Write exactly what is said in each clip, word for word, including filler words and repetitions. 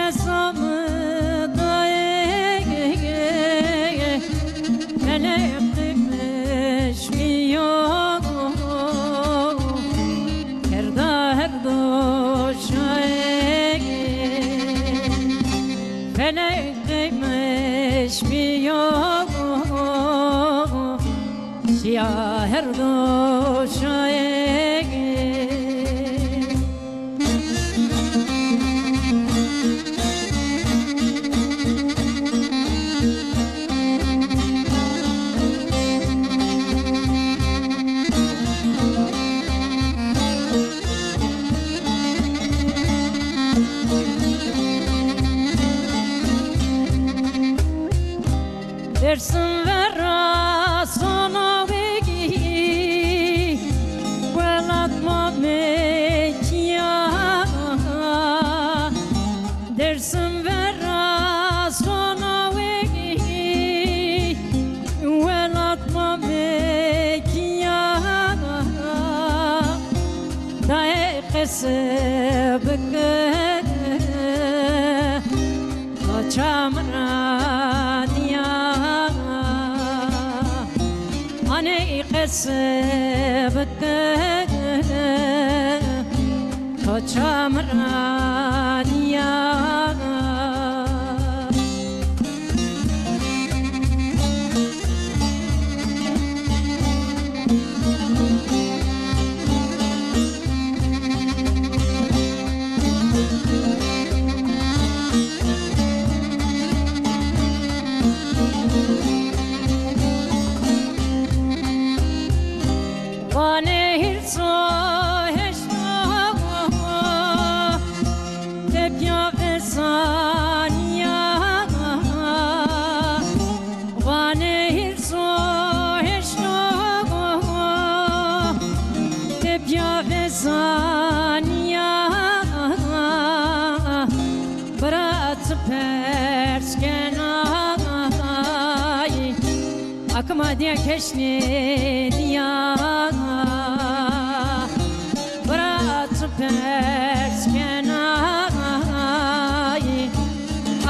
Hesabı dayê, felek kıymış bir yol, kerda her doşayê, felek kıymış bir yol, şiya her doşayê. Dersim vera sona wegî, welat ma mekiya. Dersim vera sona wegî, welat ma mekiya. Dayê qese bike, Koça min radiya, anê qese bike, koça min radiya. Vanê hîrso heşto tepya vezaniya. Vanê hîrso heşto tepya vezaniya. Bira tu pers kenayî, akima diya keşnê diya. Bira tu pers kenayî,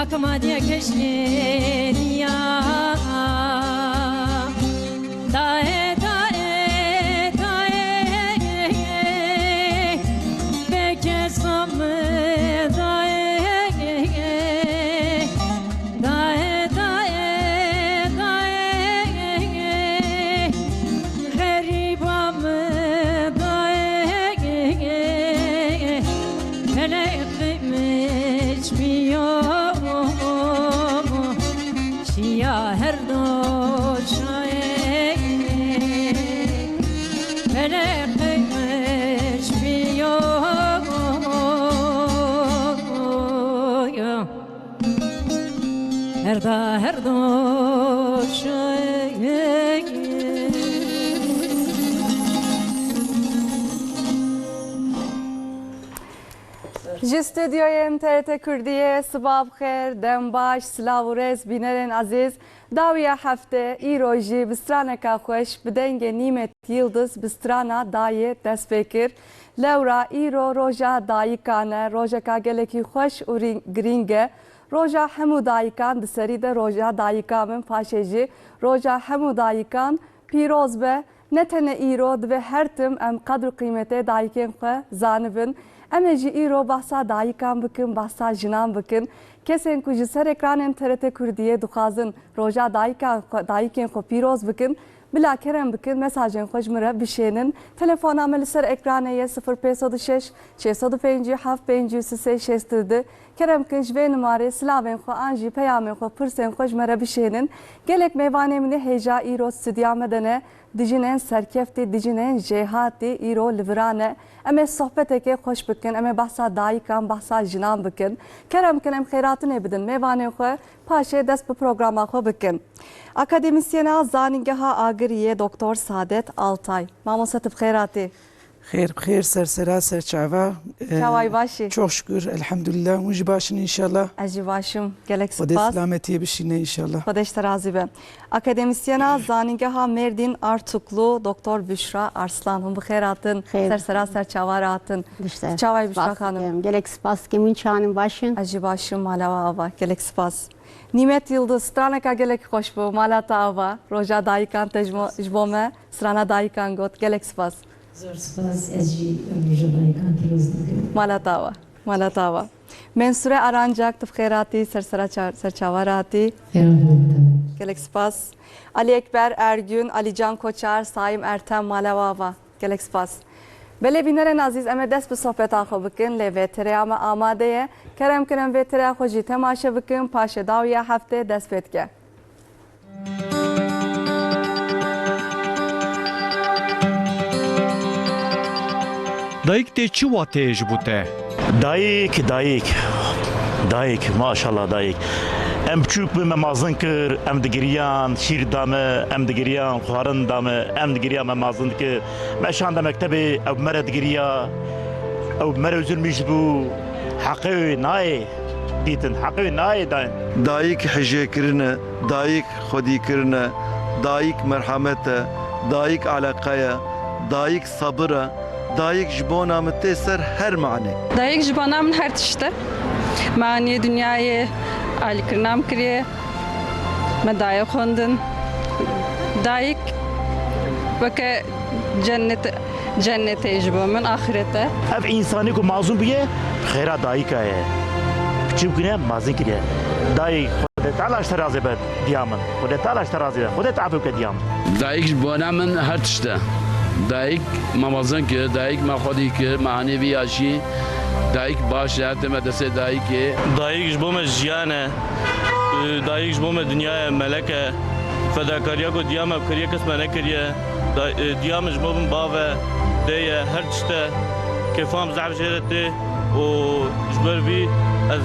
akima diya keşnê diya. Dayê, dayê, dayê, beke zam dayê. Dayê, dayê, dayê, xerîba min dayê, felek qîmiş biyo, şiya her doşayê, felek qîmiş biyo. Herda herdo şayê. Ji stûdyoyên T R T Kurdiyê, siba bi xêr, dem baş, silav û rêz bînerên ezîz. Dawiya hefte, îro jî bi straneka xweş, bi dengê Nîmet Yildiz, bi strana Dayê dest pê kir. Lewra îro roja dayikan e, rojeka gelekî xweş û rî-, girîng e. Roja hemû dayikan, di serî de roja dayika min, paşê jî roja hemû dayikan pîroz be. Ne tenê îro, divê her tim em qedr û qîmetê dayikên xwe zanibin. Em ê jî îro behsa dayikan bikin, behsa jinan bikin. Kesên ku ji ser ekranên T R T Kurdiyê dixwazin roja dayikan xwe, dayikên xwe pîroz bikin, bila kerem bikin, mesajên xwe ji min re bişênin. Telefona me li ser ekranê ye, sifir pênc sed û şeş, şeş sed û pêncî û heft, pêncî û sê, şêst û du. Kerem bikin, ji vê nimarê silavên xwe an jî peyamên xwe, pirsên xwe ji me re bişênin. Gelek mêvanê min ê hêja îro stûdya me de ne. Dijinên serkeftî, dijinên jêhatî îro li vira ne. Em ê sohbeteke xweş bikin, em ê behsa dayikan, behsa jinan bikin. Kerem bikin, em xêratinê bidin mêvanên xwe, paşê dest bi programa xwe bikin. Akademîsyena Zanîngeha Agiriyê Doktor Saadet Altay. Mamoste, tu bi xêr hatî. Xêr bi xêr, ser sera, ser çava. Çaway Ee, başî? Çok şükür, elhamdülillah. Hûn jî baş in inşallah. Ez jî baş im. Gelek Xwedê spas. Selametiyê bişîne inşallah. Xwedê ji te razî be. Akademisyena Zanîngeha Mêrdîn Artuklu, Doktor Büşra Arslan. Hûn bi xêr hatin. Xêr. Ser sera, ser çava re hatin. Çaway Büşra Xanim? Gelek spas dikim. Hûn çawan in, baş in? Ez jî baş im, mala we ava. Gelek spas. Nîmet Yildiz, straneka gelek xweş bû. Mala te ava. Roja dayikan te ji mo-, ji bo me strana dayikan got. Gelek spas. Zor spas, ez jî roja dayikan pîroz dikim. Mala te ava. Mala te ava. Mensure Arancak, tu bi xêr hatî, ser sera ça-, ser çava re hatî. Xêra bo te. Gelek spas. Ali Ekber Ergün, Ali Can Koçar, Saim Ertem, mala we ava. Gelek spas. Belê bînerên azîz, em ê dest bi sohbeta xwe bikin, lê vêtereya me amade ye. Kerem kin em vêtereya xwe jî temaşe bikin, paşê dawiya heftê dest pê dike. Dayik tê çi wateyê ji bo te? Dayik, dayik, dayik, maşallah dayik. Em biçûk bûn me mezin kir, em digiriyan, şîr da me, em digiriyan, xwarin da me, em digiriyan me mezin dikir. Me şande mektebê, ew bi me re digiriya, ew bi me re zulmî ji bû. Heqê wê nayê dîtin, heqê wê nayê dayîn. Dayik hijêkirin e, dayik xwedîkirin e, dayik merhemet e, dayik eleqe ye, dayik sabir e, dayik ji bona min tê ser her manê. Dayik ji bona min her tişt e. Me anî dinyayê, alîkirina min kiriye, me daye xwendin. Dayik weke cennet, cennetê ji bo min, axirete. Ev însanî ku mazlûm bûye, xêra dayika ye. Piçûk bûne, mezin kiriye. Dayik, Xwedê Teala ji te razî be diya min. Xwedê Teala ji te razî be. Xwedê te efû bike diya min. Dayik ji bona min her tişt e. Dayik me mezin kir, dayik me xwedî kir, me anî vî yaşî. Dayik baş e, her tim me destê dayikê. Dayik ji bo me jiyan e. Dayik ji bo me dinya ye, melek e. Fedakariya ku diya me kiriye, kes me nekiriye. Da-, e, diya min ji bo min bav e, dê ye, her tişt e. Kêfa min zehf jê re tê û ji ber vî ez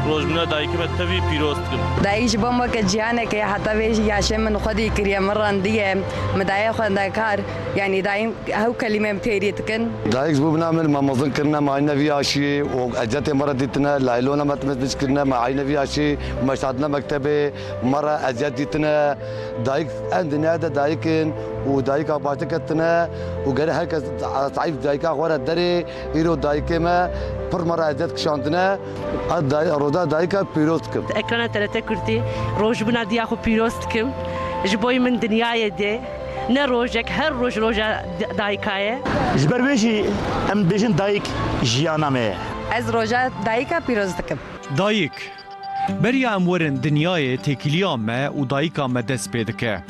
rojbûna dayikê me tevî pîroz dikim. Dayik ji bo min weke ciyanek e, heta vê yaşê min xwedî kiriye, min rendiye, min daye xwendekar. Yanî dayim hew kelîmê min têrî dikin. Dayik ji bo bina min me mezin kirine, me ayne vî yaşî û eziyetê me re dîtine, laylona me timiz biç kirine, me ayne vî yaşî û me şandine mektebê, me re eziyet dîtine. Dayik, em dinyayê de dayik in û dayika baş diketine û gere her kes zayîf dayika xwe re derê. Îro dayikê me pir me re eziyet kişandine. Ez day-, roja dayika pîroz dikim. Ekrana T R T Kurdî, rojbûna diya xwe pîroz dikim. Ji bo min dinyayê dê. Ne rojek, her roj roja d-, dayika ye. Ji ber wê jî em dibêjin dayik jiyana me ye. Ez roja dayika pîroz dikim. Dayik. Beriya em werin dinyayê, têkiliya me û dayika me dest pê dike.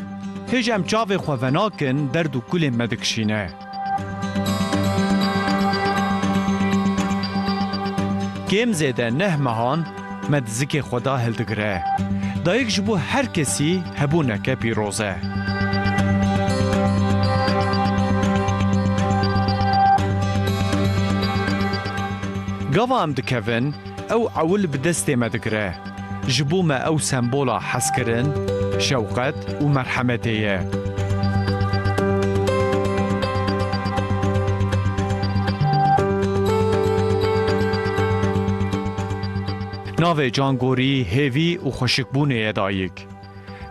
Hêj em çavê xwe venakin, derd û kulên me dikişîne. Kêm zêde neh mehan me di zikê xwe de hildigire. Dayik ji bo her kesî hebûneke pîroz e. Gava em dikevin, ew ewil bi destê me digire. Ji bo me ew sembola hezkirin, şewqet û merhemetê ye. Navê cangorî, hêvî û xweşikbûnê ye dayik.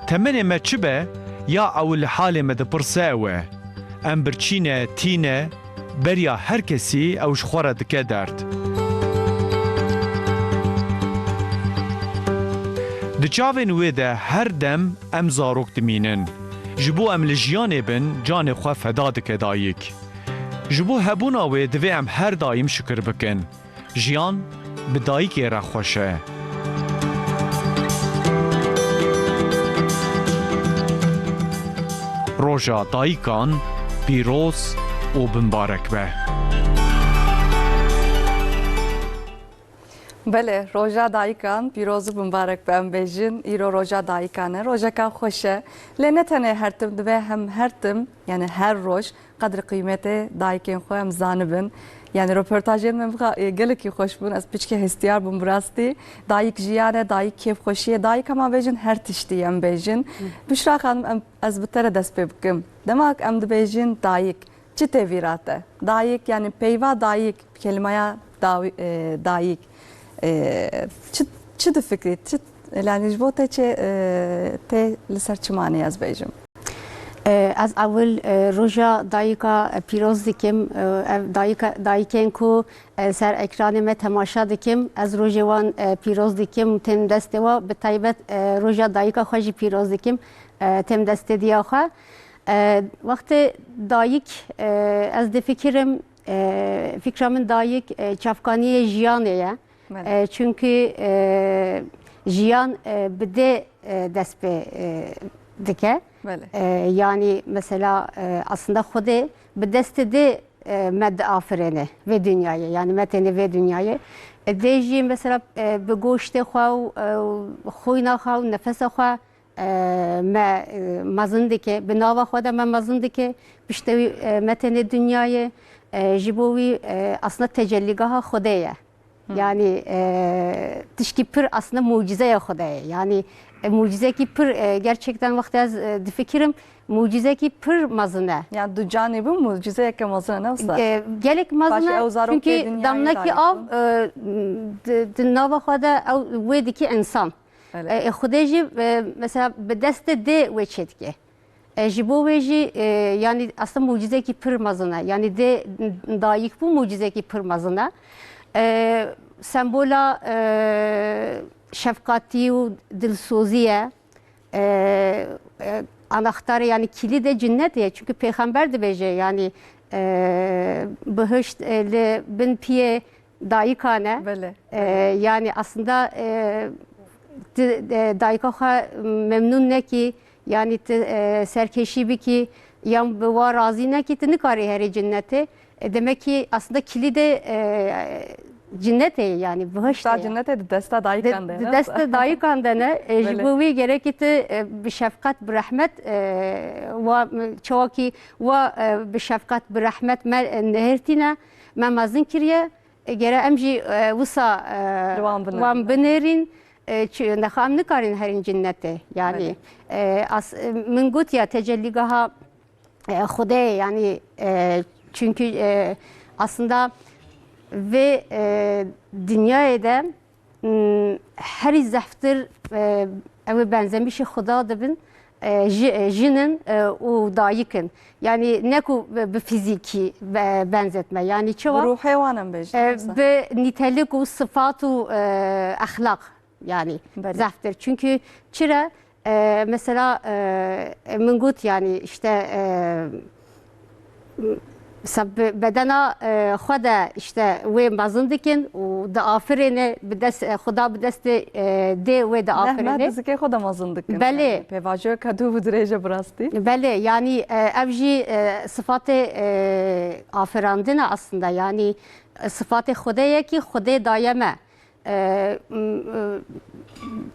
Temenê me çi be, ya ewil li halê me dipirse ew e. Em birçî ne, tî ne, beriya her kesî ew ji xwe re dike derd. Di çavên wê de her dem em zarok dimînin. Ji bo em li jiyanê bin, canê xwe feda dike dayik. Ji bo hebûna wê divê em her daîm şikir bikin. Jiyan bi dayikê re xweş e. Roja Dayikan pîroz û bimbarek be. Belê, Roja Dayikan pîroz û bimbarek be em bêjin. Îro Roja Dayikan e. Rojeka xweş e. Lê ne tenê her tim, divê hem her tim, yani her roj, qedr qîmetê dayikên xwe em zanibin. Yani röportajên me mixa-, e, gelekî xweş bûn. Ez piçkê hestiyar bûm bi rastî. Dayik jiyan e, dayik kêfxweşî ye, dayik hema bêjin her tiştî em bêjin. Bişra Xanim, em, ez bi te re dest pê bikim. Dema em dibêjin dayik, Çi tê vîra te? Dayik, yani peyva dayik, kelimaya dawi-, e, dayik. E, çi, çi difikrî? Çi, yani ji bo te çi, e, tê li ser çi manê ez bêjim? E, ez ewil, e, roja dayika, e, pîroz dikim. E, ev dayika, dayikên ku, e, ser ekranê me temaşa dikim, ez rojê wan, e, pîroz dikim, têm destê wa, bi taybet, e, roja dayika xwe jî pîroz dikim, e, têm destê diya xwe. E, wextê dayik, e, ez difikirim, e, fikra min dayik, e, çavkaniyê jiyanê ye. Belê. E, çünkü, e, jiyan, e, bi dê, e, dest pê, e, dike. Belê. E, yani mesela, e, aslında Xwedê bi destê dê, e, me diafirêne vê dinyayê, yani me têne vê dinyayê. E, dê jî mesela, e, bi goştê xwe û, e, xwîna xwe û nefesa xwe, e, me, e, mezin dike, bi nava xwe de me mezin dike, piştewî, e, me têne dinyayê, e, ji bo wî, e, aslında tecelligaha Xwedê ye. Hı. Yani, e, tişkî pir aslında mucizeya Xwedê ye. Yani, e, mucizekî pir, e, gerçekten wextê ez, e, difikirim, mucizekî pir mezin e. Yani du canî bi mucizeyeke mezin e, ne wisa? E, gelek mezin e, çünkü damnekî av, e, di, di nava xwe de ew wê dikî insan. Belê. E, e, Xwedê jî, e, mesela bi destê dê wê çêdike. E, ji bo wê jî, e, yani aslında mucizekî pir mezin e. Yani dê dayik bû mucizekî pir mezin e. E, sembola, e, şefqatî û dilsozî ye. E, e, anahtarê yani kilîdê cinnetê ye. Çünkü pêxember dibêje yani, e, bihişt, e, li bin piyê dayikan e. Belê. E, yani aslında, e, ti, e, dayika xwe memnûn nekî, yani ti, e, serkêşî bikî, yan bi wa razî nekî, ti nikarî herî cinnetê. E, demek ki aslında kilîdê, e, cinnetê ye, yani bihiştê ye. Cinnetê di desta dayikan de ne? Di desta dayikan de ne? E, ji bo wî gerekî ti, e, bi şefqet, bi rehmet, e, wa, çawa ki wa, e, bi şefqet, bi rehmet me, e, nehêrtîne, me mezin kiriye. E, gere em jî, e, wisa, e, wan binêrin. Wan binêrin, e, çi, nexa em nikarin herîn cinnetê. Yani, e, as-, e, min got ya tecelligaha, e, Xwedê, yani, e, çünkü, e, aslında vê, e, dinyayê de, m, herî zehftir, e, ew ê benzemişî Xuda dibin, e, ji-, e, jin in, e, û dayik in. Yani ne ku bi, bi fizîkî be-, benzetme. Yani çawa? Bi ruhê wan em bêjin, e, mesela. Bi nîtelik û sifat û, e, exlaq yani zehftir. Çünkü çira, e, mesela, e, min got yani işte, e, Mesela bi bedena, e, xwe de işte wê mezin dikin û diafirêne, bi dest, e, Xuda bi destê, e, dê wê diafirêne. Neh meh dizikê xwe de mezin dikin. Belê. Yani pêvajoyeke dû û dirêj e bi rastî. Belê, yani, e, ev jî, e, sifatê, e, afirandin e aslında. Yani, e, sifatê Xwedê ye ki Xwedê daye me. E, m, e,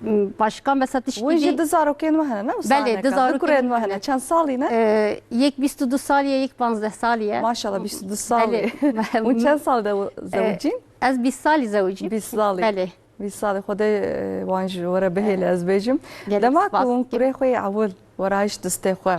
m, başka mesela tişkî Wî jî di zarokên we hene, ne? Belê, di zarokên me hene. Çend salî ne? E, yek bîst û du salî ye, yek panzdeh salî ye. Maşallah, bîst û du salî. Belê. Hûn çend sal de zewicîn? E, ez bîst salî zewicîm. Bîst salî. Belê. Bîst salî, Xwedê, e, wan ji we re bihêle, ez bêjim. Dema ku hûn kurê xwe yê ewil werayîş distê xwe.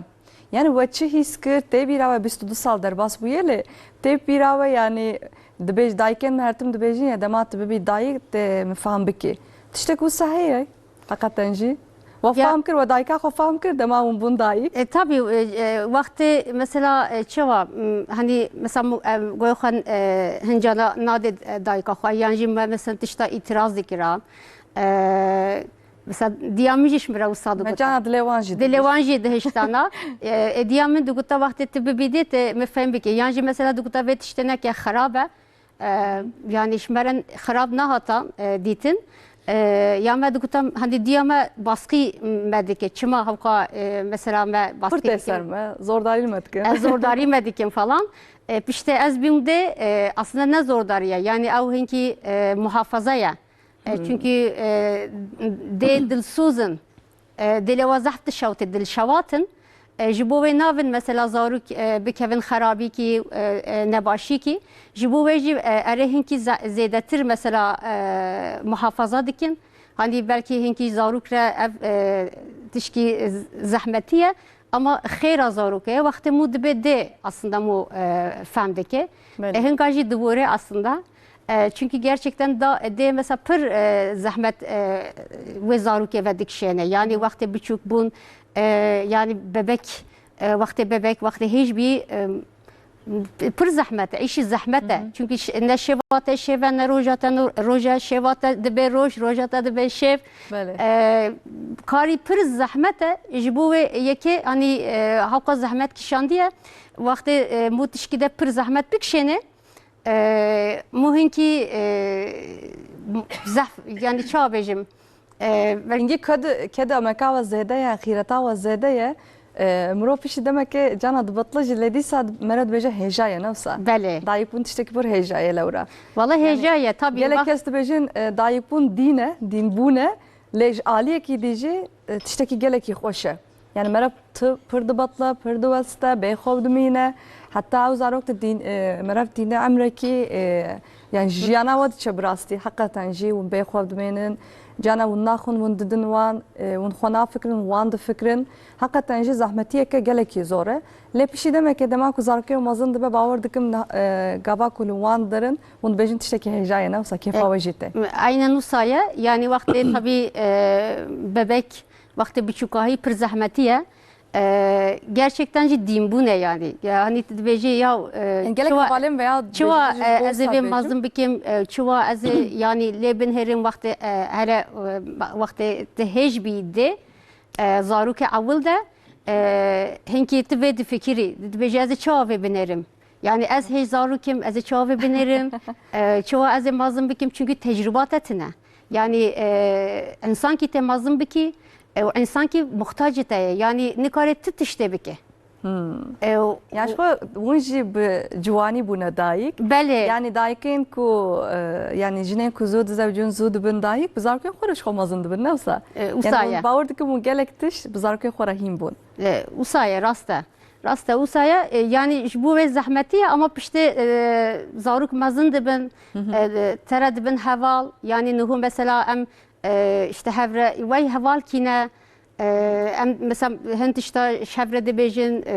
Yani we çi hîs kir? Tê bîra we bîst û du sal derbas bûye lê tê bîra we, yani dibêj, dayikên me her tim dibêjin ya dema tu bibî dayik tê min fehm bikî. Tiştek wisa heye? Heqeten jî. We fehm kir, we dayika xwe fehm kir dema hûn bûn dayik? E, tabii, e, e, wextê mesela, e, çawa, m, hani mesela mu-, e, goy xwe, e, hincana nadê, e, dayika xwe, yan jî me mesela tişta îtiraz dikira. E, Mesela diya min jî ji min re wisa diguta. Me cana dilê wan jî dihişt. Dilê wan jî dihiştana. E, e, diya min diguta wextê tu bibîdê, tu min fehm bikî. Yan jî mesela diguta vê tiştê neke xirab e. E, yani ji me re xirab nehata, e, dîtin. E, ya me diguta, hani diya me baskî me dike. Çima hewka, e, mesela me baskî dikin? Pir tê ser me, zordarî me dikin. E, zordarî me dikin falan. E, piştê ez bîm dê, e, aslında ne zordarî ye. Yani ew hinkî, e, muhafaza ye. E, çünkü, e, dê dilsoz in. E, dilê wa zehf dişewte, dilşewat in. E, ji bo wê navin mesela zarok, e, bikevin xerabîkî, e, e, nebaşîkî. Ji bo wê jî, e, erê hinkî ze-, zêdetir mesela, e, muhafaza dikin. Hani belkî hinkî zarok re ev, e, tişkî z-, zehmetî ye. ama xêra zarokê ye. Wextê mû dibe dê aslında mû, e, fehm dike. Belê. E, hinka jî dibore aslında. E, çünkü gerçekten da, dê mesela pir, e, zehmet, e, wê zarokê ve dikişêne. Yani wextê biçûk bûn, e, yani bebek, e, wextê bebek, wextê hêj bî, e, pir zehmet e, îşî zehmet e. Çünkü ş-, ne şeva te şev e, ne roja te, no-, roja şeva te dibe roj, roja te dibe şev. Belê. E, karî pir zehmet e. Ji bo wê yekê, hanî, e, hewqa zehmet kişandiye. Wextê, e, mû tişkî de pir zehmet bikişêne, e, mû hinkî, e, zehf-, yani çawa bêjim? E, ve- Hingî ked-, keda meka we zêde ye, xîreta we zêde ye. E, mirov piştî demeke cana dibitile jî, lê dîsa meriv dibêje hêja ye, ne wisa? Belê. Dayikbûn tiştekî pir hêja ye lewra. Wala Yani hêja ye, tabii. Gelek Wah- kes dibêjin, e, dayikbûn dîn e, dînbûn e, lê ji aliyekî dî jî, e, tiştekî gelekî xweş e. Yani meriv tu pir dibitile, pir diweste, bê xwe dimîne. Heta ew zarok di dîn, e, meriv tîne emrekî, e, yani jiyana we diçe bi rastî. Heqeten jî hûn bê xwe dimênin. Cana hûn naxwin, hûn didin wan, e, hûn xwe nafikirin, wan difikirin. Heqeten jî zehmetiyeke gelekî zor e. Lê piştî demeke dema ku zarokê we mezin dibe, bawer dikim na-, e, gava ku li wan derin, hûn dibêjin tiştekî hêja ye, ne wisa kêfa E, we jî tê. Aynen wisa ye. Yani wextê tabii, e, bebek, wextê biçûkahî pir zehmetî ye. E, gerçekten jî dînbûn e yani. Yani tu dibêjî ya, e, Gelek çawa, hevalên veya çawa, dibêjin e, ez ê vê mezin bikim, e, çawa ez ê yani lê binêrim wextê, e, hele, e, wextê tu hêj bî dê, e, zarokê ewil de, e, hinkî tu vê difikirî, dibêjî ez ê çawa vê binêrim? Yani ez hêj zarokê im, ez ê çawa vê binêrim? E, çawa ez ê mezin bikim? Çünkü tecrüba te tine. Yani, e, însankî te mezin bikî, e, û însankî muxtacê te ye. Yani nikare tu tiştê bike. E, û- Ya ji xwe hûn jî bi ciwanî bûne dayik. Belê. Yani dayikên ku, e, yani jinên ku zû dizewicin, zû dibin dayik, bi zarokên xwe re ji xwe mezin dibin, ne wisa? E, wisa Yani ye. Bawer dikim hûn gelek tişt bi zarokên xwe re hîn bûn. E, wisa ye, rast e. Rast e, wisa ye. E, yani ji bo wê zehmetî ye, ama piştê, e, zarok mezin dibin, e, te re dibin heval. Yani niho mesela em, e, işte hevre, wey heval kî ne, e, em mesela hin tişta ji hev re dibêjin, e,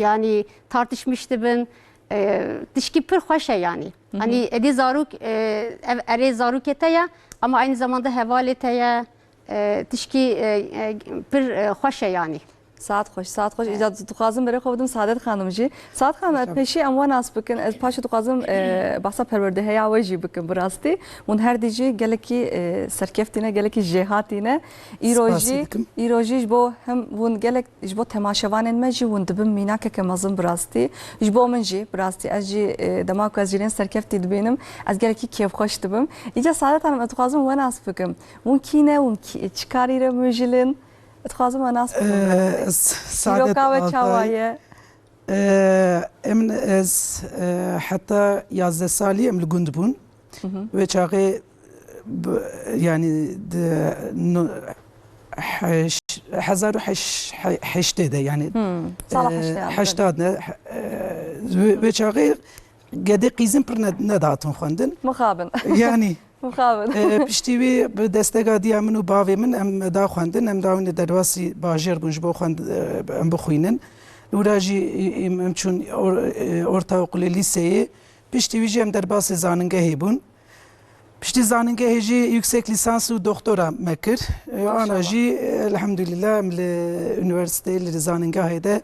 yani tartışmış dibin. E, tişkî pir xweş e yani. Hani êdî zarok, e, ev erê zarokê te ye, ama aynı zamanda hevalê te ye. E, tişkî, e, e, pir, e, xweş e yani. Saet xweş, saet xweş. Îca dixwazim berê xwe bidim Saadet Xanim jî. Saadet Xanim, ez pêşî em we nas bikin. Ez paşê dixwazim, e, behsa perwerdehiya we jî bikim bi rastî. Hûn her dî jî gelekî, e, serkeftî ne, gelekî jêhatî ne. Îro Spasî jî, dikim. Îro jî ji bo hem hûn gelek, ji bo temaşevanên me jî hûn dibin mînakeke mezin bi rastî. Ji bo min jî bi rastî. Ez jî, e, dema ku ez jî yên serkeftî dibînim, ez gelekî kêfxweş dibim. Îca Saadet Xanim, ez dixwazim we nas bikim. Hûn kî ne, hûn kî, çi karî re mijilin? Dixwazim we nas bikim. Ee, s-, Saadet Dîroka we çawa Altay. Ye? Ee, em, ez, e, heta yazdeh salî em li gund bûn. Hı hı. Wê çaxê, b-, yani, di, no, heş-, hezar û heş-, he-, heştê de, yani, Hmm, sala e, heştê de. Heştad ne, e, wê, wê çaxê gedê qîzin pir ne-, nedatin xwendin. Mixabin. Yani, Mixabin. E, piştî wî bi destega diya min û bavê min em da xwendin, em da hûnê derbasî bajêr bûn ji bo xwend-, e, em bixwînin. Li wira jî, e, em, em çûn or-, e, ortaokul û lîseyê. Piştî wî jî em derbasê zanîngehê bûn. Piştî zanîngehê jî yüksek lisans û doktora me kir. E, ana Maşallah. Jî, e, elhamdülillah em li unîversîteyê, li zanîngehê de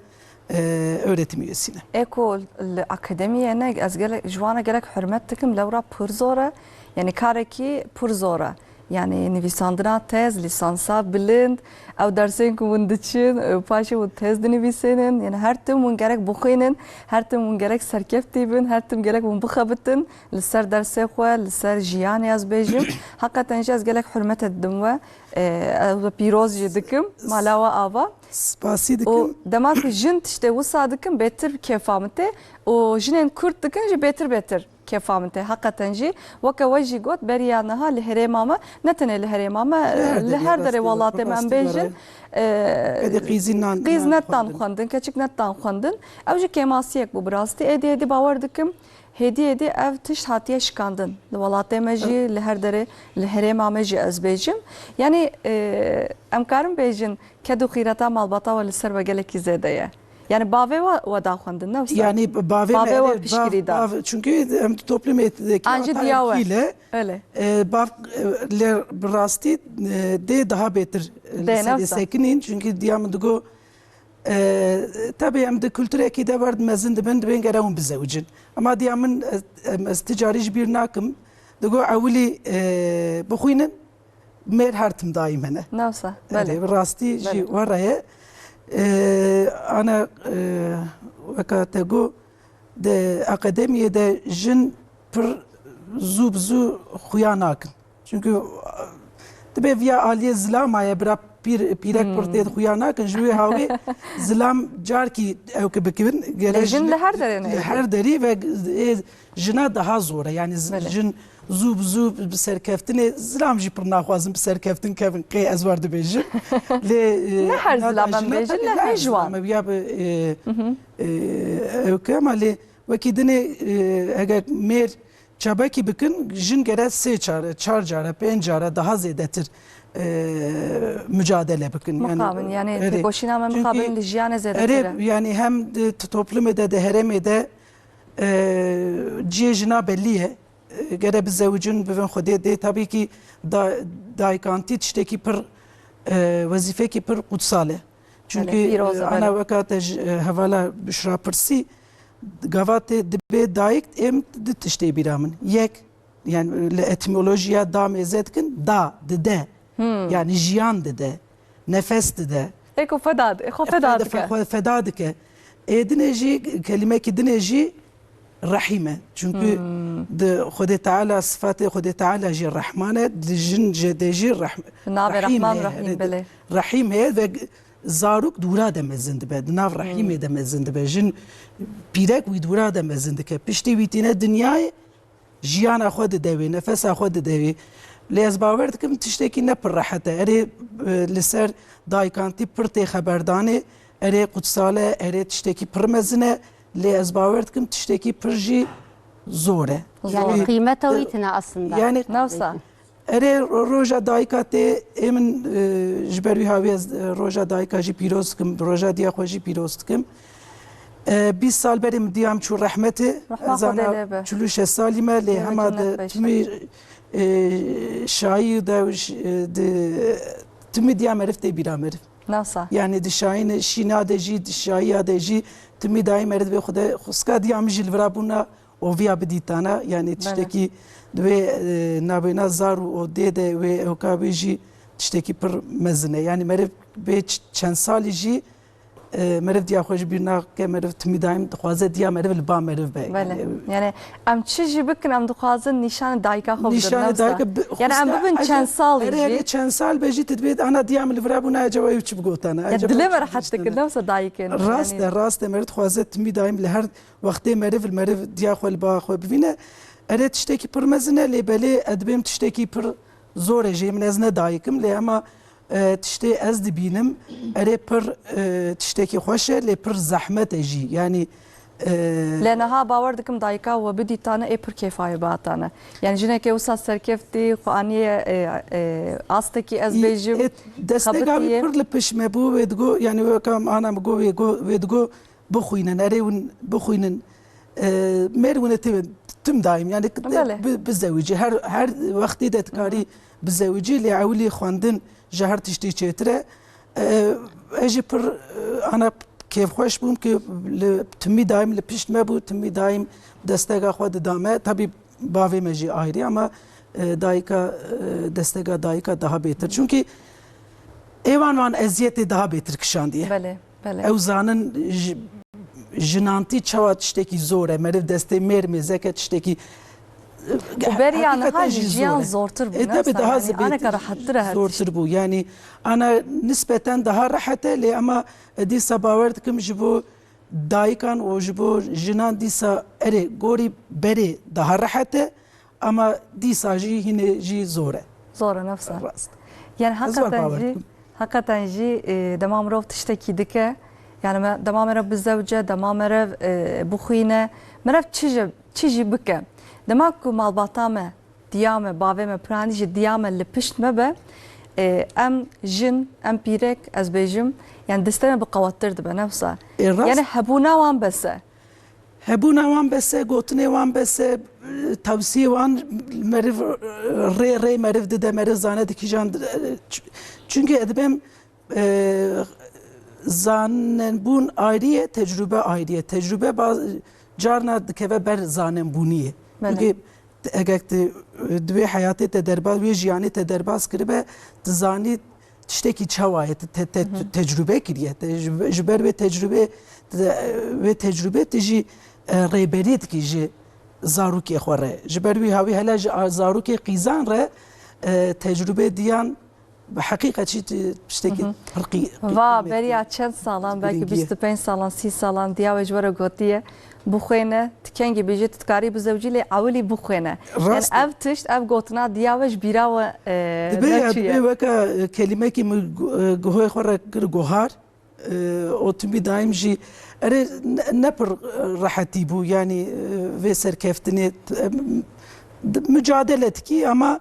e, öğretim üyesiyim. Ê ku li akademiyê ne, ez gelek, ji wan re gelek hurmet dikim, lewra pir zor e. Yani karekî pir zor e. Yani nivîsandina tez, lîsansa bilind, ew dersên ku hûn diçin, e, paşê hûn tez dinivîsînin. Yani her tim hûn gerek bixwînin, her tim hûn gerek serkeftî bin, her tim gerek hûn bixebitin li ser dersê xwe, li ser jiyanê ez bêjim. Heqeten jî ez gelek hurmet didim we. E, ew pîroz jî dikim, mala we ava. Spasî dikim. Û dema ku jin tiştê wisa dikin, bêtir kêfa min tê. Û jinên kurd dikin jî bêtir bêtir kêfa min tê. Heqeten jî weke we jî got, beriya niha li herêma me, ne tenê li herêma me, li her derê welatê me em bêjin, e, qîz netan xwendin, keçik netan xwendin. Ew jî kêmasiyek bû bi rastî. Êdî, êdî bawer dikim, hêdî hêdî ev tişt hatiye şikandin. Li welatê me jî, li her derê, li herêma me jî ez bêjim. Yanî, e, em karin bêjin ked û xîreta malbata we li ser we gelekî zêde ye. Yanî bavê we, we da xwendin, ne wisa? Yanî bavê me, Bavê we evet, piştgirî bav, da. Bav, çünkü em toplumê de An jî diya we. Öyle. E, bav, e, lê bi rastî, e, dê daha bêtir, e, li Dê, ne serê wisa? Sekinîn. Çünkü diya min digo, e, tabii em di kulturekî de wer mezin dibin, dibên gere hûn bizewicin. Ama diya min, e, em, ez ti carî ji bîr nakim. Digo ewilî, e, bixwînin, mêr her tim daîm hene. Ne wisa? Erê, Belê. Bi rastî jî Belê. Were ye. E, ana, e, weka te got, di akademiyê de jin pir zû bi zû xuya nakin. Çünkü, e, dibe viya aliyê zilama ye, bira pîr, pîrek pir tê xuya nakin. Ji wê hawê zilam carkî ew ki bikin, gere Lê jin jin li her derê ne li ew her ki. Derî ve, e, jina daha zor e. Yani z-, Belê. Jin zû bi zû bi serkeftinê, zilam jî pir naxwazin bi serkeftin kevin, qê ez war dibêjim. Lê, e, Ne her na da zilam em jina bêjin, tabii ne ne her her ji wan. Zilam e, ya bi, e, e, ew ki ama lê wekî dinê, e, eger mêr çabekî bikin, jin gere sê çare, çar care, pênc care daha zêdetir, e, mücadele bikin. Yani, Mixabin, yani erê. Têkoşîna me Çünkü mixabin li jiyanê zêdetir erê, e. Yani hem di t-, toplumê de, di herêmê de, e, cihê jina bellî ye. E, gere bizewicin, bivin xwedê dê. Tabii ki da-, dayikantî tiştekî pir, e, wezîfekî pir qutsal e. Çünkü, Belê, pîroz e, e, ana belê. Weka te ji, e, hevala Bişra pirsî, gava tê dibe dayik, em di tiştê bîra min. Yek, yani li etimolojiya da mêze dikin, da, dide. Hmm. Yani jiyan dide, nefes dide. Ê ku feda, xwe feda Feda, dike. Xwe feda dike. Ê dinê jî, kelimekî dinê jî Rehîm e. Çünkü Hmm. di Xwedê Teala, sifatê Xwedê Teala jî Rehman e, di jin jê de jî Rehm-, Bi navê Rehîm Rehman, heye. Rehîm, Erê, belê. Rehîm heye ve g-, zarok dûra de mezin dibe, di nav Rehîmê Hmm. de mezin dibe. Jin pîrek wî dûra de mezin dike. Piştî wî tîne dinyayê, jiyana xwe dide wê, nefesa xwe dide wê. Lê ez bawer dikim tiştekî ne pir rehet e. Erê, e, li ser dayikantî pir tê xeberdanê, erê qutsal e, erê tiştekî pir mezin e. Lê ez bawer dikim tiştekî pir jî zor e. Zor Yani e. Qîmeta wî tine aslında. Yani Ne wisa? Erê ro-, roja dayika tê, ê min, e, ji ber wî hawî ez, e, roja dayika jî pîroz dikim, roja diya xwe jî pîroz dikim. E, bîst sal berê min diya min çû rehmetê. Rehma Ez Xwedê ana lê be. Çil û şeş salî me, lê Lê be hema cennet de beşe. Timî, e, şayî de û ş-, e, di, timî diya meriv tê bîra meriv. Nasa. Yani di şayîne, şîna de jî, di şayiya de jî, timî dayî meriv bê xwe de, xwesika diya min jî li vira bûna, oviya bidîtana, yani Belê. Tiştekî di wê, e, nabêna zar û odê de wê ewka wê jî tiştekî pir mezin e. Yani meriv bê ç-, çend salî jî, e, meriv diya xwe ji bîr nake, meriv timî daîm dixwaze diya meriv li ba meriv be. Belê. Yani, Yani em çi jî bikin, em dixwazin nîşanê dayika xwe bidin, Nîşanê ne wisa? Dayika bi-, Yani em xwesta bibin ez çend salî erê, jî. Erê çend sal be jî tu dibê ana diya min li vira bûna, ecaba ew çi bigotana, Ya ecaba dilê ew me çi rehet dikir, diştene. Ne wisa dayikên. Rast e, Yani rast e, meriv dixwaze timî daîm li her Wextê meriv, meriv diya xwe li ba xwe bivîne, erê tiştekî pir mezin e, lê belê ez dibêm tiştekî pir zor e jê min, ez ne dayik im, lê hema, e, tiştê ez dibînim, erê pir, e, tiştekî xweş e, lê pir zehmet e jî. Yanî, e, Lê niha bawer dikim dayika we bidîtane ê pir kêfa wê bihatane. Yani jinekê wisa serkeftî, xwe aniye, e, e, astekî ez Î, bêjim, e, destega wî xebitiye. Pir li pişt me bû, wê digo, yani wê kam ana min got, wê go-, wê digo, bixwînin, erê hûn bixwînin, e, mêr hûn ê tim, tim daîm, yani Belê. Bi, bizewicî. Her, her wextî de dikarî Hı hı. Bizewicî, lê ewilî xwendin ji her tiştî çêtir e. E, ez jî pir, e, ana kêfxweş bûm ki li timî daîm li pişt me bû, timî daîm destega xwe dida me. Tabî bavê me jî ayrî ama, e, dayika, e, destega dayika daha bêtir. Çünkü ê wan wan eziyetê daha bêtir kişandiye. Belê. Belê. Ew zanin ji-, jinantî çawa tiştekî zor e. Meriv destê mêr mêzeke tiştekî, Û beriya niha jî jiyan zortir bû, e, ne tabii wisa, daha yani, zibêt-, aneka rehettir e her zortir tişt. Bû. Yani, ana nisbeten daha rehet e, lê ama dîsa bawer dikim ji bo dayikan û ji bo jinan dîsa erê gorî berê daha rehet e. Ama dîsa jî hînê jî zor e. Zor e, nefsa. Rast. Yani Ez wer hakikaten bawer jî, dikim. Hakikaten jî, e, dema mirov tiştekî dike, yani me, dema meriv bizewce, dema meriv, e, bixwîne, meriv çi ji çi jî bike. Dema ku malbata me, diya me, bavê me, piranî jî diya me li pişt me be, e, em jin, em pîrek, ez bêjim, yani destê me bi qewettir dibe, ne wisa? E, rast. Yani hebûna wan bes e. Hebûna wan bes e, gotinê wan bes e, tewsiyê wan meriv, rê, rê meriv dide, meriv zane di kîjan, e, ç-, çunke ez dibêm, e, zanenbûn ayrî ye, tecrûbe ayrî ye. Tecrûbe ba-, carna dikeve ber zanenbûniyê. Belê. Çunke eger tu, e, di wê heyatê te derbas, wê jiyanê te derbas kiribe, tu zanî tiştekî çawa ye, te, te, te, Hı hı. tecrûbe kiriye, te ji, ji ber wê tecrûbê, te, wê tecrûbê tu jî, e, rêberî dikî ji zarokê xwe re. Ji ber wî hawî hele ji a-, zarokê qîzan re, e, tecrûbê diyan bi heqîqet jî tu tiştekî Hı hı. pir qî-, qî-, Va, qîmetî beriya ye. çend salan, belkî Girîngî ye. bîst û pênc salan, sî salan diya we ji we re gotiye, bixwêne, tu kengî bêjî, tu dikarî bizewicî lê ewilî bixwêne. Rast e. Yani ev tişt, ev gotina diya we ji bîra we, e, Dibe ya, neçûye. dibe weka, e, kelîmekî min gu-, e, guhê xwe re kir guhar, e, otimî dayim jî, erê ne, ne pir, e, rehetî bû, yani, e, vê serkeftinê, e, d-, mücadele dikî, ama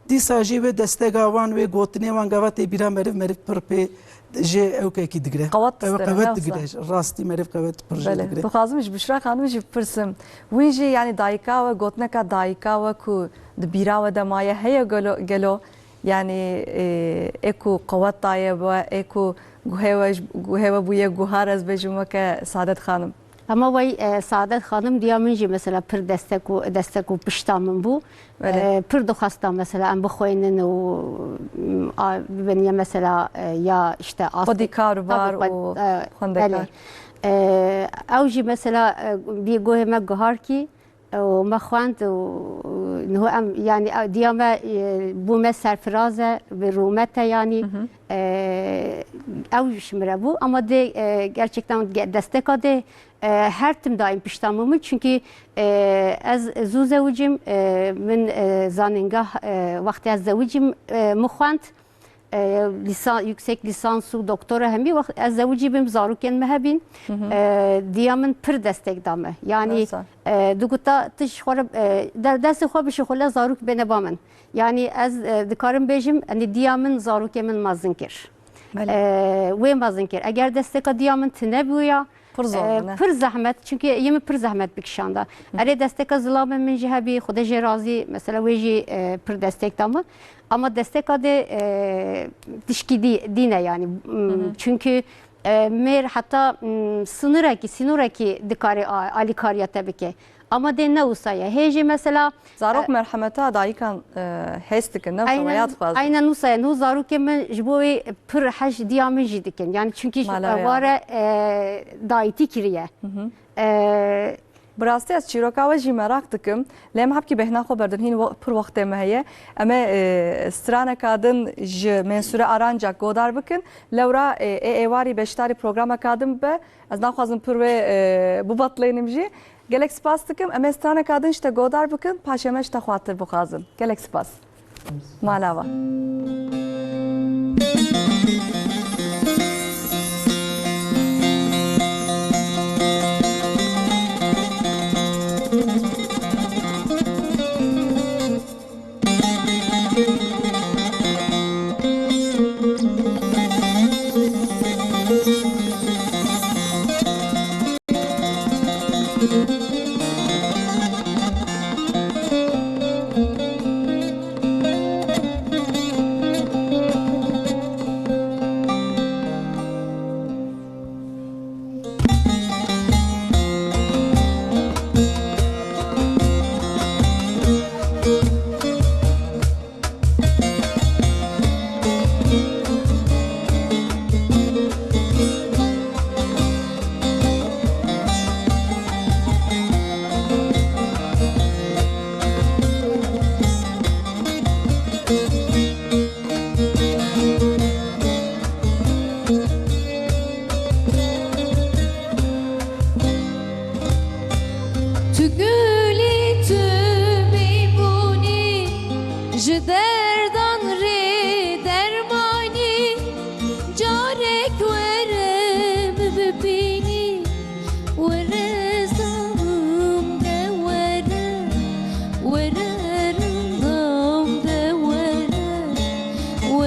dîsa jî wê destega wan, wê gotinê wan gava tê bîra meriv, meriv pir pê jê ewkekî digire. Qewet Ew distire, qewet ne wisa? digire, rastî meriv qewet pir jê Belê. digire. Dixwazim ji Bişra Xanim jî bipirsim. Wî jî, yani dayika we, gotineka dayika we ku di bîra we de maye heye gelo, gelo? Yani, e, ê ku qewet daye we, ê ku guhê we, guhê we bûye guhar, ez bêjim weke Saadet Xanim. Ama wey, e, Saadet Xanim diya min jî mesela pir destek û, destek û pişta min bû. Belê. E, pir dixwesta mesela em bixwênin û, m, a, bibin ya mesela, e, ya işte Xwedî kar û bar Tabii, û e, xwendekar. belê. E, ew jî mesela, e, bî guhê me guhar kî, û me xwend û niho em, yani, ew diya me, e, bû me serfiraz e, bi rûmet e, yani, Hı hı. e, ew ji min re bû. Ama dê, e, gerçekten ge-, desteka dê, e, her tim daîm pişta min bû. Çünkü, e, ez zû zewicîm, e, min, e, zanîngah, e, wextê ez zewicîm, e, min xwend. E, lîsan-, yüksek lisans û doktora hemî wext ez zewicî bim, zarokên me hebîn. Hı hı. E, diya min pir destek da me. Yani, Rasa. e, diguta tu ji xwe re, e, de-, destê xwe bişixule zarok bêne ba min. Yani ez, e, dikarim bêjim, yani diya min zarokê min mezin kir. Belê. E, wê mezin kir. Eger desteka diya min tine bûya, Pir zor e, bû, ne? pir zehmet, çünkü yê min pir zehmet bikişanda. Hı. Erê desteka zilamê min jî hebî, Xwedê jê razî, mesela wê jî, e, pir destek da min. Ama desteka dê, e, tişkî dî-, dîne yani. M, Hı hı. Çünkü, e, mêr heta, m, sinirekî, sînorekî dikare a-, alîkariya te bike. Ama dê ne wisa ye. Hê jî mesela, Zarok e, merhemeta dayikan, e, hêz dikin, ne wisa Aynen, ya dixwazin. aynen wisa ye. Nû zarokê min ji bo wê pir hej diya min jî dikin. Yani çünkü ji, Mala e, ya. ware, e, dayîtî kiriye. Hı hı. E, Bi rastî ez çîroka we jî meraq dikim. Lê em hebkî bêhna xwe berdin, hîn we-, pir wextê me heye. Em ê, e, straneka din ji Mensûre Arancak godar bikin. Lewra, e, ê êwarî beşdarî programeka din bibe. Ez naxwazim pir wê, e, bibetlênim jî. Gelek spas dikim. Em ê straneka din ji te godar bikin. Paşê me ji te xwatir bixwazin. Gelek spas. Mala we.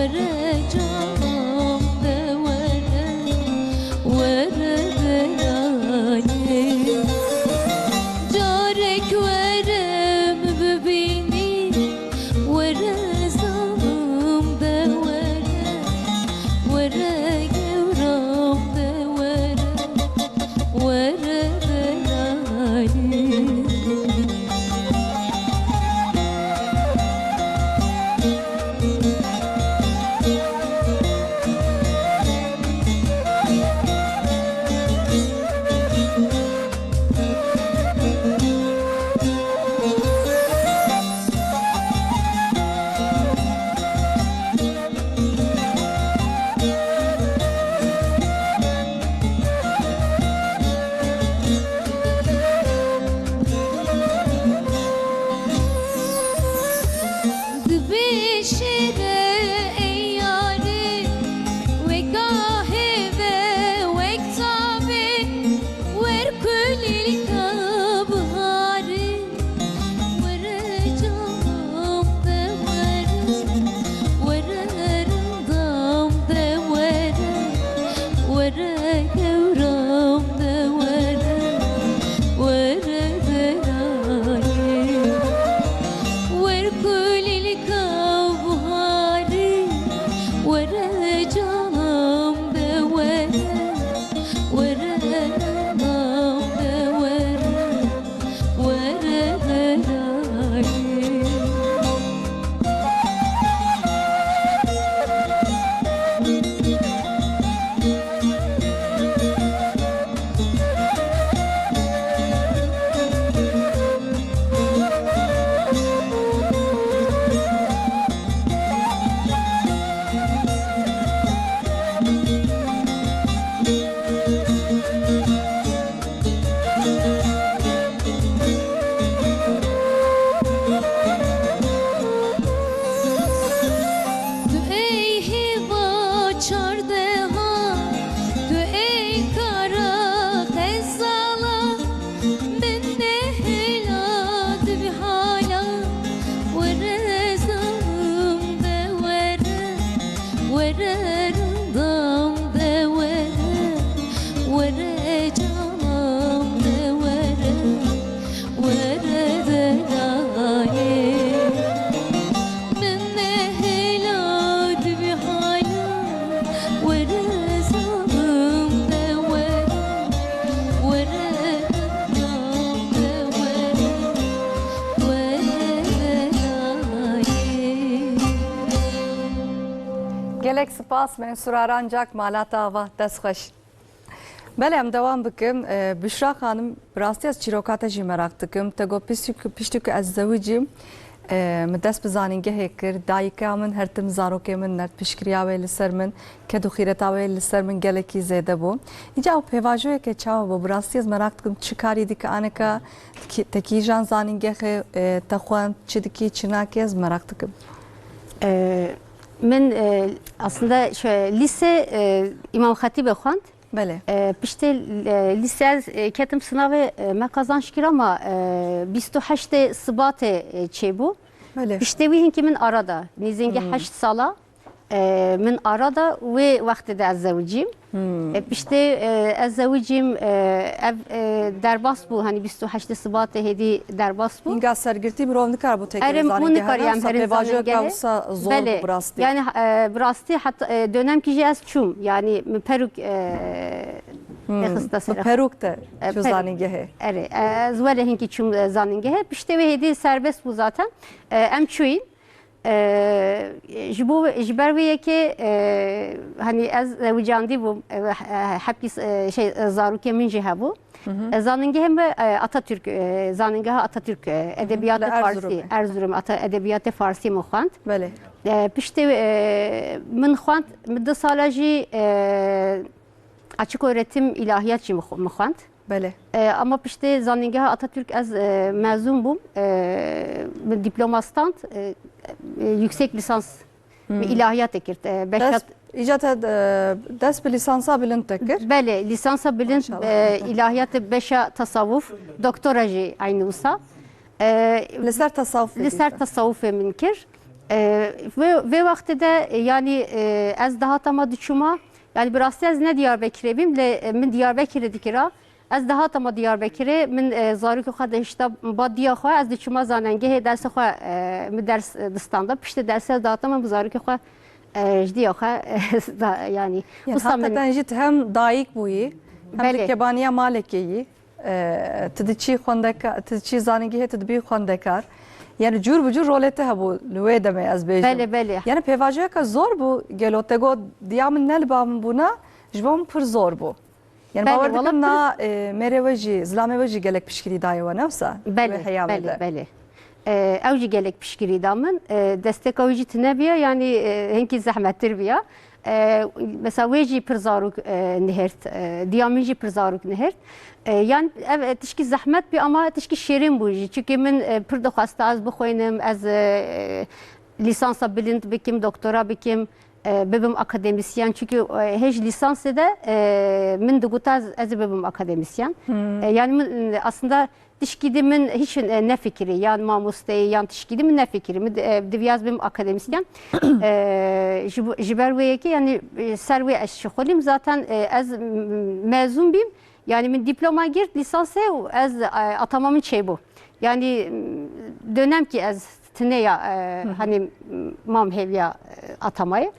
Were canım de were, were belayê. Carek were min bibînî, were zalim de were, were gewram de were, were belayê. Dibê şêre ey yarê, wek gahê ve wek tavê, wer kulîlka biharê. Were canam de were, were rindam de were, were gewram de were, were belayê. Wer kulîlka biharê, were canam de were, were rindam de were, were belayê. Tu ey hêva çardeha, tu ey kara qezala, min nehêla tu bî hala. Were zalim de were, were rindam de were, were canam de were, were belayê. Min nehêla tu bî hala, were zalim de were, were rindam de were, were belayê. Gelek spas Mensûra Rancak, Mala te ava, dest xweş. Belê, em dewam bikim. E, Büşra Xanim, bi rastî ez çîroka te jî meraq dikim. Te got, piştî ku, piştî ku ez zewicîm, e, min dest bi zanîngehê kir. Dayika min her tim zarokê min nerd, piştgiriya wê li ser min, ked û xîreta wê li ser min gelekî zêde bû. Îca ew pêvajoyeke çawa bû? Bi rastî ez meraq dikim, çi karî dike aneka, ki-, te kîjan zanîngehê, e, te xwend, çi dikî, çi nakî, ez meraq dikim. E, min, e, aslında şöyle, lise, e, İmam Hatip'e xwend. Belê. E, piştê, e, lîse ez, e, ketim sinavê, e, me qazanç kir ama, e, bîst û heştê Sibatê, e, çêbû. Belê. Piştê wî hinkî min ara da. Nêzîngî Hmm. heşt sala, e, min ara da, wê wextê de ez zewicîm. Hmm. E, piştê, e, ez zewicîm, e, ev, e, derbas bû, hani bîst û heştê Sibatê hêdî derbas bû. Hînga sergirtî mirov nikaribû têkevê Erê, hûn zanîngehê, nikarî ne? Em Wisa herin pêvajoyeka zanîngehê. Wisa zor Belê. bû bi rastî. Yani, e, bi rastî heta, e, dönemkî jî ez çûm. Yani min peruk, e, Hmm, te xista bi ser. peruk te E, çû peruk. zanîngehê. Erê, e, ez were hinkî çûm, e, zanîngehê. Piştê wê hêdî serbest bû zaten. E, em çûyîn. E, ji bo, ji ber wê yekê, e, hani ez, e, wicandî bûm, e, he-, hepkî, e, şey, e, zarokê min jî hebû. Hı hı. E, zanîngehê me, e, Atatürk, e, zanîngeha Atatürk, e, edebiyatê Li Farsî, Erzurumê. Erzurum Ata-, edebiyatê Farsî min xwend. Belê. E, piştê, e, min xwend, min du sala jî, e, açık öğretim ilahiyat jî min xwe-, min xwend. Belê. E, ama piştê zanîngeha Atatürk ez, e, mezûn bûm. E, min diploma stand, e, e, yüksek lisans Hmm. bi ilahiyatê kir. E, beşa Dest, îca te, e, dest bi lîsansa bilind te kir? Belê, lîsansa bilind, Maşallah. e, ilahiyatê beşa tasavvuf, doktora jî aynı wisa. E, Li ser tasavvufê li ser dîsa. tasavvufê min kir. E, vê, vê wextê de, e, yanî, e, ez dihata ma diçûma, yanî bi rastî ez ne Diyarbekirê bîm, lê, e, min Diyarbekirê dikira. Ez dihata ma Diyarbekirê, min, e, zarokê xwe dihişta ba diya xwe, ez diçûma zanengehê dersê xwe, e, min ders, e, distanda. Piştê dersê ez dihata ma bi zarokê xwe, e, ji diya xwe, e, da, yanî, Yani wisa min hakikaten jî tu hem dayik bûyî, hem de Belê. kebaniya malekê yî. Ee, tu diçî xwendeka-, tu diçî zanîngehê, tu dibî xwendekar. Yani cûr bi cûr rolê te hebû li wê demê, ez bêjim. Belê, belê. Yani pêvajoyeke zor bû, gelo te got diya min ne li ba min bûna, ji bo min pir zor bû. Yani Belê, bawer wala dikim pir na, e, mêrê we jî, zilamê we jî gelek piştgirî daye we, ne wisa? Belê, Wê heyamê belê, de. belê. E, ew jî gelek piştgirî da min. E, desteka wî jî tune biya, yanî, e, hinkî zehmettir biya. E, mesela wê jî pir zarok, e, nihirt, e, diya min jî pir zarok nihirt. E, yan ev, e, tişkî zehmet bî ama tişkî şêrîn bû jî. Çunkî min, e, pir dixwesta ez bixwînim, ez, e, lîsansa bilind bikim, doktora bikim, e, bibim akademisyen. Çunkî, e, hêj lîsansê de, e, min digota ez, ez ê bibim akademisyen. E, yani min, e, aslında Tişkî di min hiç, e, nefikirî, yan mamosteyê, yan tişkî di min nefikirî. Min, e, diviyaz bim akademisyen. E, ji bo, ji ber wê yekê, yani, e, ser wê ez şixulîm. Zaten, e, ez, m, mezun bîm. Yani min diploma girt, lîsansê û ez, e, atama min çêbû. Yani, m, dönem ki ez tine ya, e, hani, m, mam hêviya, e, atamayê.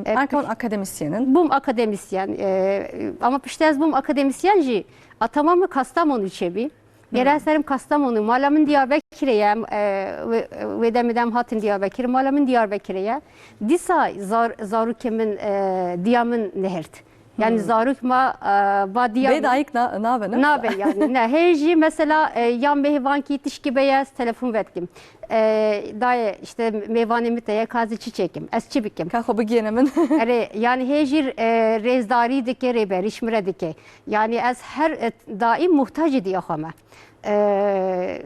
E, Anka hûn akademisyen in? Bûm akademisyen. E, ama piştî ez bûm akademisyen jî atama min Kastamonu çêbî. Gere serim Kastamonu, mala min Diyarbekirê ye, em, e, wê, wê demê de em hatin Diyarbekir, mala min Diyarbekirê ye. Dîsa zar-, zarokê min, e, diya min nihirt. Yani zarok ma, e, ba diya Bê min dayik na-, nabe, ne? Nabe yani, ne. Hê jî mesela, e, ya mêvankî tişkî beye, ez telefon vedikim. E, dayê, işte mêvanê min te ye, ka ez çi çêkim, ez çi bikim? Ka xwe bigihêne min. Erê, yani hê jî, e, rêzdarî dike, rêberîş min re dike. Yani ez her, e, daîm muhtacê diya xwe me. E,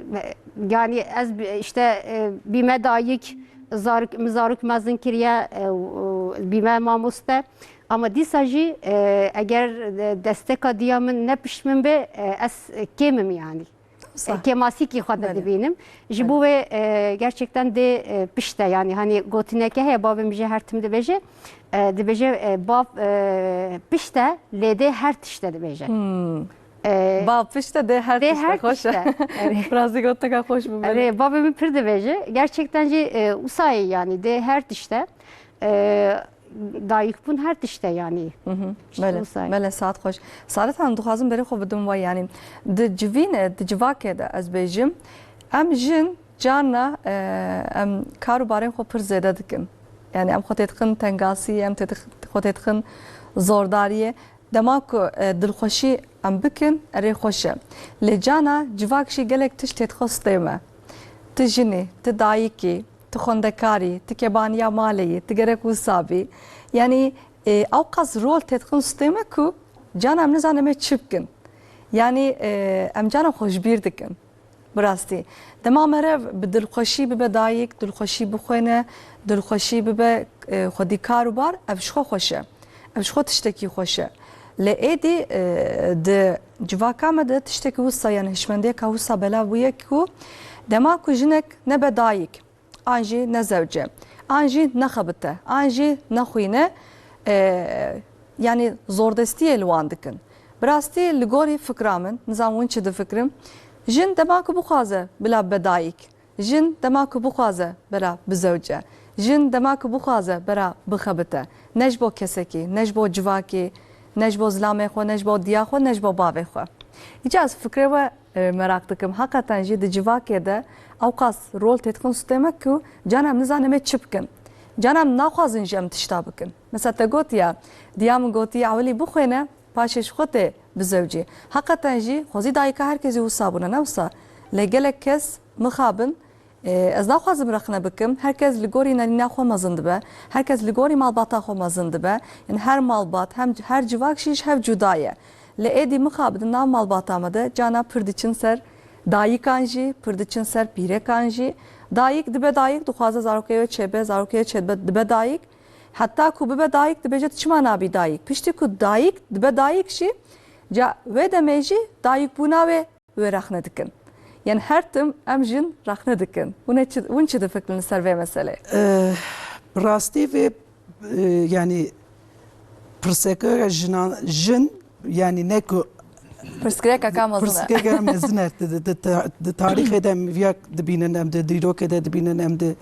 yani ez bi-, işte, e, bîme dayik, zarok, min zarok mezin kiriye, e, û bîme mamoste. Ama dîsa jî, e, eger, e, desteka diya min ne pişt min be, e, ez kêm im yani. Wisa. E, kêmasîkî xwe de Belê. dibînim. Ji Belê. bo wê, e, gerçekten dê, e, pişt e, yani hani gotineke heye, bavê min jî her tim dibêje, e, dibêje, e, bav, e, pişt e, lê dê her tişt e dibêje. Hmm. E, Bav pişt e, dê her dê tişt e, her xweş e. tişt e. Erê. Bi rastî gotineka xweş bû, belê. Erê, bavê min pir dibêje. Gerçekten jî, e, wisa ye yani, dê her tişt e. E, dayikbûn her tişt e yani. Hı hı. İşte Belê, wisa ye. belê, saet xweş. Saadet Hanım, dixwazim berê xwe bidim we, yani di civîne, di civakê de ez bêjim, em jin carna, e, em kar û barên xwe pir zêde dikin. Yani em xwe têdixin tengasiyê, em têdix-, xwe têdixin zordariyê. Dema ku, e, dilxweşî em bikin, erê xweş e. Lê carna civak jî gelek tişt têdixwe stê me. Tu jin î, tu dayik î, tu xwendekarî, tu kebaniya malê yî, tu gerek wisa bî. Yanî, e, ewqas rol têdixin stê me ku carna em nizanin em ê çi bikin. Yanî, e, em carna xwe ji bîr dikin. Bi rastî. Dema meriv bi dilxweşî bibe dayik, dilxweşî bixwêne, dilxweşî bibe, e, xwedî kar û bar, ev ji xwe xweş e. Ev ji xwe tiştekî xweş e. Lê êdî, e, di civaka me de tiştekî wisa, yani hişmendiyeka wisa belav bûye ku dema ku jinek nebe dayik, an jî nezewce, an jî nexebite, an jî nexwîne, e, yanî zordestiyê li wan dikin. Bi rastî li gorî fikra min, nizam hûn çi difikirin, jin dema ku bixwaze bila bibe dayik, jin dema ku bixwaze bila bizewce, jin dema ku bixwaze bila bixebite, ne ji bo kesekî, ne ji bo civakî, ne ji bo zilamê xwe, ne ji bo diya xwe, ne ji bo bavê xwe. Îca ez fikrê we e, meraq dikim. Heqeten jî di civakê de ewqas rol têdixin stê me ku carna em nizanin em ê çi bikin. Carna em naxwazin jî em tişta bikin. Mesela te gotiye, diya min gotiye ewilî bixwêne, paşê ji xwe tê bizewcî. Heqeten jî xwezî dayika her kesî wisa bûne, ne wisa? Lê gelek kes mixabin, e, ez naxwazim rexne bikim, her kes li gorî nerîna xwe mezin dibe, her kes li gorî malbata xwe mezin dibe. Yani her malbat, hem her civak jî ji hev cuda ye. Lê êdî mixabin di nav malbata me de carna pir diçin ser dayikan jî, pir diçin ser pîrekan jî. Dayik dibe dayik, dixwaze zarokê wê çêbe, zarokê wê çêdibe, dibe dayik. Heta ku bibe dayik, dibêje tu çima nabî dayik? Piştî ku dayik dibe dayik jî, ca wê demê jî dayikbûna wê wê rexne dikin. Yan her tim em jin rexne dikin. Hûn ê çi, hûn çi difikirin li ser vê meselê? Bi rastî vê, e, yanî pirseke jinan, jin, yanî ne ku Pirsgirêkeka mezin e. Pirsgirêkeka mezin e. Di, di, di, di tarîxê de em viya dibînin, em di dîrokê de dibînin, em di,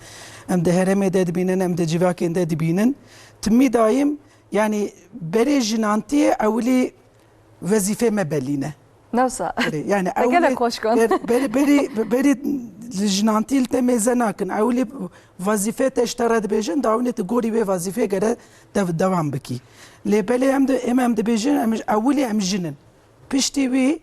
em di herêmê de dibînin, em di civakên de dibînin. Timî dayîm, yanî berê jinantiyê ewilî wezîfê me belî ne. Newsa. Berê, yanî Te gelek xweş got. Berê, berê, berê, berê li jinantî li te mêze nakin. Ewilî wezîfê te ji te re dibêjin, dawînê tu gorî wê wezîfê gere dev, devam bikî. Lê belê em di, em, em dibêjin, em, ewilî em jin in. Piştî wî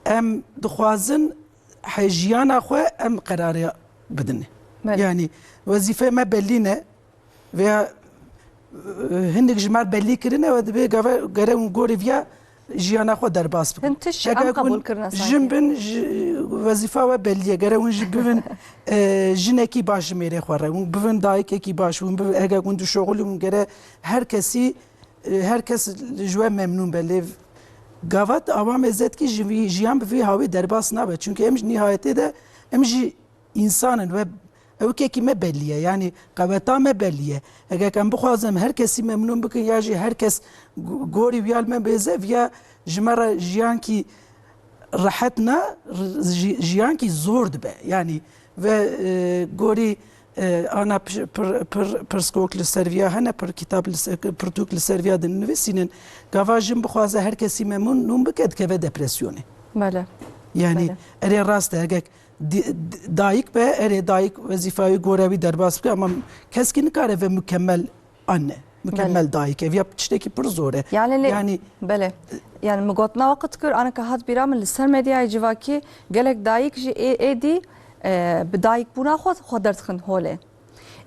em dixwazin he jiyana xwe em qerarê bidin. Belê. Yanî wezîfê me belî ne veya, e, hindik ji me re belî kirine we dibê gava gere hûn gorî viya jiyana xwe derbas bikin. Hin tişt em qebûl kirine sanki. Jin bin, ji, wezîfa we belî ye. Gere hûn jî bibin, e, jinekî baş ji mêrê xwe re. Hûn bibin dayikekî baş. Hûn bibin, eger hûn dişoxilin, hûn gere her kesî, e, her kes ji we memnûn be. Lê gava awa mêze dikî ji vî, jiyan bi vî hawî derbas nabe. Çunke em ji nîhayetê de, em jî însan in ve ewkekî me belî ye. Yanî qeweta me belî ye. Eger em bixwazin her kesî memnûn bikin ya jî her kes go-, gorî viya li me bêze, viya ji me re jiyankî rehet ne, r-, ji-, jiyankî zor dibe. Yanî ve, e, gorî, e, ana pir, pir, pir, pirsgok li ser viya hene, pir kitab li ser, pirtûk li ser viya dinivîsînin. Gava jin bixwaze her kesî memnûn bike, dikeve depresyonê. Belê. Yanî Belê. Erê rast e, eger di-, di-, dayik be, erê dayik wezîfa wî gore wî derbas bike, ama keskî nikare ve mukemmel anne, mukemmel dayik e. Viya tiştekî pir zor e. Yani lê, Yani belê. Yani min gotina we qet kir, aneke hat bîra min li ser medyayê civakî gelek dayik jî ê, êdî, e, bi dayikbûna xwe, xwe derdixin holê.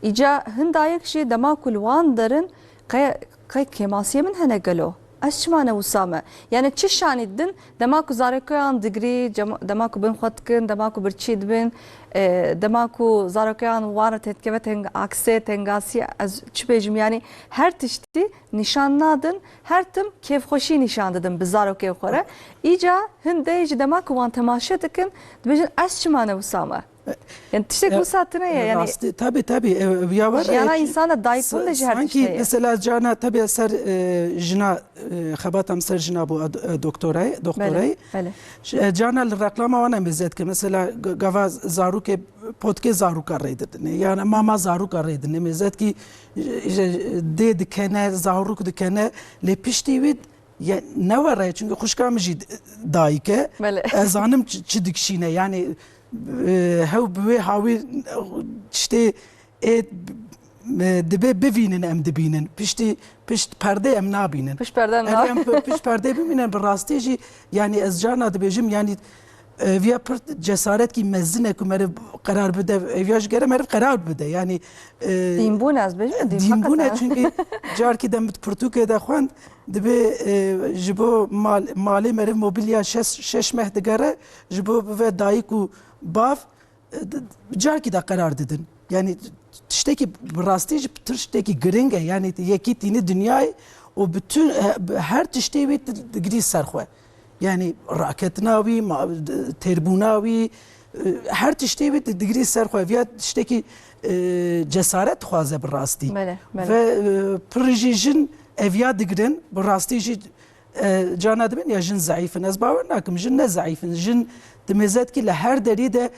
Îca hin dayik jî dema ku li wan derin qe, qe kêmasiyê min hene gelo? Ez çima ne wisa me? Yani çi şanî didin dema ku zarokeyan digirî, cema, dema ku bin xwe dikin, dema ku birçî dibin, e, dema ku zarokeyan wan re têdikeve teng, aksê, tengasiyê, ez çi bêjim, yani her tiştî nîşan nadin, her tim kêfxweşî nîşan didin bi zarokên xwe re. Îca hin dey jî dema ku wan temaşe dikin, dibêjin ez çima ne wisa me? Yani tiştek wisa tune ye yani. Rastî, tabii, tabii. E, ya var, jiyana e, insana dayik bûn de jî her tişt heye. Sanki mesela cana tabii ser, e, jina, e, xebatam ser jina bu, e, doktorayê, doktorayê. Belê. Ş-, e, cana li reklama wana mêze dike. Mesela g-, gava zarûkê potkê zarûka rê didine. Yani mama zarûka rê didine. Mêze dikî, e, dê dikene, zarûk dikene. Lê piştî wî ye, ne were, çünkü xwişka min jî dayik e. Belê. Ez zanim çi, çi dikişîne. Yani, e, hew bi wê hawî tiştê ê, e, dibe bivînin em dibînin. Piştî, pişt perdê em nabînin. Pişt perde em nabînin. Em pi-, pişt perdê bimînin bi rastî jî, yani ez carna dibêjim, yani, e, viya pir cesaretkî mezin e ku meriv qerar bide, e, viya ji gere meriv qerar bide. Yani, e, dînbûn ez bêjim, dîn, dînbûn e hakikaten. Çünkü carkî de min pirtûkê de xwend, dibê, e, ji bo mal, malê meriv mobilya şeş, şeş meh digere, ji bo bive dayik û bav, e, d-, carkî de qerar didin. Yani tiştekî bi rastî jî tiştekî giring e. Yani yekî tîni dinyayê û bütün, e, her tiştê wî di-, digirî ser xwe. Yani raketina wî, ma-, d-, têrbûna wî, e, her tiştê wî di-, digirî ser xwe. Viya tiştekî, e, cesaret dixwaze bi rastî. Belê, belê. Ve, e, pir jî jin eviya digirin, bi rastî jî, e, carna dibin ya jin zeîf in. Ez bawer nakim, jin ne zeîf in. Jin di mêzetkî li her derî de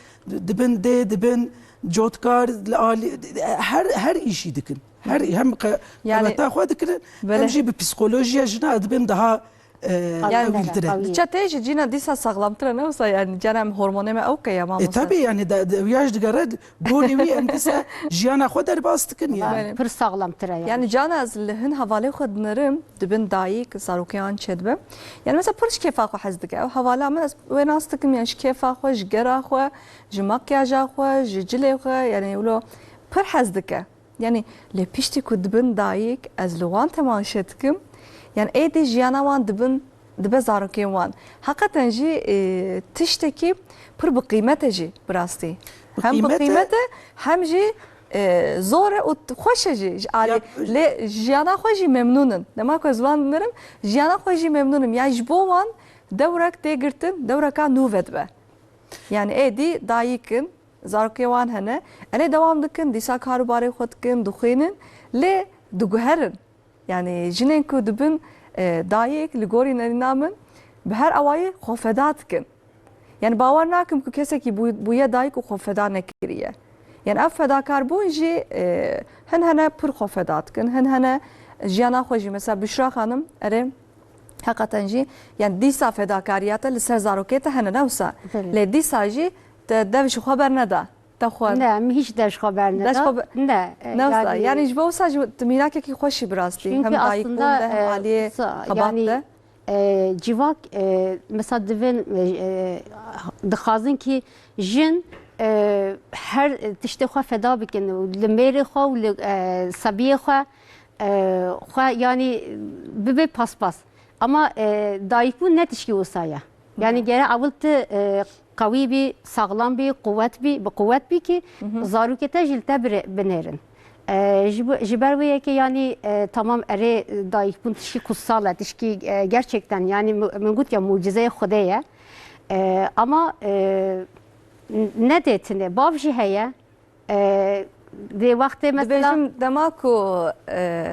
dibin dê, dibin cotkar, li alî, her, her îşî dikin. Her, hem qe-, Yani, qeweta xwe dikirin, belê. Hem jî bi psîkolojiya jina dibin daha, e, Yani, qewîtir e. Qewî. Diça te jî cîna dîsa saxlamtir e, ne wisa yani, cana em hormonê me ew ke ya E, mamoste. Tabii yani, de, de, ya jî digere, gorî wî em dîsa jiyana xwe derbas dikin yani. Belê. Pir saxlamtir e yani. Yani cana ez li hin hevalê xwe dinerim, dibin dayik, zarokeyan çêdibe. Yani mesela pir ji kêfa xwe hez dike. Ew hevala min ez wê nas dikim, yani ji kêfa xwe, ji gera xwe, ji makyaja xwe, ji cilê xwe, yani wilo pir hez dike. Yani lê piştî ku dibin dayik, ez li wan temaşe dikim. Yani êdî jiyana wan dibin, dibe zarokên wan. Heqeten jî, e, tiştekî pir bi qîmet e jî bi rastî. Hem bi qîmet e, hem jî, e, zor e û t-, xweş e jî. Ji alî, Ya, lê jiyana xwe jî memnûn in. Dema ku ez wan dinerim, jiyana xwe jî memnûn im. Ya ji bo wan dewrek tê girtin, dewreka nû vedibe. Yani êdî dayik in, zarokê wan hene, erê dewam dikin, dîsa kar û barê xwe dikin, dixwînin, lê diguherin. Yani jinên ku dibin, e, dayik li gorî nerîna min, bi her awayî xwe feda dikin. Yani bawer nakim ku kesekî bû-, bûye dayik û xwe feda nekiriye. Yani ev fedakarbûn jî, e, hin hene pir xwe feda dikin, hin hene jiyana xwe jî, mesela Büşra Xanim, erê, heqeten jî, yani dîsa fedakariya te li ser zarokê te hene, ne wisa? Belê. Lê dîsa jî te dev ji xwe berneda. Te xwe Ne, min hiç dev ji xwe berneda. Dev ji xwe be-, Ne, e, ne wisa? Yani, yani ji bo wisa jî tu mîrakekî xweş î bi rastî. Çünkü Hem dayik bûn aslında, de, hem e, aliyê sa-, xebat yani, de. E, civak, e, mesela divin, e, e, dixwazin ki jin, e, her tiştê xwe feda bikin. Li mêrê xwe û li, e, sebiyê xwe, e, xwe yani bibe paspas. Ama, e, dayikbûn ne tişkî wisa ye. Yani Hı. gere ewil tu, e, qewî bî, saxlam bî, quwet bî, bi quwet bî ki Hı hı. zarokê te jî li te bire-, binêrin. E, ji bo-, ji ber wê yekê yani, e, tamam erê dayikbûn tişkî kutsal e, tişkî, e, gerçekten yani mu-, min got ya mucizeyê Xwedê ye. E, ama, e, n-, ne dê tune, bav jî heye. E, dê wextê mesela Dibêjim dema ku, e,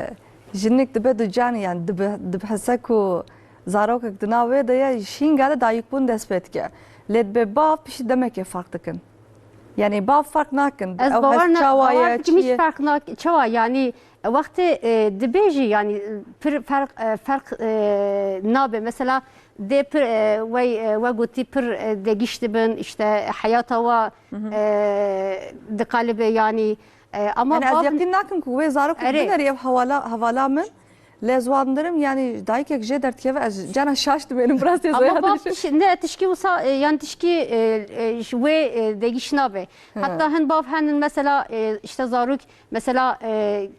jinik dibe ducan, yani dibe-, dibihise ku zarokek di nav wê de ye, ji hînga de dayikbûn dest pê dike. Lê dibe bav piştî demekê ferq dikin. Yani bav ferq nakin. Ez Ew bawer hes na-, çawa bawer ye, dikim çi hiç ye? Ferq nak-, çawa yani wextê, e, dibêjî yani pir ferq, e, ferq, e, nabe. Mesela dê pir, e, wey, e, we gotî pir, e, degîş dibin, işte heyata wa, Hı hı. e, diqalibe yani, e, ama Yani ez bav yeqîn nakim ku wê zarok Erê. binerî ev hevala, hevala min. Lê ez wan dirim, yani dayikek jê derdikeve, ez cana şaş dimênim, bi rastî ez Ama wê bav dikim. tiş-, ne tişkî wisa, e, yani tişkî, e, e, ji wê, e, degîş nabe. Hı. Hatta hin bav henin mesela, e, işte zarok mesela, e,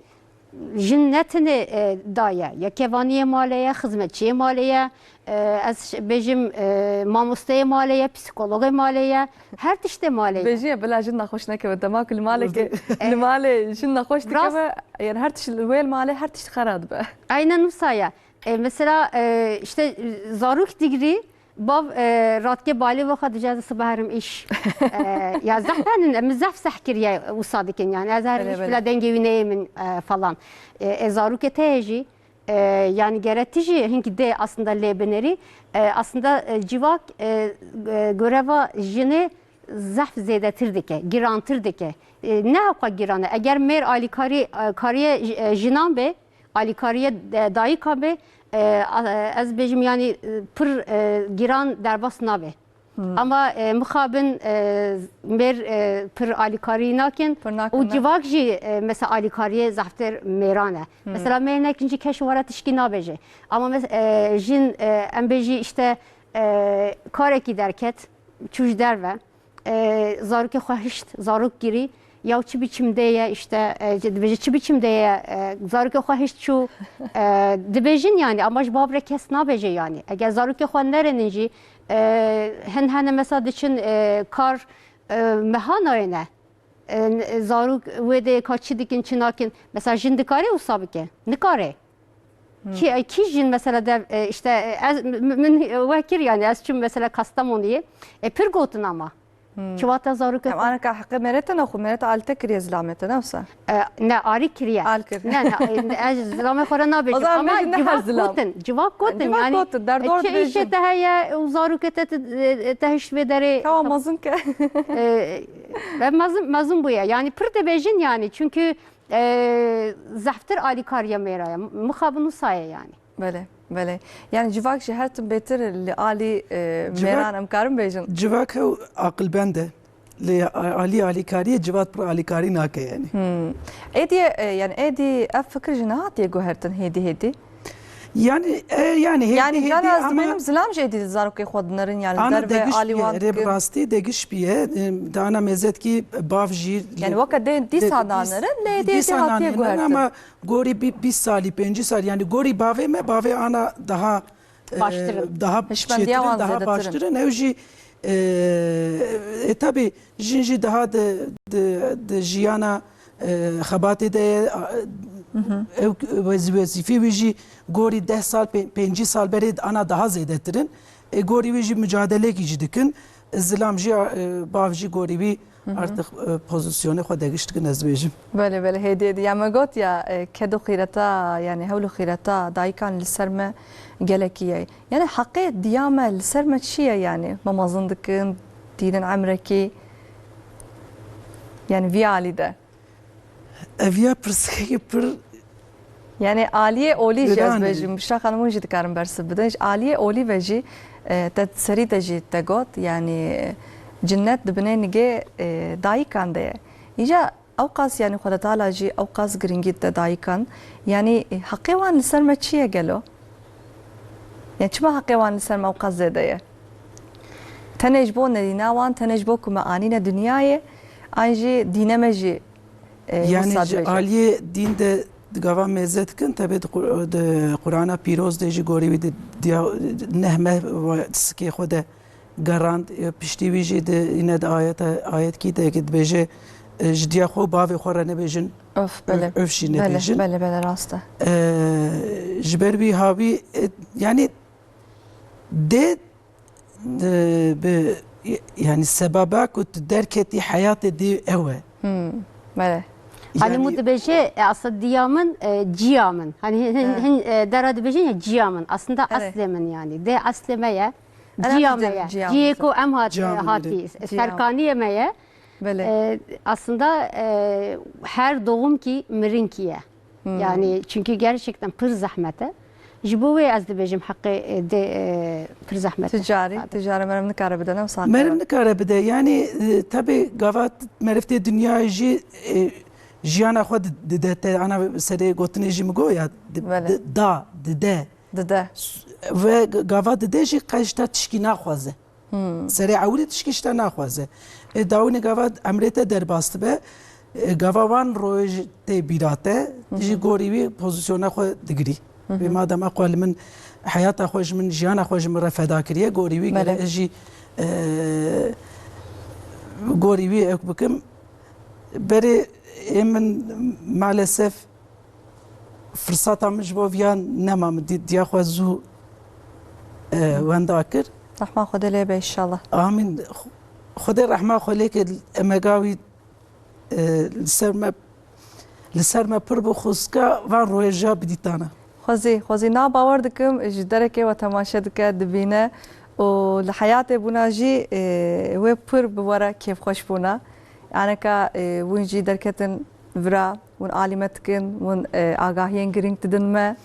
jin ne tenê, e, daye, ya kevaniyê malê ye, xizmetçiyê malê ye, e, ez ş-, bêjim, e, mamosteyê malê ye, psîkologê malê ye, her tiştê malê ye. Bêjî ye, bila jin nexweş nekeve. Dema ku li malê ke, Li malê jin nexweş Rast. dikeve, yani her tişt li wê malê her tişt xera dibe. Aynen wisa ye. E, mesela, e, işte, e, zarok digirî, bav, e, radke balê ve xwe dije ez sibe herim îş. E, ya zehf henin, em zehf seh kiriye wisa dikin yani. Ez her Belê, îş belê. bila dengê wî neyê min, e, falan. E, e, zarokê te ye jî, e, yani gere tu jî hinkî dê aslında lê binerî. E, aslında, e, civak, e, e, göreva jinê zehf zêdetir dike, girantir dike. E, ne hewqa giran e. Eger mêr alîkarî, e, kariyê, e, jinan be, alîkariyê, e, dayika be, e, a, e, ez bêjim yani, e, pir, e, giran derbas nabe. Hmm. Ama, e, mixabin, e, mêr, e, pir alîkarî nakin. Pir nakin, Û ne? civak jî, e, mesela alîkariyê zehftir mêran e. Hmm. Mesela mêr nekin jî keş wara tişkî nabêje. Ama mes-, e, jin, e, em bêjî işte, e, karekî derket, çû ji derve. E, zarokê xwe hişt, zarok girî, ya çi biçim dê ye, işte, e, dibêje çi biçim dê ye, e, zarokê xwe hişt çû, e, dibêjin yani, ama ji bav re kes nabêje yani. Eger zarokê xwe nerênin jî, e, hin hene mesela diçin, e, kar, e, meha nayêne. E, zarok wê dê ka çi dikin, çi nakin. Mesela jin dikare wisa bike? Nikare. Kî, kî jin mesela dev, e, işte, e, ez, m-, m-, min, e, we kir yani, ez çûm mesela Kastamoniyê. E, pir gotin ama. Çiwata zarokê Em xwe. anaka heqê mêrê te ne xwe, mêrê te alî te kiriye zilamê te, ne wisa? E, ne, alî kiriye. Al kir. Ne, ne, e, ez zilamê xwe re nabêjim. O zaman Ama bêjin ne her civak zilam. gotin, civak gotin Civak yani. gotin, derdor E, çi dibêjin. îşê te heye, û zarokê te, te, e, te hişt vê derê. Kawa mezin ke. E, e, mezin, mezin bûye. Yani pir dibêjin yani. Çünkü, e, zehftir alîkariya mêra ye. Mixabin wisa ye yani. Belê, belê. Yani civak jî her tim bêtir li alî, e, Civak mêran em karin bêjin. Civak hew aqilbend e. Lê a-, alî alîkariyê civat pir alîkarî nake yani. Hmm. Êdî, e, yani êdî ev fikir ji nehatiye guhertin hêdî hêdî? Yani, e, yani hêdî Yani hêdî cana ez ama dibênim zilam jî êdî zarokê xwe dinerin yani ana derve degiş alî bûye, wan rê bi dikin. rastî degiş bûye, e, dana mezetkî bav jî Yani weke dê dîsa de-, dîs-, nanerin, lê êdî êdî dîsa hatiye nanerin guhertin. Ama gorî bî-, bîst salî, pêncî salî, yani gorî bavê me, bavê ana daha, e, Baştir in. daha Hişmendiya çêtir in, wan daha zêdetir in. baştir in. Ew jî, e, e, tabi jin jî daha di, di, di jiyana, e, xebatê de ye, a, ew wez-, wezîfê wî jî gorî deh sal, pê-, pêncî sal berê ana daha zêdetir in. E, gorî wî jî mucadelekî jî dikin. Zilam jî, e, bav jî gorî wî artık, e, pozîsyonê xwe de gişt dikin, ez dibêjim. Belê, belê, hêdî, hêdî. Ya me got ya, e, ked û xîreta, yani hewl û xîreta dayikan li ser me gelekî ye. Yani heqê diya me li ser me çi ye yani? Me mezin dikin, tînin emrekî, yani vî alî de. Ev ya pirsekekî pir Yani aliyê olî jî ez giran e. Bêjim, Bişra Xanim, hûn jî dikarin bersiv bidin. Ji aliyê olî ve jî, e, te serî de jî te got, yani, e, cinnet di binê nigê, e, dayikan de ye. Îca ewqas, yani, Xwedetala jî ewqas giringî dide dayikan. Yani, e, heqê wan li ser me çi ye gelo? Yani çima heqê wan li ser me ewqas zêde ye? Tenê ji bo nedîna wan, tenê ji bo ku me anîne dinyayê, an jî dîne me jî, e, Yani wisa ji dibêje. Aliyê dîn de di gava mêze dikin, tebê di Qur-, di Qur'ana Pîroz de jî gorî wî di diya neh meh ve sikê xwe de gerand, e, piştî wî jî di, yine di ayeta, ayetkî de ki dibêje, e, ji diya xwe û bavê xwe re nebêjin, Of, belê. Öf jî Belê, nebêjin. Belê, belê, rast e. E, ji ber wî havî, e, yani dê, e, bi, yani sebaba ku tu derketî heyatê dê ew e. Hmm, belê. Hani Yani mu dibêje, e, aslında diya min, e, ciya min. Hani hin, hin, He. hin, e, dera dibêjin ya ciya min. Aslında Erê. Eslê min yani. Dê eslê me ye. Erê, Ciya me dibêjin ye. Ciya Ciyê min. Ku em hat, Ciya min, hatî. Erê. Ciya min. Serkaniyê me ye. Belê. E, aslında, e, her doğum ki mirin ki ye. Hmm. Yani çünkü gerçekten pir zehmet e. Ji bo wê ez dibêjim heqê, e, dê, e, pir zehmet e. Ticarî, Tabii. Ticarî meriv nikare bide, ne wisa Meriv qara. Nikare bide. Yani, e, tabii gava meriv tê dinyayê jî, e, jiyana xwe di-, dide te ana serê gotinê jî min got ya, di-, Belê. Di-, da, dide. Dide. Ve gava dide jî qey ji te tişkî naxwaze. Hmm. Serê ewilî tişkî ji te naxwaze. Ê dawînê gava emrê te derbas dibe, ê gava wan roj tê bîra te, Hı hı. Jî gorî wî pozîsyona xwe digirî. Hı hı. Vê madem eqwa li min heyata xwe ji min, jiyana xwe ji min re feda kiriye, gorî wî Belê. Gere ez jî, e, gorî wî ek bikim. Berê ê min maalesef firsata min ji bo viya nema, min dî-, diya xwe zû, e, wenda kir. Rehma Xwedê lê be inşallah. Amîn. Xwedê rehma xwe lê ke emega wî, e, li ser me, li ser me pir bû, xwezika van roja bidîtana. Xwezî, xwezî na bawer dikim, ji derekê we temaşe dike, dibîne û li heyatê bûna jî, e, wê pir bi we re kêfxweş bûna. Aneka, e, hûn jî derketin vira, hûn alî me dikin, hûn, e, agahiyên girîng didin me,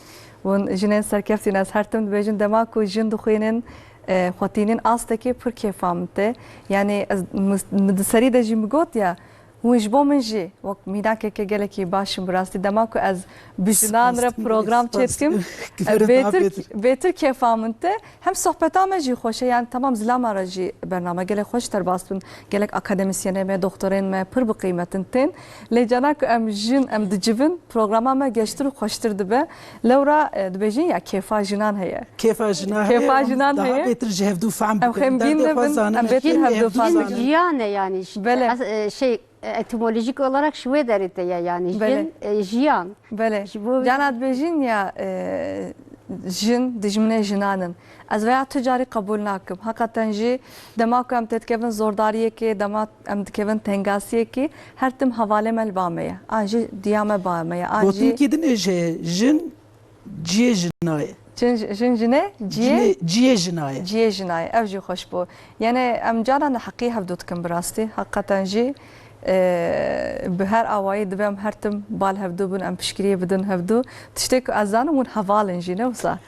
hûn jinên serkeftî ne. Ez her tim dibêjin, dema ku jin dixwînin, e, xwetînin astekê pir kêfa min tê. Yani ez, min, min di serî de jî min got ya, hûn ji bo min jî wek mînakeke gelekî baş in bi rastî. Dema ku ez bi jinan re Spas dikim, program spas çêdikim, dikim. Bêtir, bêtir kêfa min tê. Hem sohbeta me jî xweş e, yani tamam zilama re jî bername gelek xweş derbas bin. Gelek akademîsyenê me, doktorên me pir bi qîmet in tên. Lê cana ku em jin, em dicivin, programa me geştir û xweştir dibe. Lewra, e, dibêjin ya kêfa jinan heye. Kêfa jinan heye, Kêfa em jinan daha heye. Bêtir ji hevdû fehm Em bikin. Xemgîn Derdê xwe dibin, zanin. Em bêtir Jin hevdû fehm bikin. Jiyan e yani. Belê. As-, e, şey, e, etimolojik olarak ji wê derê te ye yani. Belê. Jin, e, jiyan. Belê. Ji bo Cana dibêjin ya, e, jin dijminê jinan in. Ez veya tu carî qebûl nakim. Heqeten jî dema ku em têdikevin zordariyekê, dema em dikevin tengasiyekê, her tim hevalê me li ba me ye. An jî diya me ba me ye. An jî Gotinkî din ê jê, jin ciyê jina ye. Jin, jin jinê ciyê? Cinê, ciyê jina ye. Ciyê jina ye. Ev jî xweş bû. Yani em caran heqî hevdû dikin bi rastî. Heqeten jî, e, bi her awayî dibe em her tim bal hevdû bin, em piştgiriyê bidin hevdû. Tiştê ku ez zanim hûn heval in jî, ne wisa?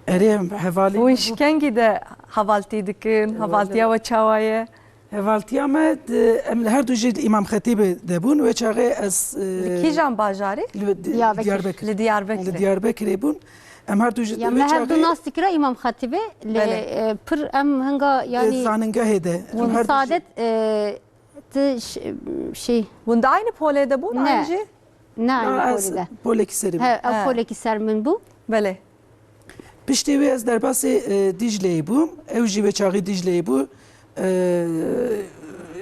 Erê, em hevalî Hûn bû. Ji kengî de hevaltî dikin, Wele. Hevaltiya we çawa ye? Hevaltiya me, di, em li her du jî di Îmam Xetîbê de bûn. Wê çaxê ez, e, Li kîjan bajarî? Li di-, Diyarbekir. Diyarbekir. Li Diyarbekirê. Li Diyarbekirê bûn. Em her du jî Ya wê me her du çaxê nas dikira Îmam Xetîbê. Lê, Belê. E, pir em hinga, e, yani zaningehê de. Em her du jî Saadet, e, ti ş-, şey. Hûn di aynı polê de bûn, Ne. Aynı jî? Ne, Na, aynı ez polê de. Polekî serî bûm. He, ew He. Polekî ser min bû. Belê. Piştî wê ez derbasî, e, Dîcleyê bûm. Ew jî wê çaxî Dîcleyê bû. E,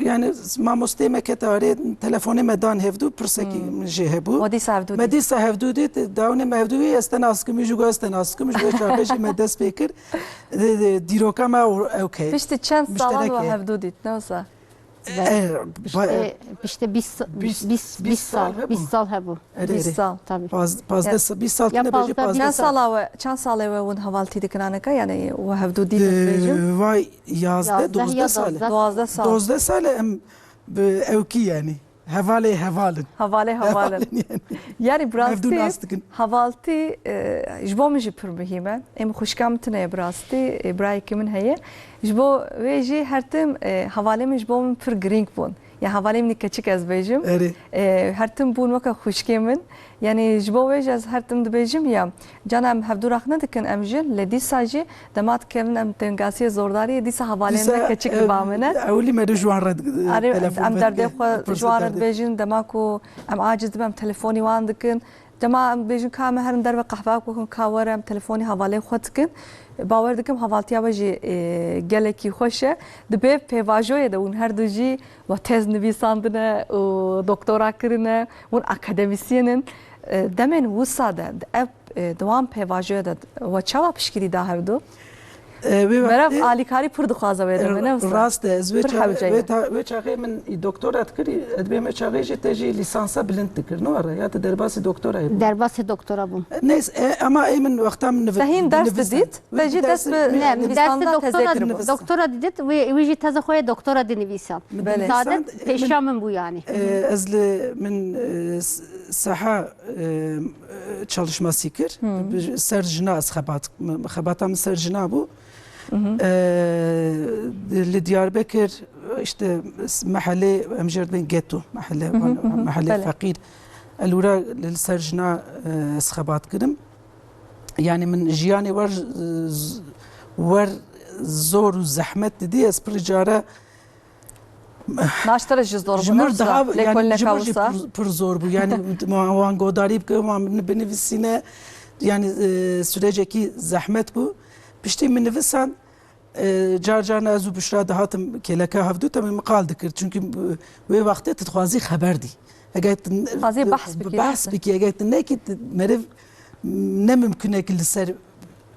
Yani mamostê me kete arê, telefonê me dan hevdû, pirsekî min jê hebû. We dîsa hevdû dît? Me dîsa hevdû dît, dawinê me hevdû wî, ez te nas kim, wî jî got ez te nas kim, ji wê çaxê jî me dest pê kir. Di, di, dîroka me ew, ew ke Piştî çend salan we muşterek e. hevdû dît, ne wisa? E, ba- Piştê, piştê bîst, Bîst, bîst, bîst bîst sal sal, hebû. bîst sal hebû. Erê, Bîst erê. sal. Tabii. Paz-, pazdeh Ya. sa-, bîst sal Ya tine bêjî, pazdeh, pazdeh Çend bîst sal. sala we, çend salê we hûn hevaltî dikin aneka? Yani we hevdû dît Ee, dibêjim. Vay, yazdeh, Yazdeh ya dozdeh sal e. dozdeh. Dozdeh sal. Dozdeh sal e em bi ewkî yani. Hevalê hevalin. Hevalê hevalin. Hevalin yani. Yani bi Hevdû rastî nas dikin. hevaltî, e, ji bo min jî pir muhîm e. Em xwişka min tune ye bi rastî, e, birayekî min heye. Ji bo wê jî her tim, e, hevalê min ji bo min pir girîng bûn. Ya hevalê min ê keçik ez bêjim. Erê. E, her tim bûn weke xwişkê min. Yani ji bo wê jî ez her tim dibêjim ya, cana em hevdû rex nedikin em jin, lê dîsa jî dema dikevin em tengasiyê zordariyê, dîsa hevalê min Dîsa, keçik e, diba min e. ewilî me de ji wan re, e, Erê, telefon em derdê vedike, xwe pirse ji wan re derdê. dibêjin, dema ku em aciz dibin, em telefonî wan dikin. Dema em dibêjin ka em herin derve qehwe bikin, ka were em telefonî hevalê xwe dikin. Bawer dikim hevaltiya we jî, e, gelekî xweş e. Di vê pêvajoyê de hûn her du jî we tez nivîsandine û doktora kirine, hûn akademisyen in. E, demên wisa de, di ev, e, di wan pêvajoyê de we çawa piştgirî da hevdu? E, wê Meriv wextê alîkarî pir dixwaze wê demê, ne wisa? Rast e, ez wê Pir çaxê, hewce ye. wê ta-, wê çaxê min doktora dikir, ez dibê me çaxê jî te jî lîsansa bilind dikir, ne were? Ya te derbasî doktora ye bû? Derbasî doktora bûm. Neyse, e, ama ê min wexta min nivi-, Te hîn ders nivîsan. didît, Wî te jî dest dersi bi min Ne, min lîsansa dersi tezê doktora, kiribû. doktora didît, wî, wî jî teze xwe yê doktora dinivîsan. Min Belê. dinivîsan, Zaten e, min, pêşiya min bû yani. e, ez li min, e, s-, saha, e, çalışması kir. Hı. Bi ser jina ez xebat, xebata min ser jina bû. Hı hı. E, li Diyarbekir, işte, s-, mehelê, em jê re dibên geto, mehele, Hı hı, hı hı. mehelê Belê. feqîr. Elûra li ser jina, e, ez xebat kirim. Yani min jiyanê wer, z-, wer zor û zehmet didî, ez pirî care Naştere ji zor ji bû, mir ne wisa? daha, yani ji Lêkolîneka mir jî wisa? pir, pir zor bû. Yani wan godarî bike, wan binivîsîne. Yani, e, sürecekî zehmet bû. Piştî min nivisan, e, car carna ez û Büşra dihatim kêleka hevdû, te min qal dikir. Çünkü, e, wê wextê tu dixwazî xeber dî. Eger tu Dixwazî behs bikî. behs bikî, eger tu nekî, tu meriv ne mimkun e ki li ser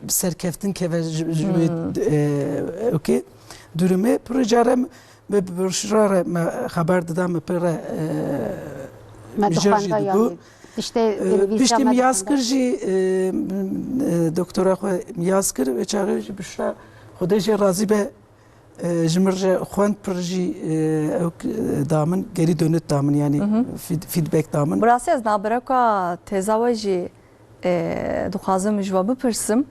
serkeftin keve ji, ji wê, Hmm. e, okey. Durumê pirî care me, me bi Büşra re me xeber dida, me pê re, e, Me mijêr jî dixwenda dibû. yani. Piştê E, dinivîsiya piştî me min yaz dixwenda. kir jî, e, e, doktora xwe min yaz kir, wê çaxê jî Büşra Xwedê jê razî be, e, ji min re xwend pir jî, e, ew, e, da min, geri dönüt da min, yani Hı hı. feed-, feedback da min. Bi rastî ez nabereka têza we jî, e, dixwazim ji we bipirsim.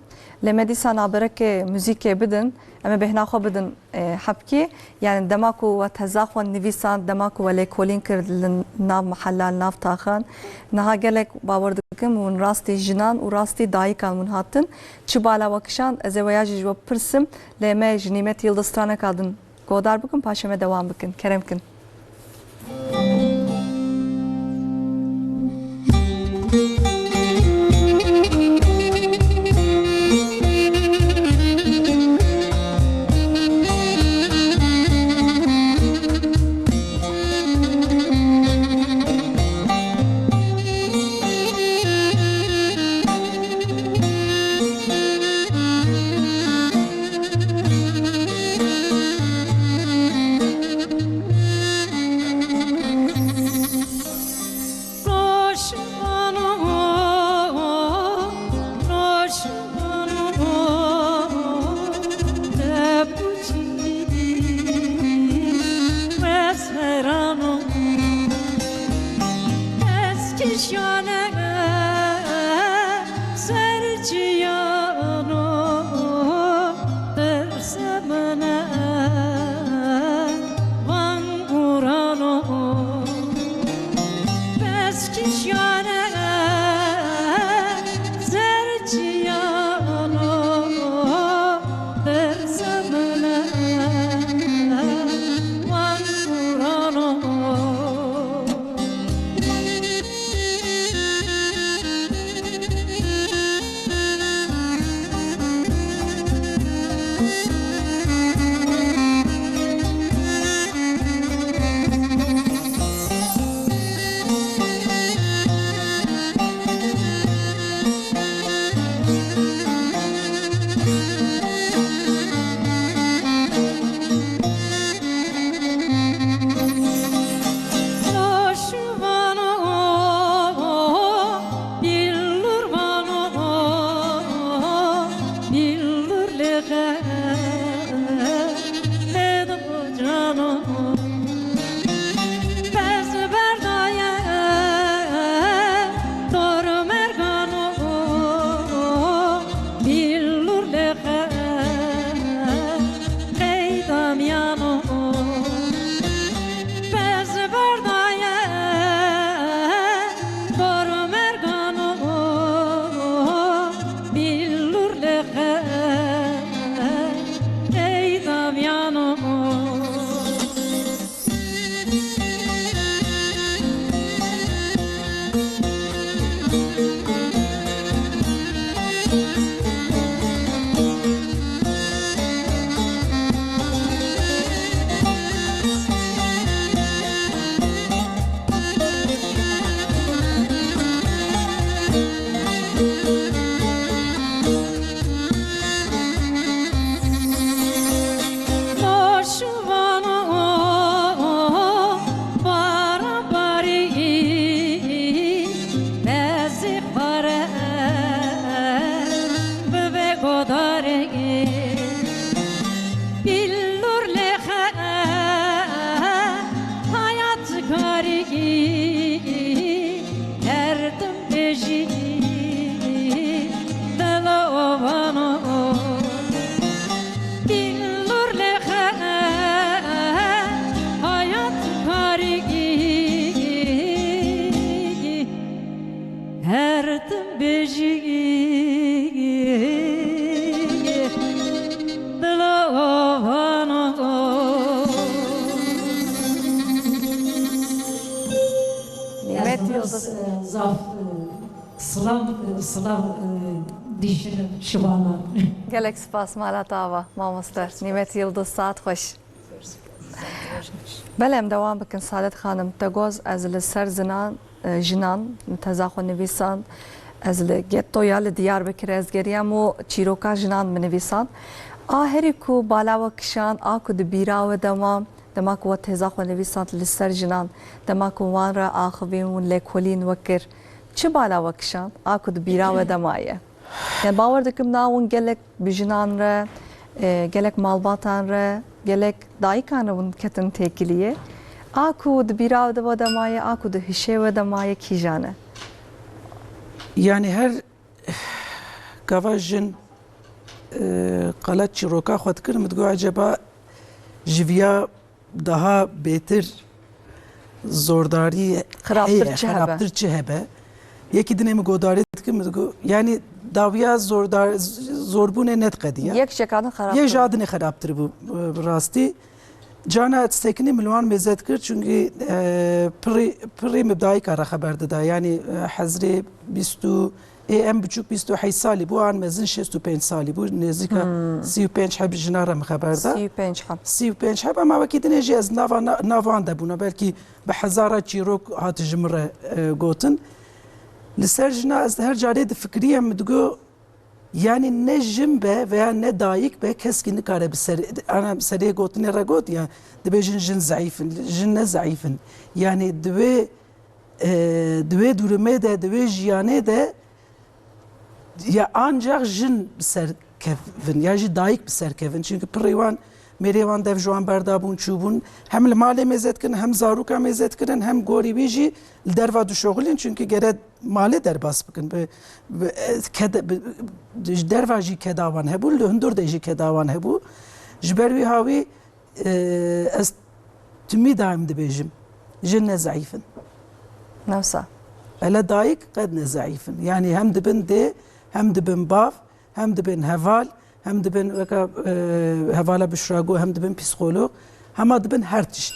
Lê me dîsa naberekê muzîkê bidin, em ê bêhna xwe bidin, e, hebkî. Yani dema ku we teza xwe nivîsand, dema ku we lêkolîn kir li nav mehela, li nav taxan, niha gelek bawer dikim hûn rastî jinan û rastî dayikan hûn hatin. Çi bala we kişand, ez ê we ya jî ji we bipirsim. Lê me ji Nîmet Yildiz straneka din godar bikin, paşê me dewam bikin. Kerem kin. Doşuvano bara barî, bezî xware bibe godarî. Billur lêxe hayat karî, her tim bêjî dilo vano. Billur lêxe hayat karî, her tim bêjî dilo vano. Nîmet Yıldız. Zaf, e, silav, e, silav, e, dişinim şivanan. Gelek spas, mala te ava, mamoste. Nîmet Yıldız, saet xweş. Belê, em dewam bikin, Saadet Xanim. Te got, ez li ser zinan, e, jinan, li teza xwe nivîsand, ez li gettoya li Diyarbekirê ez geriyam û çîroka jinan binivîsand. A herî ku bala we kişand, a ku di bîra we de ma, dema ku we teza xwe nivîsand li ser jinan, dema ku wan re axivîn û lêkolîn we kir, çi bala we kişand, a ku di bîra we de maye? Yani bawer dikim na hûn gelek bi jinan re, e, gelek malbatan re, gelek dayikan re hûn ketin têkiliyê. A ku di bîra we de, we de maye, a ku di hişê we de maye, kîjan e? Yani her gava jin, e, qala çîroka xwe dikir, min digot, eceba ji viya daha bêtir zordarî Xirabtir heye, çi hebe? Xirabtir çi hebe? Yekî dinê min godarî dikim, min digo, yani dawiya zordar-, zorbûnê nediqediya. Yek ji yekan din xirabtir Yek bû. Ji a dinê xirabtir bû, e, bi rastî. Cana sekinî min li wan mêze dikir, çunkî, e, pirî, pirî min bi dayika re xeber dida. Yani, e, hezrê bîst û Ê em biçûk bîst û heşt salî bû, an mezin şêst û pênc salî bû. Nêzîka Hmm. sî û pênc heb jina re min xeber da. Sî û pênc heb. Sî û pênc heb, ama wekî dinê jî ez nava na-, nav wan de bûna. Belkî bi hezara çîrok hat ji min re, e, gotin. Li ser jina ez her carê difikiriyem, min digo, yanî ne jin be veya ne dayik be, keskî nikare bi ser, ana serê gotinê re got ya, dibêjin jin zeîf in, jin ne zeîf in. Yanî di wê e, di wê durumê de, di wê jiyanê de ya ancax jin bi ser kevin, ya jî dayik bi ser kevin. Çimkî pirê wan, mêrê wan dev ji wan berdabûn, çûbûn. Hem li malê mêze dikirin, hem zaroka mêze dikirin, hem gorî wî jî li derva dişoxilin. Çimkî gere malê derbas bikin. Bi, bi, e, kede, bi, ji derva jî keda wan hebû, li hundir de jî keda wan hebû. Ji ber wî hawî, e, ez timî daim dibêjim, jin ne zeîf in. Newsa. Hele dayik qet ne zeîf in. Yanî hem dibin dê, hem dibin bav, hem dibin heval, hem dibin weka, e, hevala Bişra got, hem dibin psîkolog, hema dibin her tişt.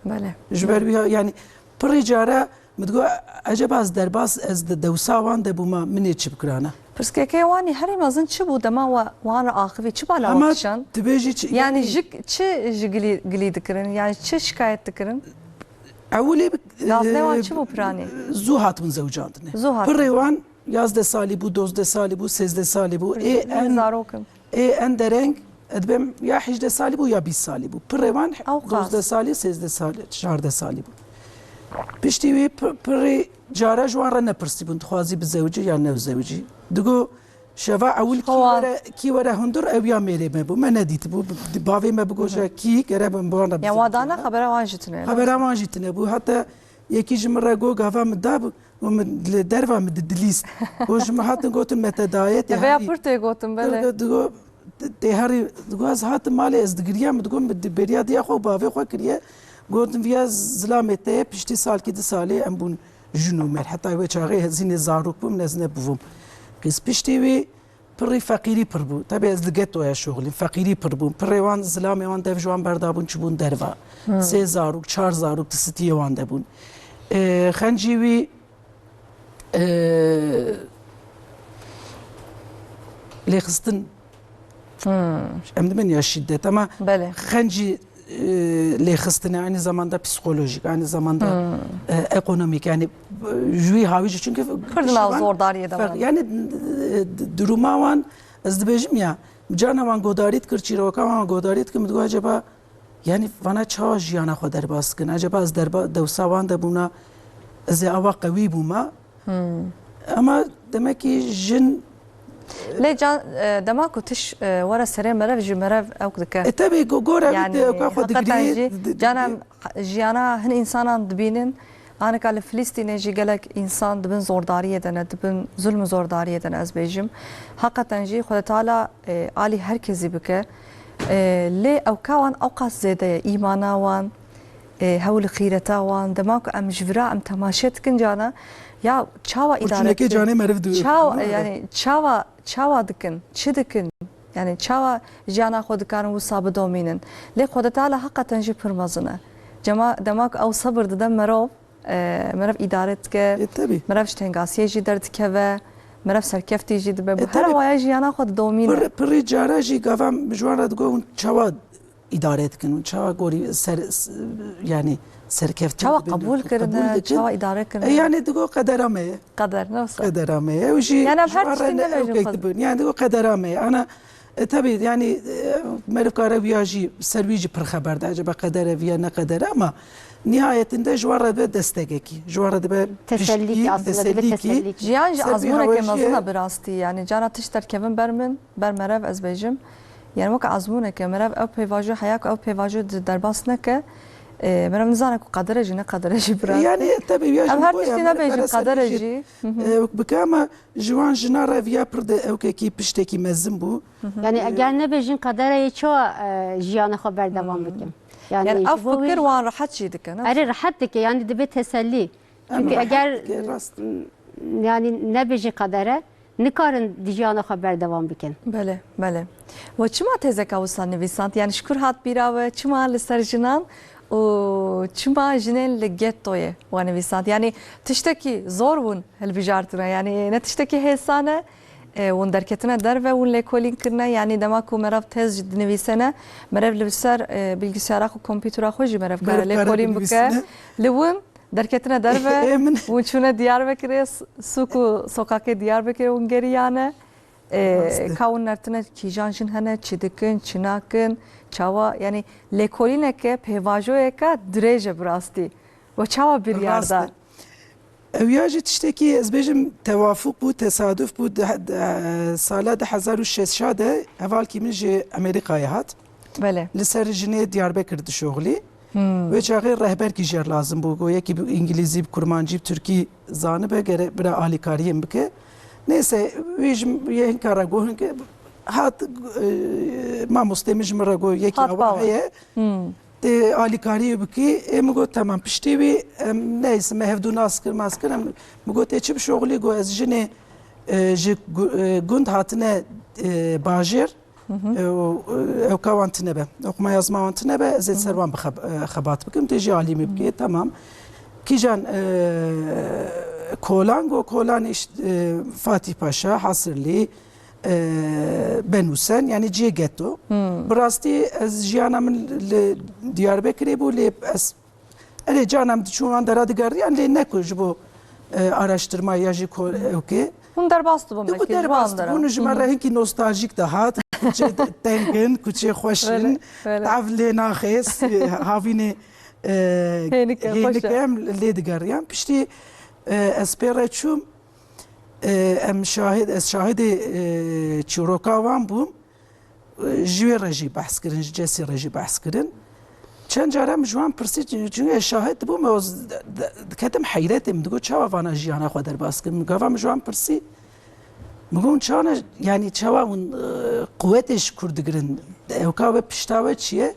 Belê. Ji ber wî, yanî pirî cara Min digot, eceba ez derbas, ez di dewsa wan de bûma, min ê çi bikirana? Pirsgirêkê wan ê herî mezin çi bû dema we wan re axivî, çi bala we kişand? Hema dibêjî çi, yanî, yanî jik çi ji gilî, gilî dikirin? Yanî çi şikayet dikirin? Ewilê bi, Gaznê wan e, çi bû piranî? Zû hatibin zewcandinê. Zû hatin. Pirê wan yazdeh salî bû, dozdeh salî bû, sêzdeh salî bû. Ê, en zarok in. Ê en dereng, ez dibêm ya hejdeh salî bû ya bîst salî bû. Pirê wan Ew qas. Dozdeh salî, sêzdeh salî, çardeh salî bû. Piştî wî pi-, pirî cara ji wan re nepirsîbûn, dixwazî bizewicî ya newzewicî. Digo, şeva ewil kî Xewa. were, kî were hundir, ew ya mêrê me bû. Me nedîtibû. Bi-, bavê me bigot, ji kî, gere min bi wan re Ya bizewicî wadana ne? Xebera wan jî tune. Xebera wan jî tune bû. Heta yekî ji min re got, gava min dabû. Û min li derva min didilîst. Û ji min hatin gotin, me te daye, tê Heve ya herî. Pir tê gotin, belê. Digo, digo, tê herî, digo, ez hatim malê, ez digiriyam, digo, min di beriya diya xwe û bavê xwe kiriye. Gotin, viya zilamê te ye, piştî salkî di salê em bûn jin û mêr. Heta wê çaxê ez hînê zarok bûm, ez nebûbûm qîz. Piştî wî Pirî feqîrî pir bû. Tebî ez li getoya şoxilîm. Feqîrî pir bû. Pirê wan, zilamê wan dev ji wan berdabûn, çibûn derva. Hmm. Sê zarok, çar zarok di sitiyê wan de bûn. Ee, xencî wî, ee, lêxistin. Em dibin ya şiddet ama Belê. Xencî e, lêxistin e, aynı zamanda psikolojik, aynı zamanda e, ekonomik, yani e, ji wî hawî jî çünkü Pir di nav zordariyê de ferq- wan. Yani e, d- duruma wan ez dibêjim ya, cana wan godarî dikir, çîroka wan godarî dikir, min digot acaba yani vana çawa jiyana xwe derbas dikin? Acaba ez derba dewsa wan de bûna, ez ê awa qewî bûma? Ama demek ki jin Lê can, e, dema ku tiş, e, were serê merev jî merev ewk dike. E, tebî go- gora Yani, de ewka xwe heqeten digirî, jî di- di- cana em jiyana hin insanan dibînin. Anika li Filistînê jî gelek insan dibin zordariyê de ne, dibin zulm û zordariyê de ne ez bêjim. Heqeten jî Xwedê Teala, e, alî her kesî bike. E, lê ewka wan ewqas zêde ye, îmana wan, e, hewl xîreta wan, dema ku em ji vira em temaşe dikin cana, ya çawa îdare Kurşunekê dikin? Canê meriv du- Çawa, du- yani çawa, çawa dikin? Çi dikin? Yani çawa jiyana xwe dikarin wisa bidomînin? Lê Xwedê Teala heqeten jî pir mezin e. Cema, dema ku ew sebir dide merov, e, merov îdare dike, E, tabii. Merov ji tengasiyê jî derdikeve, merov serkeftî jî dibe. Bu E, her tabii. Awaya jiyana xwe didomîne. Pir, pirî cara jî gava ji wan re digo hûn çawa îdare dikin û çawa gorî ser, s- yani serkeftin Çawa dibin, qebûl kirine, qebûl dikin. Çawa îdare kirine? E, yani digo qedera me ye. Qeder, ne wisa? Qedera me ye. Ew jî Yani em ji her wan tiştî re ne nebêjin ew pek qed- dibin. Yani digo qedera me ye. Ana, e, tabii yani e, meriv kare wiya jî ser wî jî pir xeber de. Acaba qeder e viya ne qeder e ama nihayetinde ji wan re dibe destegekî. Ji wan re dibe Tesellî piştgî, ki aslında dibe tesellî ki. Tesellî ki. Jiyan jî Ser wî azmûneke hawajiyê mezin e bi rastî. Yani cana tişt derkevin ber min, ber merev ez bêjim. Yani weke azmûneke merev ew pêvajo heya ku ew pêvajo di derbas neke, e, merev nizane ku qedere jî ne qedere jî bira. Yani tabii ya Em her tiştî nebêjin qedere jî. Hı hı. E, bike ama ji wan jina re viya pir de ewkekî piştekî mezin bû. Hı hı. Yani eger nebêjin qedere yê çawa, e, jiyana xwe berdewam bikin? Yani Yani ji ev bo wê fikir wan rehet jî dike, ne? Erê rehet dike, yani dibe tesellî. Çünkü Ama eger, rast. Yani nebêjî qedere, nikarin di jiyana xwe berdewam bikin. Belê, belê. We çima têzeka wisa nivîsand? Yani ji kur hat bîra we? Çima li ser jinan û çima jinên li gettoyê we nivîsand? Yani tiştekî zor hûn hilbijartine. Yani ne tiştekî hêsan e. E, hûn derketine derve, hûn lêkolîn kirine. Yani dema ku merav tez jî dinivîsene, merav li ser, e, bilgisayara xwe, kompîtera xwe jî merav kare Meriv kare lêkolîn bike. Dinivîsine. Li hûn Derketine derve, Ê, min hûn çûne Diyarbekirê, s-, sûk û sokakê Diyarbekirê hûn geriyane. Ê, Rast e. Ka hûn nertine kîjan jin hene, çi dikin, çi nakin, çawa, yani lêkolîneke, pêvajoyeke dirêj e bi rastî. We çawa biryar Rast da? E. Ew ya jî tiştekî, ez bêjim, tewafuk bû, tesaduf bû, di, di, sala du hezar û şeşa de hevalkî min ji Amerîkayê hat. Belê. Li ser jinê Diyarbekir dişoxilî. Hmm. Wê çaxê rehberkî jê re lazim bû. Go yekî bi îngilîzî, bi kurmancî, bi tirkî zanibe, gere bira alîkariyên bike. Neyse, wê ji yê hinka re go hinke hat, e, mamostê min ji min re go yekî Hat awa bawer. Heye. Hmm. Tê alîkariyê bikî. Ê min got, "Temam." Piştî wî em neyse me hevdû nas kir, mas kir. Em, min got, "Tê çi bişoxilî?" Go, "Ez jinê, e, ji gu-, e, gund hatine, e, bajêr." Hı hı. E, û, e, ewka wan tine be. Oxuma yazma wan tine be, ez ê ser wan bixeb-, e, xebat bikim, tê jî alî min bikê, temam. Kîjan, e, kolan, go kolan îşte, e, Fatih Paşa, Hasirlî, e, Benûsen, yani cihê getto. Hı. Bi rastî ez jiyana min li Diyarbekirê bû, lê ez Erê, canem diçûn wan dera digeriyan, lê ne ku ji bo, e, araştirma ya jî ko-, ewkê. Hûn derbas dibûn Diku belkî ji wan derbas dera. Dibûn, ji me Hı hı. Re hinkî nostaljîk dihat. Kuçê de-, teng in, kuçê xweş in. Belê, belê. Tav lê naxê, s-, havînê, e, Hênik e, hênik xweş e. Em lê digeriyan. Piştî, e, ez pê re çûm, e, em şahid, ez şahidê, e, çîroka wan bûm. Ji wê re jî behs kirin, ji Cesî re jî behs kirin. Çend cara min ji wan pirsî, çi-, çi-, ez şahid dibûm, ez d-, d-, diketim heyretê, min digot, "Çawa vana jiyana xwe derbas kirin?" Min gava min ji wan pirsî, min got, "Çawa ne, yani çawa hûn, e, quwetê ji kur digirin? Ewka we pişta we çi ye?"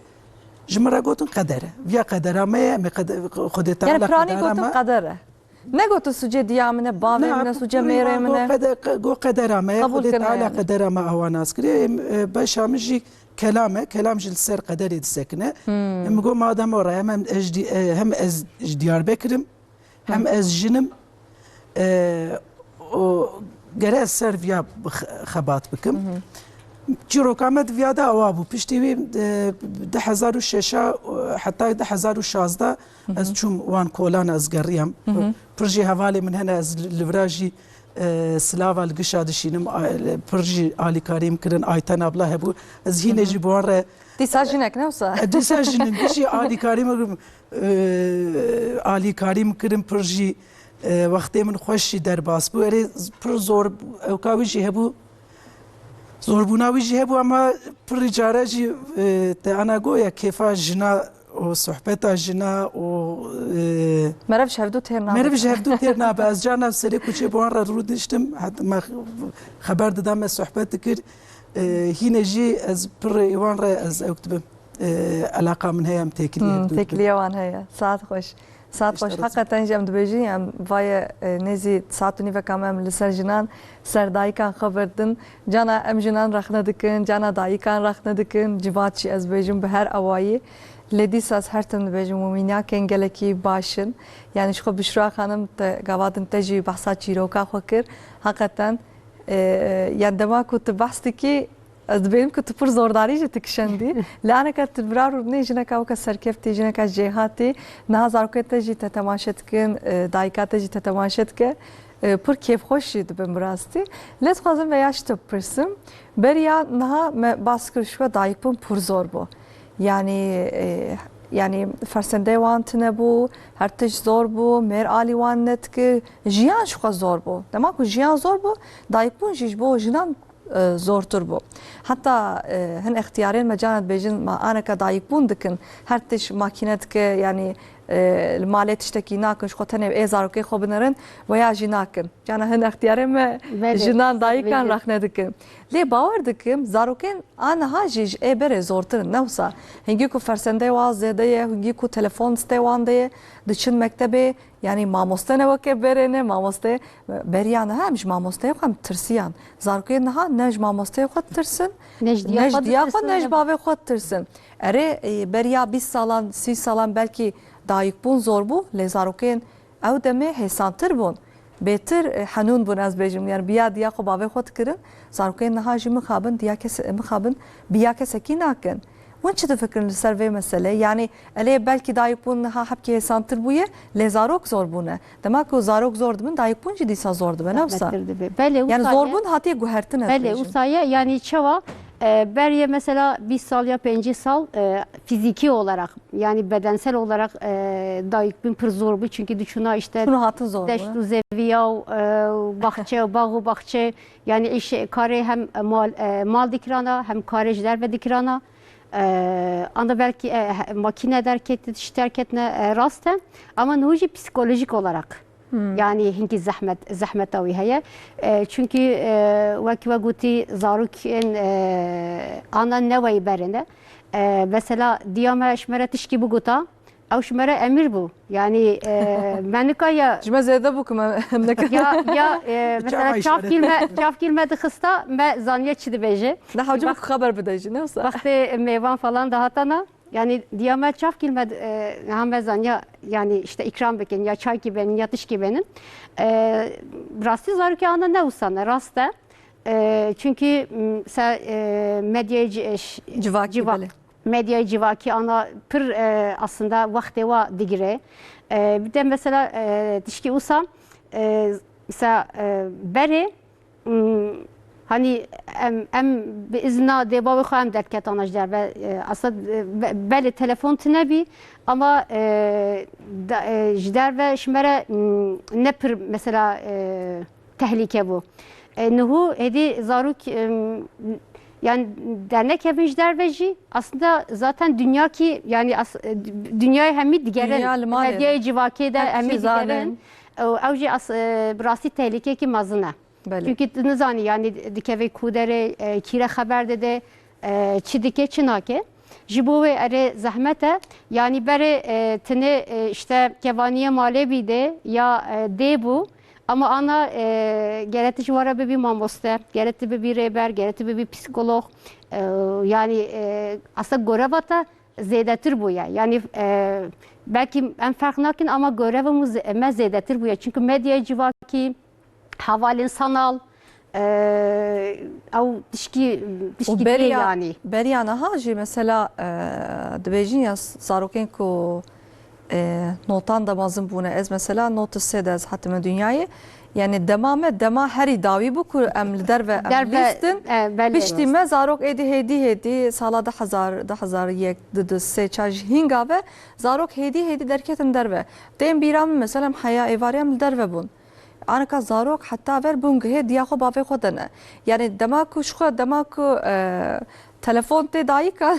Ji min re gotin, "Qeder e. Viya qedera me ye, em ê qede-, Xwedê Teala Yani piranî qedera gotin me." Qeder e. Negotu sucê diya min e, bavê min e, sucê mêrê min e. Go qede-, qe-, go qedera me, Qebûl Xwedê kirine Teala yani. Qedera me awa nas kiriye. Em, e, beşa min jî kelam e, kelam jî li ser qederê disekine. Hmm. Em go madem ora, hem, hem ez, di-, e, hem ez ji Diyarbekir im, hem ez jin im. E, o Gere ez ser viya x-, xebat bikim. Çîroka me di viya de awa bû. Piştî wî, e, du hezar û şeş a, e, heta du hezar û şazde ez çûm wan kolan ez geriyam. Pir jî hevalê min hene, ez li, li vira jî, e, silava li gişa dişînim. A, pir jî alîkarî min kirin. Ayten abla hebû. Ez hîne jî bi wan re Dîsa jinek ne wisa? E, dîsa jinek, pir jî alîkarî min, e, alîkarî min kirin, pir jî, e, wextê min xweş jî derbas bû. Erê, pir zor, ewka wî jî hebû, zorbûna wî jî hebû, ama pirî cara jî, e, te ana goya kêfa jina û sohbeta jina û, e, Meriv ji hevdû têr nabe. Meriv ji hevdû têr nabe. Ez carna serê kuçê bi wan re rûdiştim. Het-, me xeber dida, me sohbet dikir. E, hîne jî ez pir ê wan re ez ewk dibim. E, elaqa min heye, em têkilî Hmm, hevdû dibin. Têkiliya wan heye. Saet xweş. Saet Îşte xweş. Razî. Heqeten jî em dibêjin, em vaye, e, nêzî saet û nîveka me em li ser jinan, ser dayikan xeber din. Cana em jinan rexne dikin, cana dayikan rexne dikin. Civat jî ez bêjim bi her awayî. Lê dîsa ez her tim dibêjim, û mînakên gelekî baş in. Yani ji xwe Bişra Xanim te gava din te jî behsa çîroka xwe kir. Heqeten, e, yani dema ku tu behs dikî, ez dibêjim ku tu pir zordarî jî tu kişendî. Lê aneke tu vira rûdinê jineka weke serkeftî, jineka jêhatî, niha zarokê te jî te temaşe dikin, e, dayika te jî te temaşe dike. E, pir kêfxweş jî dibin bi rastî. Lê dixwazim veya ji te bipirsim. Beriya niha me bas kir ji we dayikbûn pir zor bû. Yani, e, yani fersendeyê wan tune bû, her tişt zor bû, mêr alî wan nedikir, jiyan ji xwe zor bû. Dema ku jiyan zor bû, dayikbûn jî ji bo jinan e, zortir bû. Heta, e, hin extiyarên me cana dibêjin, ma aneka dayikbûn dikin, her tişt makîne dike, yanî, e, li malê tiştekî nakin, ji xwe tenê ê zarokê xwe binerin, veya jî nakin. Cana hin extiyarên me Belê, jinan, dayikan belê. Rexne dikin. Lê bawer dikim, zarokên a niha jî ji ê berê zortir in, ne wisa. Hingî ku fersendeyê wan zêde ye, hingî ku telefon distê wan de ye, diçin mektebê, Yanî mamoste ne weke berê ne, mamoste beriya niha em ji mamosteyê xwe em tirsiyan. Zarokê niha ne ji mamosteyê xwe ditirsin, Ne ji diya ne ji xwe diya xwe, ditirsin, ne ji ne bavê xwe ditirsin. Erê, e, beriya bîst salan, sî salan belkî dayikbûn zor bû, lê zarokên ew demê hêsantir bûn. Bêtir, e, henûn bûn, ez bêjim. Yani biya diya xwe bavê xwe dikirin, zarokên niha jî mixabin, diya kes-, mixabin, biya kesekî nakin. Hûn çi difikirin li ser vê meselê? Yanî, elê belkî dayikbûn niha hebkê hêsantir bûye, lê zarok zor bûne. Dema ku zarok zor dibin, dayikbûn jî dîsa zor dibe, ne wisa? Zehmettir dibe. Belê, Yani wisa ye. Zorbûn hatiye guhertin, ez Belê, bêjim. Wisa ye. Yani çawa, e, berê mesela bîst sal ya pêncî sal, e, fizîkî olarak, yani bedensel olarak, e, dayikbûn pir zor bû. Çünkü diçûna işte Çûn û hatin zor bû, deşt he? û zeviya û, e, û baxçe û bağ û baxçe, yani iş, karê hem mal, e, mal dikirana, hem karê ji derve dikirana. E, anda belkî, e, he-, makîne derket, tişt derketine, e, rast e. Ama niha jî psikolojik olarak, Hmm. yani hinkî zehmet, zehmeta wî heye. E, çünkü, e, wek we gotî, zarokên, e, ana neweyî berê ne. E, mesela diya me ji me re tişkî bigota, ew ji me re emir bû. Yani, e, me nikaya Ji me zêde bû ku me, em neke- Ya, ya, e, mesela çavkî me, çavkî me dixista, me zaniye çi dibêje. Ne hewce Bak- bû ku xeber bide jî, ne wisa? Wextê mêvan falan dihatana, yani diya me çavkî me, e, niha me zaniya, yani işte ikram bikin, ya çaykî benin, ya tişkî benin. E, rastî zarokê ana ne wisa ne, rast e. E, çünkü, m, se, e, medyayê ci-, e, ş-, Civakî, civak-, belê. Medyayê civakî ana pir, e, aslında wextê wa digire. E, bir de mesela, e, tişkî wisa, e, mesela, e, berê, m, hani em, em bi izna dê bavê xwe em derketana ji derve, e, aslında, e, be-, belê telefon tune bî, ama, e, da, e, ji derve ji me re, m, ne pir mesela, e, tehlîke bû. E, niha hêdî zarok, e, yani dernekevin ji derve jî aslında zaten dünya ki, yani as-, e, dünyayê hemî digerin. Dünya li malê. Medyayê civakê de Her hemî tiştî digerin. Zanin. E, ew jî as-, e, bi rastî tehlîkeyekî mezin e. Belê. Çünkü tu nizanî yani dikeve ku derê, e, kî re xeber dide, e, çi dike, çi nake. Ji bo wê erê zehmet e. Yani berê, e, tinê, e, işte kevaniyê malê bî de ya, e, dê bû. Ama ana, e, gere tu ji we re bibî mamoste, gere tu bibî rêber, gere tu bibî psîkolog. E, yani, e, aslında goreva te zêdetir bûye. Yani, e, belkî em ferq nakin ama goreva mu zê-, me zêdetir bûye. Çünkü medyayê civakî, hevalên sanal, Eee, ew tişkî, tişkî pê yanî. Beriya niha jî mesela, e, dibêjin ya zarokên ku, e, notan de mezin bûne. Ez mesela nota sê de ez hatime dinyayê. Yani dema me, dema herî dawî bû ku em li derve em lîstin. E, belê. Piştî me zarok êdî hêdî hêdî sala du hezar, du hezar yek, du, du, sê, çar ji hînga ve zarok hêdî hêdî derketin derve. Tên bîra min mesela em heya êvarê em li derve bûn. Anika zarok heta ver bûn guhê diya xwe bavê xwe de ne. Yani dema ku ji xwe, dema ku, e, telefon tê dayika,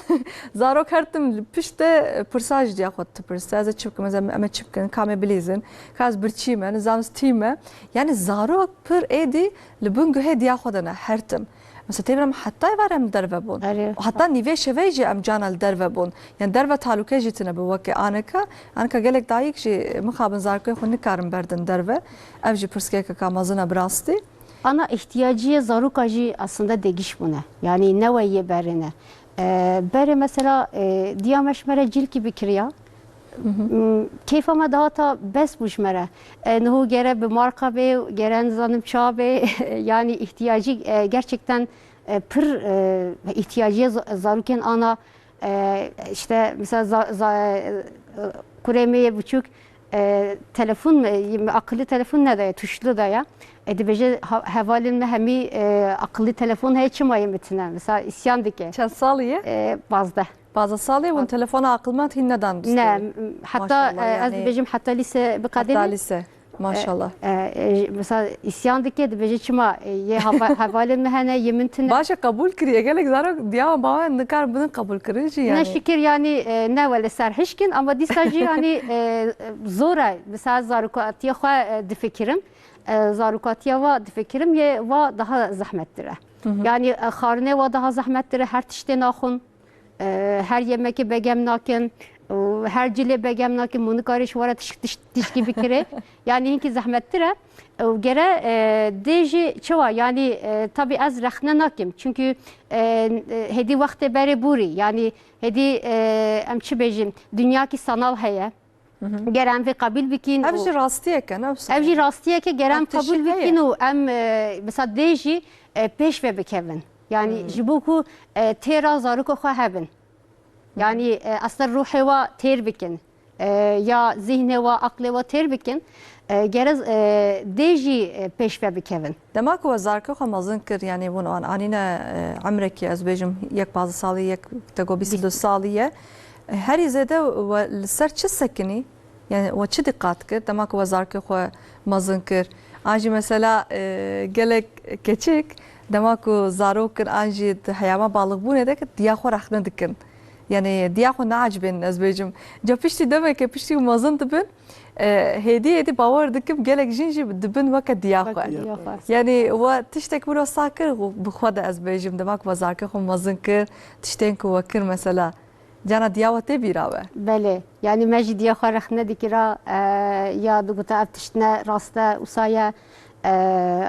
zarok her tim li pişt de pirsa ji diya xwe dipirse, ez ê çi bikim, ez em, em ê çi bikin, ka em ê bilîzin, ka ez birçî me, nizam stî me. Yani zarok pir êdî li bin guhê diya xwe de ne, her tim. Mesela tê bîra min heta êvar em li derve bûn. Erê. Heta nîvê şeveyê jî em cana li derve bûn. Yani derve talûke jî tine bi weke anika. Anika gelek dayik jî mixabin zarokên xwe nikarin berdin derve. Ev jî pirsgirêkeka mezin e bi rastî. Ana ihtiyaciyê zaroka jî aslında degiş bûne. Yani ne we yê berê ne. Ee, berê mesela, e, diya me ji me re cîlkî bikiriya. M, keyfa me dihata bes bû ji me re. E, niho gere bi marka bê, gere nizanim ça bê. Yani ihtiyacî, e, gerçekten, e, pir, e, ihtiyaciyê za-, zarokên ana, e, işte mesela za-, za-, e, kurê me yê biçûk, e, telefon, e, akıllı telefon ne daye, tuşlu daye. E, dibêje ha-, hevalên me hemî, e, akıllı telefon heye, çima yê min tine? Mesela isyan dike. Çend salî ye? E, pazdeh. Pazdeh salî ye, hûn telefona aqilmend hîn nedan destê wî. Ne, m-, heta, maşallah, e, ez yani dibêjim heta lîse biqedîne. Heta lîse. Maşallah. E, e, e, mesela îsyan dike, dibêje çima, e, yê hava-, hevalên min hene, yê min tune. Baş e, qebûl kiriye. Gelek zarok diya wan bawen nikar bidin qebûl kirin jî yani. Ne şikir yani, e, ne wele serhişkin ama dîsa jî yani, e, zor e. Mesela zarokatiya xwe, e, difikirim. E, zarokatiya wa difikirim, yê wa daha zehmettir e. Hı hı. Yani, e, xwarinê wa daha zehmettir e, her tiştê naxwin. E, her yemekê begem nakin, û her cilê begem nakin, mû nikarê ji we re tişk-, tişk-, tişkî bikirê. Yani hinkî zehmettir e. Û gere, e, dê jî çawa, yani, e, tabî ez rexne nakim. Çünkü, e, e, hêdî wextê berê bûrî. Yani hêdî, e, em çi bêjin, dinyakî sanal heye. Hı hı. Ger em vê qebîl bikîn Ev û jî rastiyek e, ne wisa? Ev jî rastiyek e, ger em Ev tiştî qebûl heye. Bikîn û em, e, mesela dê jî, e, pêş ve bikevin. Yani Hmm. ji bo ku, e, têra zarokê xwe hebin. Hı hı. Yani, e, aslında ruhê wa têr bikin. E, ya zihnê wa, aqlê wa têr bikin. E, gere, e, dê jî, e, pêş ve bikevin. Dema ku we zarokê xwe mezin kir, yani hûn wan anîne, e, emrekî, ez bêjim, yek pazdeh salî, yek te got bîst û du salî ye. E, herî zêde we li ser çi sekinî? Yani we çi diqat kir? Dema ku we zarokê xwe mezin kir. An jî mesela, e, gelek keçik, dema ku zarok in, an jî di heyama balixbûnê de diya xwe rexne dikin. Yani diya xwe naecibênin, ez bêjim. Ca piştî demeke, piştî ku mezin dibin, e, hêdî hêdî bawer dikim gelek jin jî dibin weke diya xwe. Weke diya xwe. Yani we tiştek wilo sa kir, bi xwe de ez bêjim, dema ku we zarokê xwe mezin kir, tiştên ku we kir mesela, cana diya we tê bîra we? Belê. Yani me jî diya xwe rexne dikira, e, ya digota ev tişt ne rast e, wisa ye. E,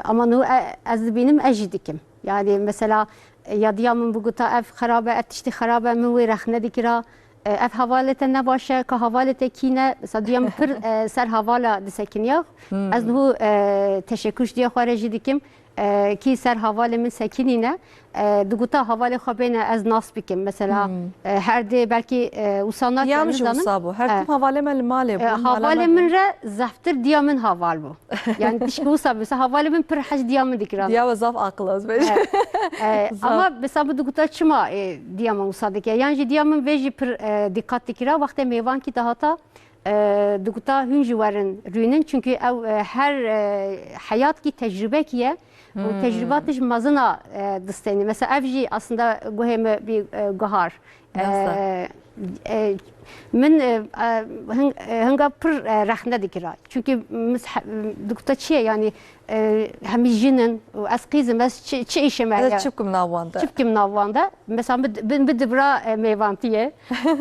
ama niho, e, ez dibînim, ez jî dikim. Yani mesela, e, ya diya min bigota ev xerab e, ev tiştî xerab e, min wê rexne dikira. E, ev hevalê te ne baş e, ka hevalê te kî ne? Mesela diya min pir, e, ser hevala disekiniya. Hmm. Ez niho, e, teşekkür ji diya xwe re jî dikim. E, kî ser hevalê min sekinîne, e, digota hevalê xwe bêne ez nas bikim. Mesela, Hmm. e, her dê belkî, e, wisa nake, Diya min jî nizanim. Wisa bû. Her E, tim hevalê me li malê e, bû, mala me hevalê bû. Min re zeftir diya min heval bû. Yani tişkî wisa bû. Mesela hevalê min pir hez diya min dikira. Diya we zaf aqil ez bêjim. E, e, Zaf. Ama mesela bi digota çima, e, diya min wisa dike? Yan jî diya min vê jî pir, e, dîqat dikira. Wextê mêvankî dihata, e, digota hûn jî werin rûnin. Çünkü ew, e, her, e, heyatkî tecrübekî ye. Û Hmm. tecrübatî ji mezina, e, distênî. Mesela ev jî aslında guhê min bî, e, guhar. Nasıl? E, e, min, e, e, hin-, e, hinga pir, e, rexne dikira. Çünkü min se-, digota çi ye? Yani, e, hemî jin in û ez qîz im, ez çi, çi îşê me heye? Ez çi bikim nav wan de? Çi bikim nav wan de? Mesela min, min, min dibira, e, mêvantiyê.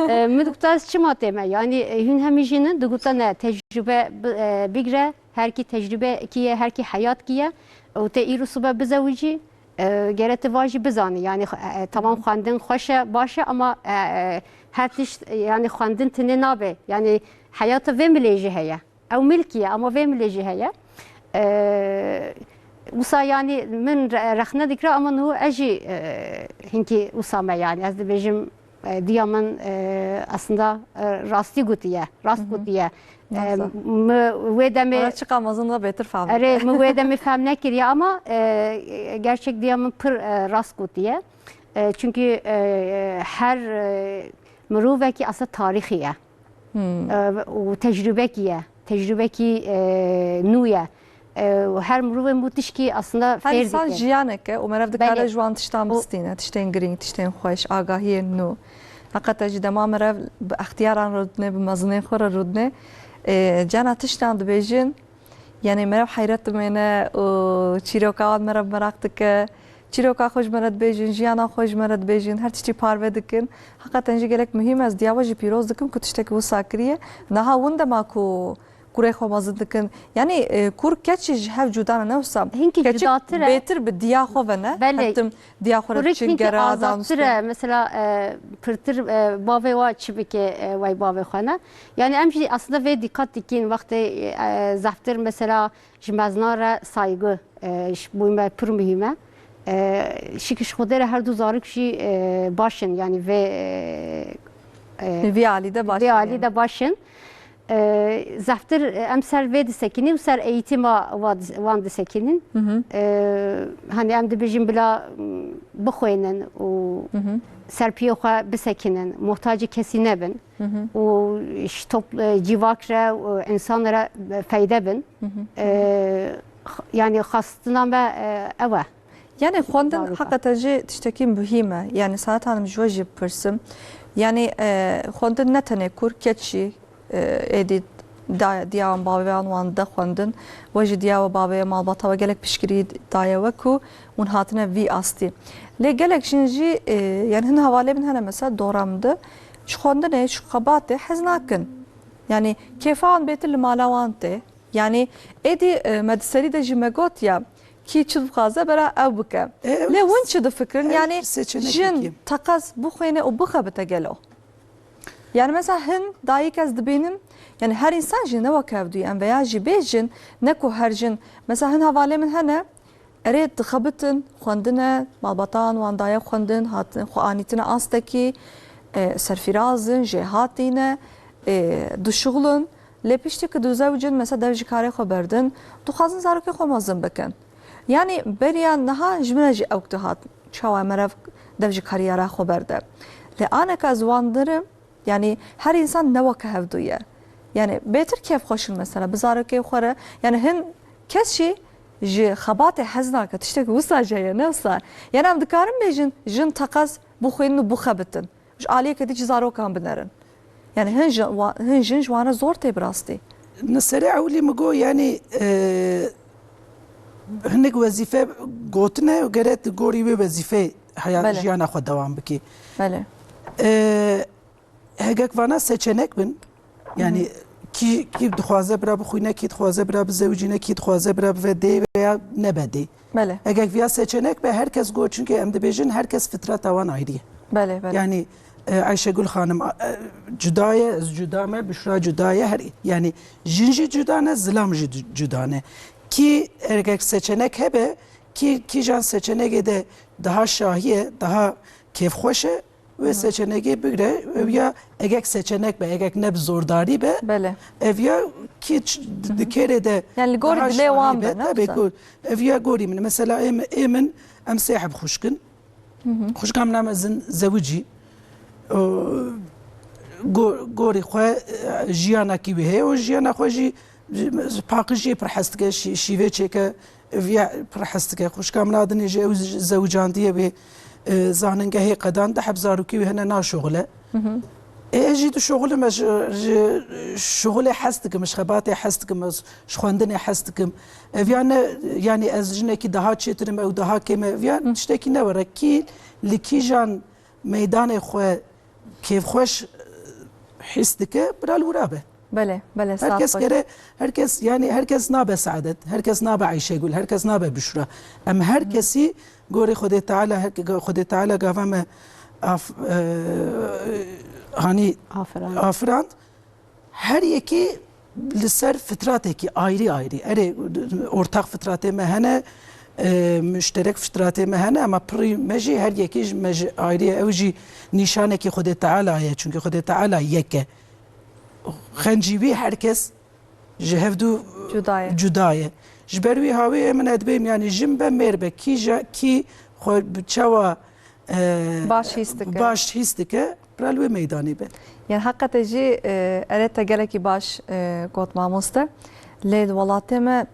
E, min digota ez çima tême? Yani, e, hûn hemî jin in, digota ne, tecrübe bi-, e, bigre, her kî tecrübe kî ye, her kî heyat kî ye. Û te îro sibe bizewicî, e, gere tu vajî bizanî. Yani, xwe-, e, e, tamam xwendin xweş e, baş e ama, e, e, her tişt, e, yani xwendin tinê nabe. Yani heyata vê milê jî heye. Ew milkî ye ama vê milê jî heye. E, Wisa yanî min re-, rexne dikira ama niho ez jî, e, hinkî wisa me yanî. Ez dibêjim, e, diya min, e, aslında, e, rastî gotiye, rast gotiye. E, Nasıl? Mi wê demê Bana çıkamazın da betir fahmi. Erê, mi wê demê fehm nekiriye ama, e, gerçek diya min pir, e, rast gotiye. E, çünkü, e, her, e, mirovekî aslında tarîxî ye. Hmm. E, û tecrûbekî ye. Tecrûbekî, e, nû ye. E, û her mirovê mû tişkî aslında Her fêr insan dike. jiyanek e û merev dikare Belê. ji wan tiştan Û bistîne, tiştên girîng, tiştên xweş, agahiyên nû. Heqeten jî dema merev bi extiyaran rûdine, bi mezinên xwe re rûdine, e, cana tiştan dibêjin, yanî merev heyret dimêne û çîroka wan merev meraq dike. Çîroka xwe ji me re dibêjin, jiyana xwe ji me re dibêjin, her tiştî parve dikin. Heqeten jî gelek muhîm e, ez diya we jî pîroz dikim ku tiştekî wisa kiriye. Niha win dema ku kurê xwe mezin dikin, yanî, e, kur keçî ji hev cuda ne, ne wisa? Hinkî Keçik cudatir e. bêtir bi diya xwe ve ne? Belê. Hetim diya xwe re Kurik diçin hinkî gera azadtir danûstin. e. Mesela, e, pirtir, e, bavê wa çi bike, e, wey bavê xwe ne? Yani em jî aslında vê dîqat dikin wextê, e, zeftir mesela ji mezna re saygı, e, ji bo me pir muhîm e. E, şikî ji Xwedê re her du zarok jî, e, baş in, yani vê, e, e, Vî alî de baş vê in alî yani. de baş in. E, zeftir, e, em ser vê disekinîn û ser eğitîma wa dis-, wan disekinîn. Hı hı. E, hani em dibêjin bila, m, bixwênin û Hı hı. ser piyê xwe bisekinin, muhtacî kesî nebin Hı hı. û ji top-, e, civak re û însan re feyde bin. Hı hı. E, x-, yani xastina me, e, ew e. Yani xwendin Zarok e. heqeten jî tiştekî muhîm e. Yani Saet Hanım ji we jî bipirsim. Yani, e, xwendin ne tenê kur, keç jî, e, êdî da-, diya wan bavê wan wan de xwendin. We jî diya we bavê malbata we gelek piştgirî daye we ku hûn hatine vî astî. Lê gelek jin jî, e, yani hin hevalê min hene mesela dora min de ji xwendinê, ji xebatê hez nakin. Yani kêfa wan bêtir li mala wan tê. Yani êdî, e, me di serî de jî me got ya, kî çi dixwaze bera ew bike. E, ew Lê hûn çi difikirin? ew Yani seçenek jin dikî. teqez bixwêne û bixebite gelo? Yani mesela hin dayik ez dibînim, yani her insan jî ne wek hev dû ye. Em veya jî bêjin, ne ku her jin, mesela hin hevalê min hene, erê dixebitin, xwendine, malbatan wan daye xwendin, hatin, xwe anîtine astekî, e, serfîraz in, jêhatî ne, e, dişuxulin. Lê piştî ku dizewicin, mesela dev ji karê xwe berdin, dixwazin zarokê xwe mezin bikin. Yani beriya niha ji min re jî ew dihat, çawa merev dev ji kariyera xwe berde. Lê aneka ez wan dirim, yani her insan ne weke hevdû ye. Yani bêtir kêfxweş in mesela, bi zarokê xwe re. Yani hin kes jî ji xebatê hez nake, tiştek wisa jî heye, ne wisa? Yani em dikarin bêjin, jin teqez bixwînin û bixebitin. Ji aliyeke dî jî zarokan binerin. Yani hin jin, wa-, hin jin ji wan re zor tê bi rastî. Li serê ewilî min got, yani, e, hinek wezîfe gotine û gere tu gorî wê wezîfeyê heya-, Belê. jiyana xwe dewam bikî. Belê. E, hegek vana seçenek bin, yani Hı hı. kî, kî dixwaze bira bixwîne, kî dixwaze bira bizewicîne, kî dixwaze bira bive dê veya nebe dê. Belê. Eger viya seçenek be, her kes got, çünkü em dibêjin, her kes fitreta wan ayrı ye. Belê, belê. Yani, e, Ayşegül Hanım, e, cuda ye, ez cuda me, Büşra cuda ye, her, yani jin jî cuda ne, zilam jî cu-, cuda ne. Ki eger seçenek hebe, ki, kîjan seçenekê de daha şahî ye, daha kêfxweş e, wê Hı. seçenekê bigre, ev ya egek seçenek be, egek ne bi zordarî be, Belê. ev ya ki ç-, Hı hı. di kêrê de Yani li gorî daha dilê şahî wan be, be, ne tabii güzel. ku ev ya gorî min. Mesela ê min, ê min em sê heb xwişk in. Hı hı. Xwişka min a mezin zewicî. O, go-, gorî xwe, e, jiyanekî wî heye û jiyana xwe jî, jî, paqijiyê pir hez dike, şî-, şîvê çêke, viya pir hez dike. Xwişka min a dinê jî ew z-, zewicandî ye wê, e, zanîngehê qedan de heb zarokî wî hene naşoxile. Hı hı. E, ez jî dişoxilim, ez ji, ji şoxilê hez dikim, ji xebatê hez dikim, ez ji xwendinê hez dikim. Ev ya ne, yani ez jinekî daha çêtir im, ew daha kêm e, ev ya Hı. tiştekî ne were. Kî li kîjan meydanê xwe kêfxweş, e, hîs dike, bira li wira be. Belê, belê, Her saet kes xweş. gere, her kes, yani her kes nabe Saadet, her kes nabe Ayşegül, her kes nabe Büşra. Em her Hı. kesî gorî Xwedê Teala, her ke-, Xwedê Teala gava me af-, e, hani Afirand. afirand. Her yekî li ser fitratekî ayrî ayrî. Erê, ortak fitratê me hene, e, muşterek fitratê me hene, ama pirî me jî her yekî ji me ji ayrî ye. Ew jî nîşanekî Xwedê Teala ye. Çunkî Xwedê Teala yek e. Xencî wî her kes ji hevdû Cuda ye. cuda ye. Ji ber wî hawê min ez dibêm, yanî jin be mêr be, kî ja, kî xwe bi çawa, e, Baş hîs dike. baş hîs dike, pira li wê meydanê be. Yani heqete jî, e, erê te gelekî baş, e, got mamoste. Lê li welatê me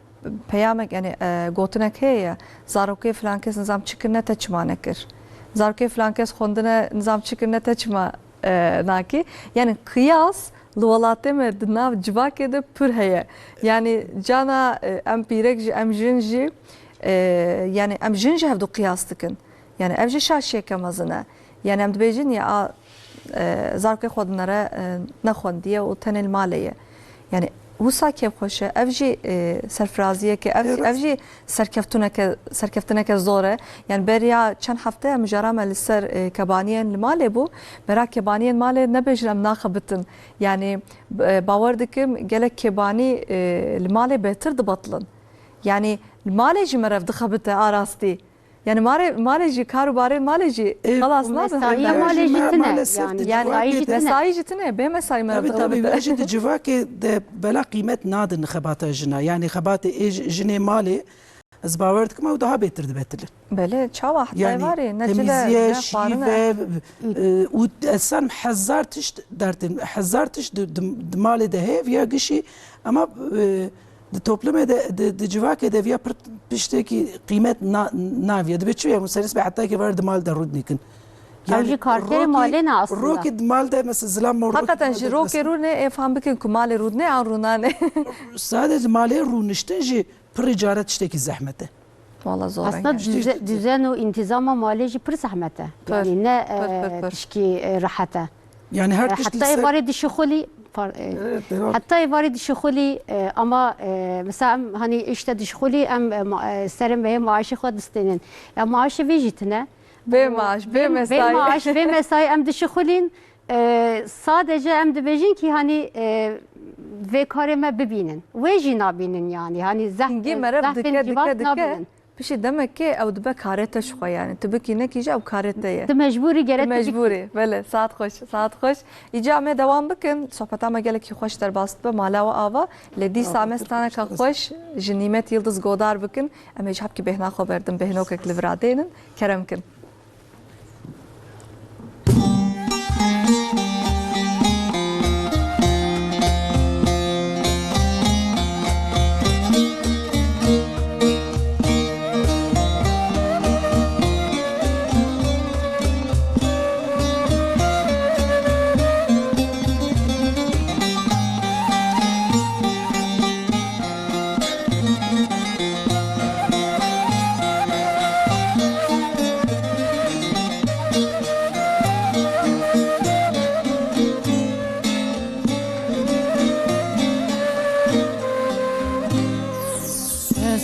peyamek, yani, e, gotinek heye ye, zarokê filan kes nizam çi kirine te çima nekir. Zarokê filan kes xwendine nizam çi kirine te çima, e, nakî. Yani qiyas li welatê me di nav civakê de pir heye. Yani cana, e, em pîrek jî, em jin jî, e, yani em jin ji hevdu qiyas dikin. Yani ev jî şaşiyeke mezin e. Yani em dibêjin ya a, e, zarokê xwe dinere, e, nexwendiye û tenê li malê ye. Yani wisa kêfxweş e. Ev jî, e, serfiraziyeke, ev, Ê, rast. ev jî serkeftuneke, serkeftineke zor e. Yani beriya çend hefte mijara me li ser, e, kebaniyên li malê bû. Bera kebaniyên malê nebêjin em naxebitin. Yani, e, bawer dikim gelek kebanî, e, li malê bêtir dibetilin. Yani li malê jî merev dixebite a rastî. Yani mare-, malê jî, kar û barên malê jî Ê, xelas û nabin. mesaiya Ev malê jî ma-, tine, maalesef yani. di Yani civakê Mesai jî de tine. Mesai jî tine, bê mesai merev Tabii, tabii, dixebite. Ev jî di civakê de bela qîmet nadin xebata jina. Yani xebatê ê ji-, jinê malê, ez bawer dikim ew daha bêtir dibetilin. Belê, çawa heta Yani êvarê, ne cile, temîziye, ne xwarine. şîve, e, û esan hezar tişt dertên, hezar tişt di, di, di malê de heye, viya gişî, ama, e, di toplumê de, di, di civakê de viya pir tiştekî qîmet na-, naviye. Dibe çi ye? Museris be heta êvarê di mal de rûdnîkin. Ew jî karkerê rokê, malê ne aslında. Rokê di mal de mesela zilam mor Hakikaten jî rokê rûnê, ê fam bikin ku malê rûdnê an rûnanê. Sadece malê rûniştin jî pirî cara tiştekî zehmet e. Valla zor e Aslında yani. düze-, düzen û intizama malê jî pir zehmet e. Pir, Yani ne, pir, pir, e, pir. tişkî, e, rehet e. Yani her E, tişt Heta li ser êvarê dişixulî, par-, e, Evet, devam. heta êvarê dişixulî, e, ama, e, mesela em hani işte dişixulî em, e, ma-, e, serê me yê maaşê xwe distênin. Ya maaşê vê jî tine. Bê maaş, bê Bê, bê mesai. maaş, bê mesai em dişixulîn. E, sadece em dibêjin ki hani, e, vê karê me bibînin. Wê jî nabînin yani. Hani zeh-, Hingî merev zehfên dike, civak dike, dike. nabînin. Piştî demekê ew dibe karê te ji xwe yani. Tu bikî nekî jî ew karê te ye. Tu mecbûrî gere Tu tu bikî. mecbûrî. Belê, saet xweş, saet xweş. Îca em ê dewam bikin. Sohbeta me gelekî xweş derbas dibe. Mala we ava. Lê dîsa Ava, me straneka xweş ji Nîmet Yildiz godar bikin. Em ê ji hebkî bêhna xwe berdim. Bêhnokek li vira dênin. Kerem kin.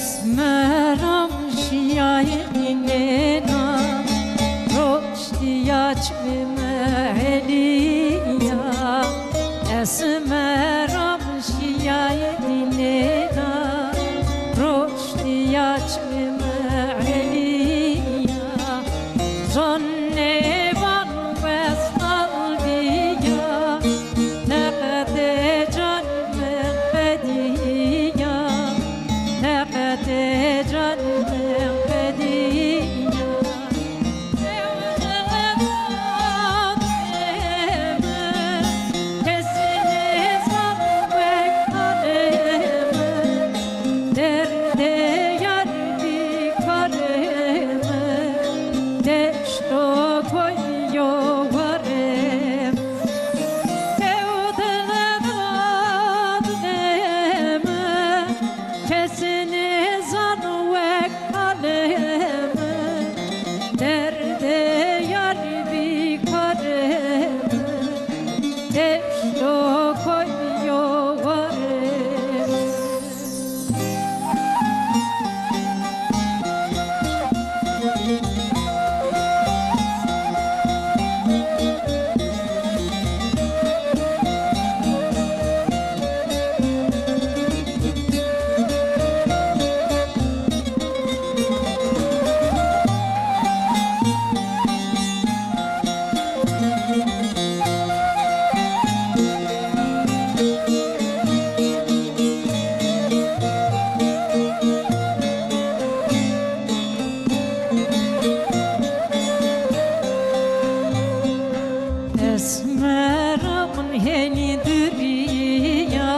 Esmeram şiyayê dînêna, roştiya çimê me hêliya. Esmeram şiyayê dînêna, roştiya çimê me hêliya. Can nêvan westal diya, neqetê can min qediya, neqetê can min qediya. Esmera min hênî diriya,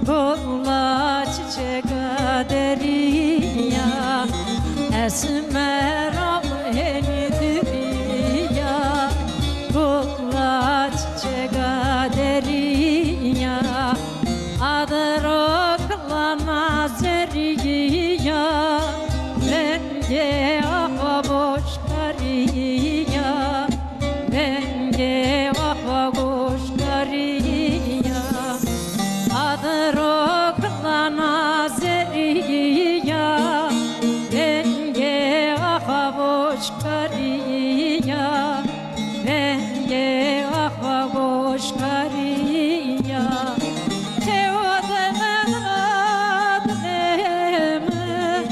gola çiçeka deriya. Esmera min hênî diriya, gola çiçeka deriya. Adero kilana zeriya, vengê axa boşkariya. Vengê axa goşkariya, adero kilana zeriya. Vengê axa goşkariya, vengê axa goşkariya. Tewa de dilê min,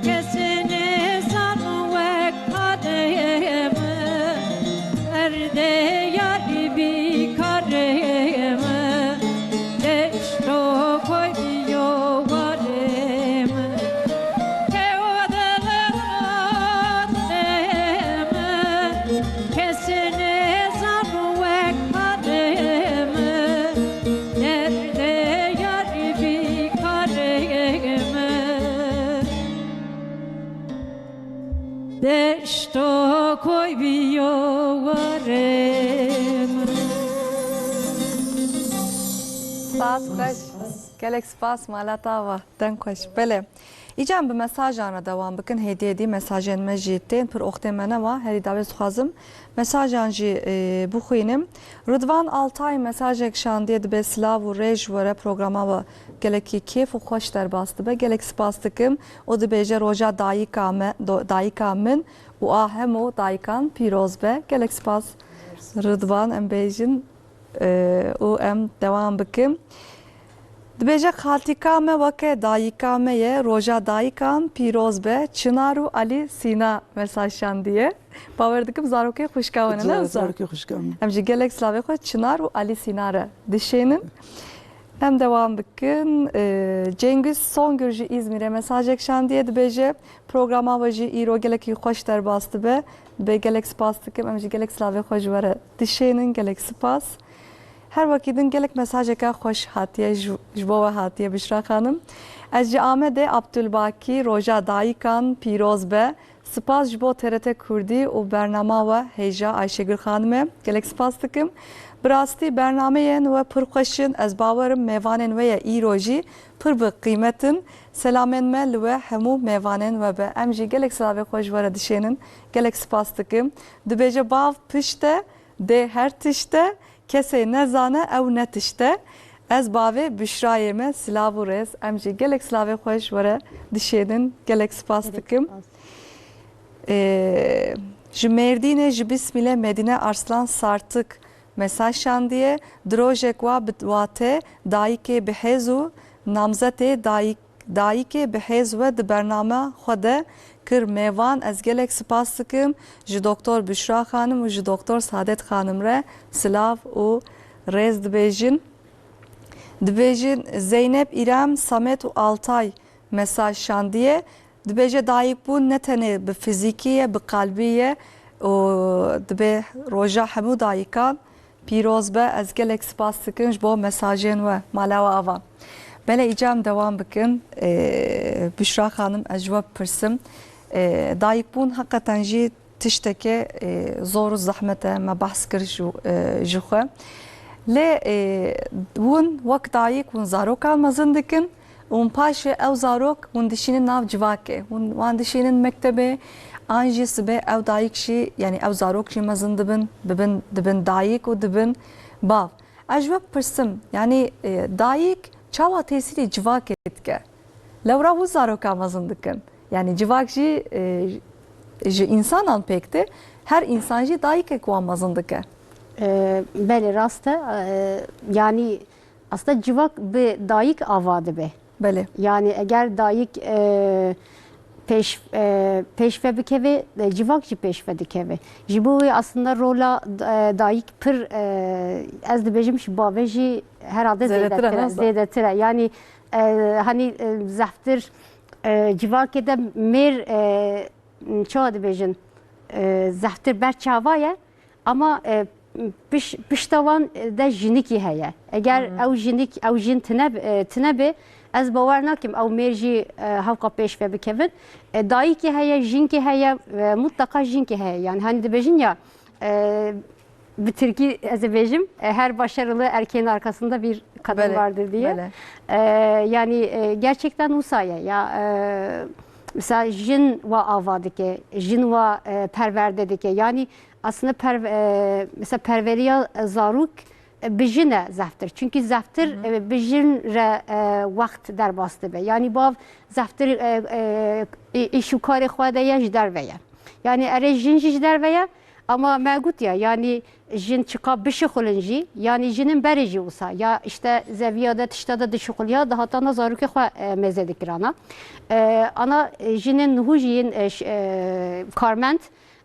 kesê nêzan wek Karê min, derdê yarî bî karê min, deşto koy bîyo warê min. Tewa dilê min, kesê nêzan wek karê min, derdê yarî bî karê min. Deşto koy bîyo warê min. Spas xweş. Gelek spas, mala te ava. Deng xweş. Belê. Îca em bi mesajan re dewam bikin. Hêdî hêdî mesajên me jî tên, pir oxtê me newa. Herî dawê dixwazim mesajan jî, e, bixwînim. Ridvan Altay mesajek şandiye, dibe silav û rêj were programa we gelekî kêf û xweş derbas dibe. Gelek spas dikim. Û dibêje, roja dayika me, do-, dayika min û a hemû dayikan pîroz be. Gelek spas Ridvan, em bêjin, e, û em dewam bikin. Dibêje, xaltîka me weke dayika me ye, roja dayikan pîroz be. Çinar û Alî Sîna mesaj şandiye. Bawer dikim zarokê xwişka we ne, ne wisa? Zarokê xwişka min. Em jî gelek silavê xwe Çinar û Alî Sîna re dişênin. Em dewam bikin. Ee, Cengiz Songül ji Îzmîrê mesajek şandiye, dibêje, programa we jî îro gelekî xweş derbas dibe. Dibê gelek spas dikim, em jî gelek silavê xwe ji we re dişênin. Gelek spas. Her wekî din gelek mesajeke xweş hatiye, ji, ji bo we hatiye Bişra Xanim. Ez ji Amedê, Abdulbakî, roja dayikan pîroz be. Spas ji bo T R T Kurdî û bernama we hêja Ayşegül Xanime. Gelek spas dikim. Bi rastî bernameyên we pir xweş in. Ez bawerim mêvanên we ye îro jî pir bi qîmet in. Selamên me li we hemû mêvanên we be. Em jî gelek silavê xwe ji we re dişênin. Gelek spas dikim. Dibêje, bav pişt e, dê her tişt e. Kesê nezane ew ne tişt e. Ez bavê Bişrayê me, silav û rêz. Em jî gelek silavê xwe ji we re dişênin. Gelek spas dikim. Ee, ji Mêrdînê, ji Bismîlê Medîne Arslan Sartik mesaj şandiye. Di rojek wa bi wate dayikê bi hêz û namzetê dayik, dayikê bi hêz we di bername xwe de kir mêvan. Ez gelek spas dikim ji Doktor Bişra Xanim û ji Doktor Saadet Xanim re silav û rêz dibêjin. Dibêjin Zeynep, Îrem, Samet û Altay mesaj şandiye. Dibêje dayikbûn ne tenê bi fizîkî ye, bi qalbî ye û dibê roja hemû dayikan pîroz be. Ez gelek spas dikim ji bo mesajên we. Mala we ava. Belê îca em dewam bikin. Ee, Bişra Xanim, ez ji we bipirsim. Ee, dayikbûn heqeten jî tiştekê, e, zor û zehmet e, me behs kir ji, e, ji xwe. Lê, e, hûn wek dayik hûn zarokan mezin dikin û hûn paşê ew zarok hûn dişînin nav civakê. Hûn wan dişînin mektebê, an jî sibê ew dayik jî, yanî ew zarok jî mezin dibin, bibin, dibin dayik û dibin bav. Ez ji we bipirsim, yanî, e, dayik çawa tesîrî civakê dike? Lewra hûn zarokan mezin dikin. Yanî civak jî, e, ji însanan pêk tê. Her însan jî dayikek wan mezin dike. E, belê, rast e. E, yanî aslında civak bi dayik ava dibe. Belê. Yanî eger dayik, e, pêş, e, pêş ve bikeve, e, civak jî pêş ve dikeve. Ji bo wê aslında rola, e, dayik pir, e, ez dibêjim ji bavê jî herhalde zêdetir e, zêdetir e, ne zor? Zêdetir e. Yanî, e, hani, e, zehftir, e, civakê de mêr, e, çawa dibêjin, e, zehftir ber çava ye, ama, e, piş, pişta wan de jinikî heye. Eger ew jinik, ew jin tine, e, tine be, ez bawer nakim ew mêr jî, e, hewqa pêş ve bikevin. E, dayikî heye, jinkî heye, e, mutlaka jinkî heye. Yani hani dibêjin ya, e, bi Tirkî ez ê bêjim, e, her başarılı erkeğin arkasında bir kadın Belê, vardır diye. belê. E, yani, e, gerçekten wisa ye. Ya, e, mesela jin wa ava dike, jin wa, e, perwerde dike. Yani aslında perv-, e, mesela perweriya zarok, e, bi jin e zeftir. Çünkü zeftir, e, bi jin re, e, wext derbas dibe. Yani bav zeftir, e, e, î-, îş û karê xwe de ye ji derve ye. Yani erê jin jî ji derve ye, ama me got ya, yani jin çiqa bişixulin jî, yani jinin berê jî wisa. Ya işte zeviya de tişta de dişixuliya, dihatana zarokê xwe, e, mêze dikirana. E, ana, e, jinên nuhû jî yên, e, ş-, e, karmend,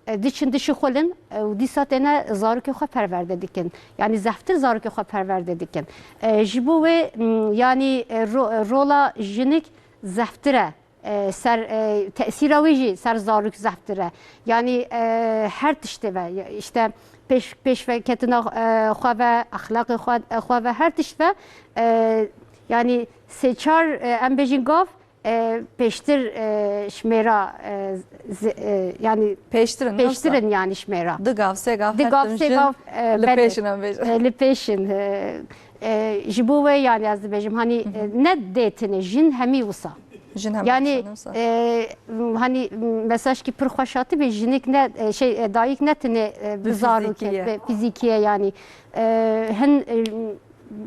e, diçin dişixulin, e, û dîsa têne zarokê xwe perwerde dikin. Yani zeftir zarokê xwe perwerde dikin. E, ji bo wê, m, yani, e, ro-, rola jinik zeftir e. E, ser, e, tesîra wê jî ser zarok zeftir e. Yani, e, her tiştê ve, ya, işte pêş, pêşveketina, e, xwe ve, exlaqê xwe, e, xwe ve her tişt ve, e, yani sê çar, e, em bêjin gav, e, pêştir, e, ji mêra, e, zi-, e, yani Pêştirin, pêştirin yani ji mêra. Du gav, sê gav, Du her gav, tim sê jin gav, e, li belê. pêşin em bêjin. E, li pêşin, e, e, ji bo wê yani ez dibêjim, hani, e, ne dê tine, jin hemî wisa. Jin hemî Yani, wisa, ne wisa. e, hani, mesaj ki pir xweş hatibî, jinik ne, e, şey, e, dayik ne tine, e, bi Bi zarok fizîkî e, ye. bi fizîkî ye yani. E, hin, e,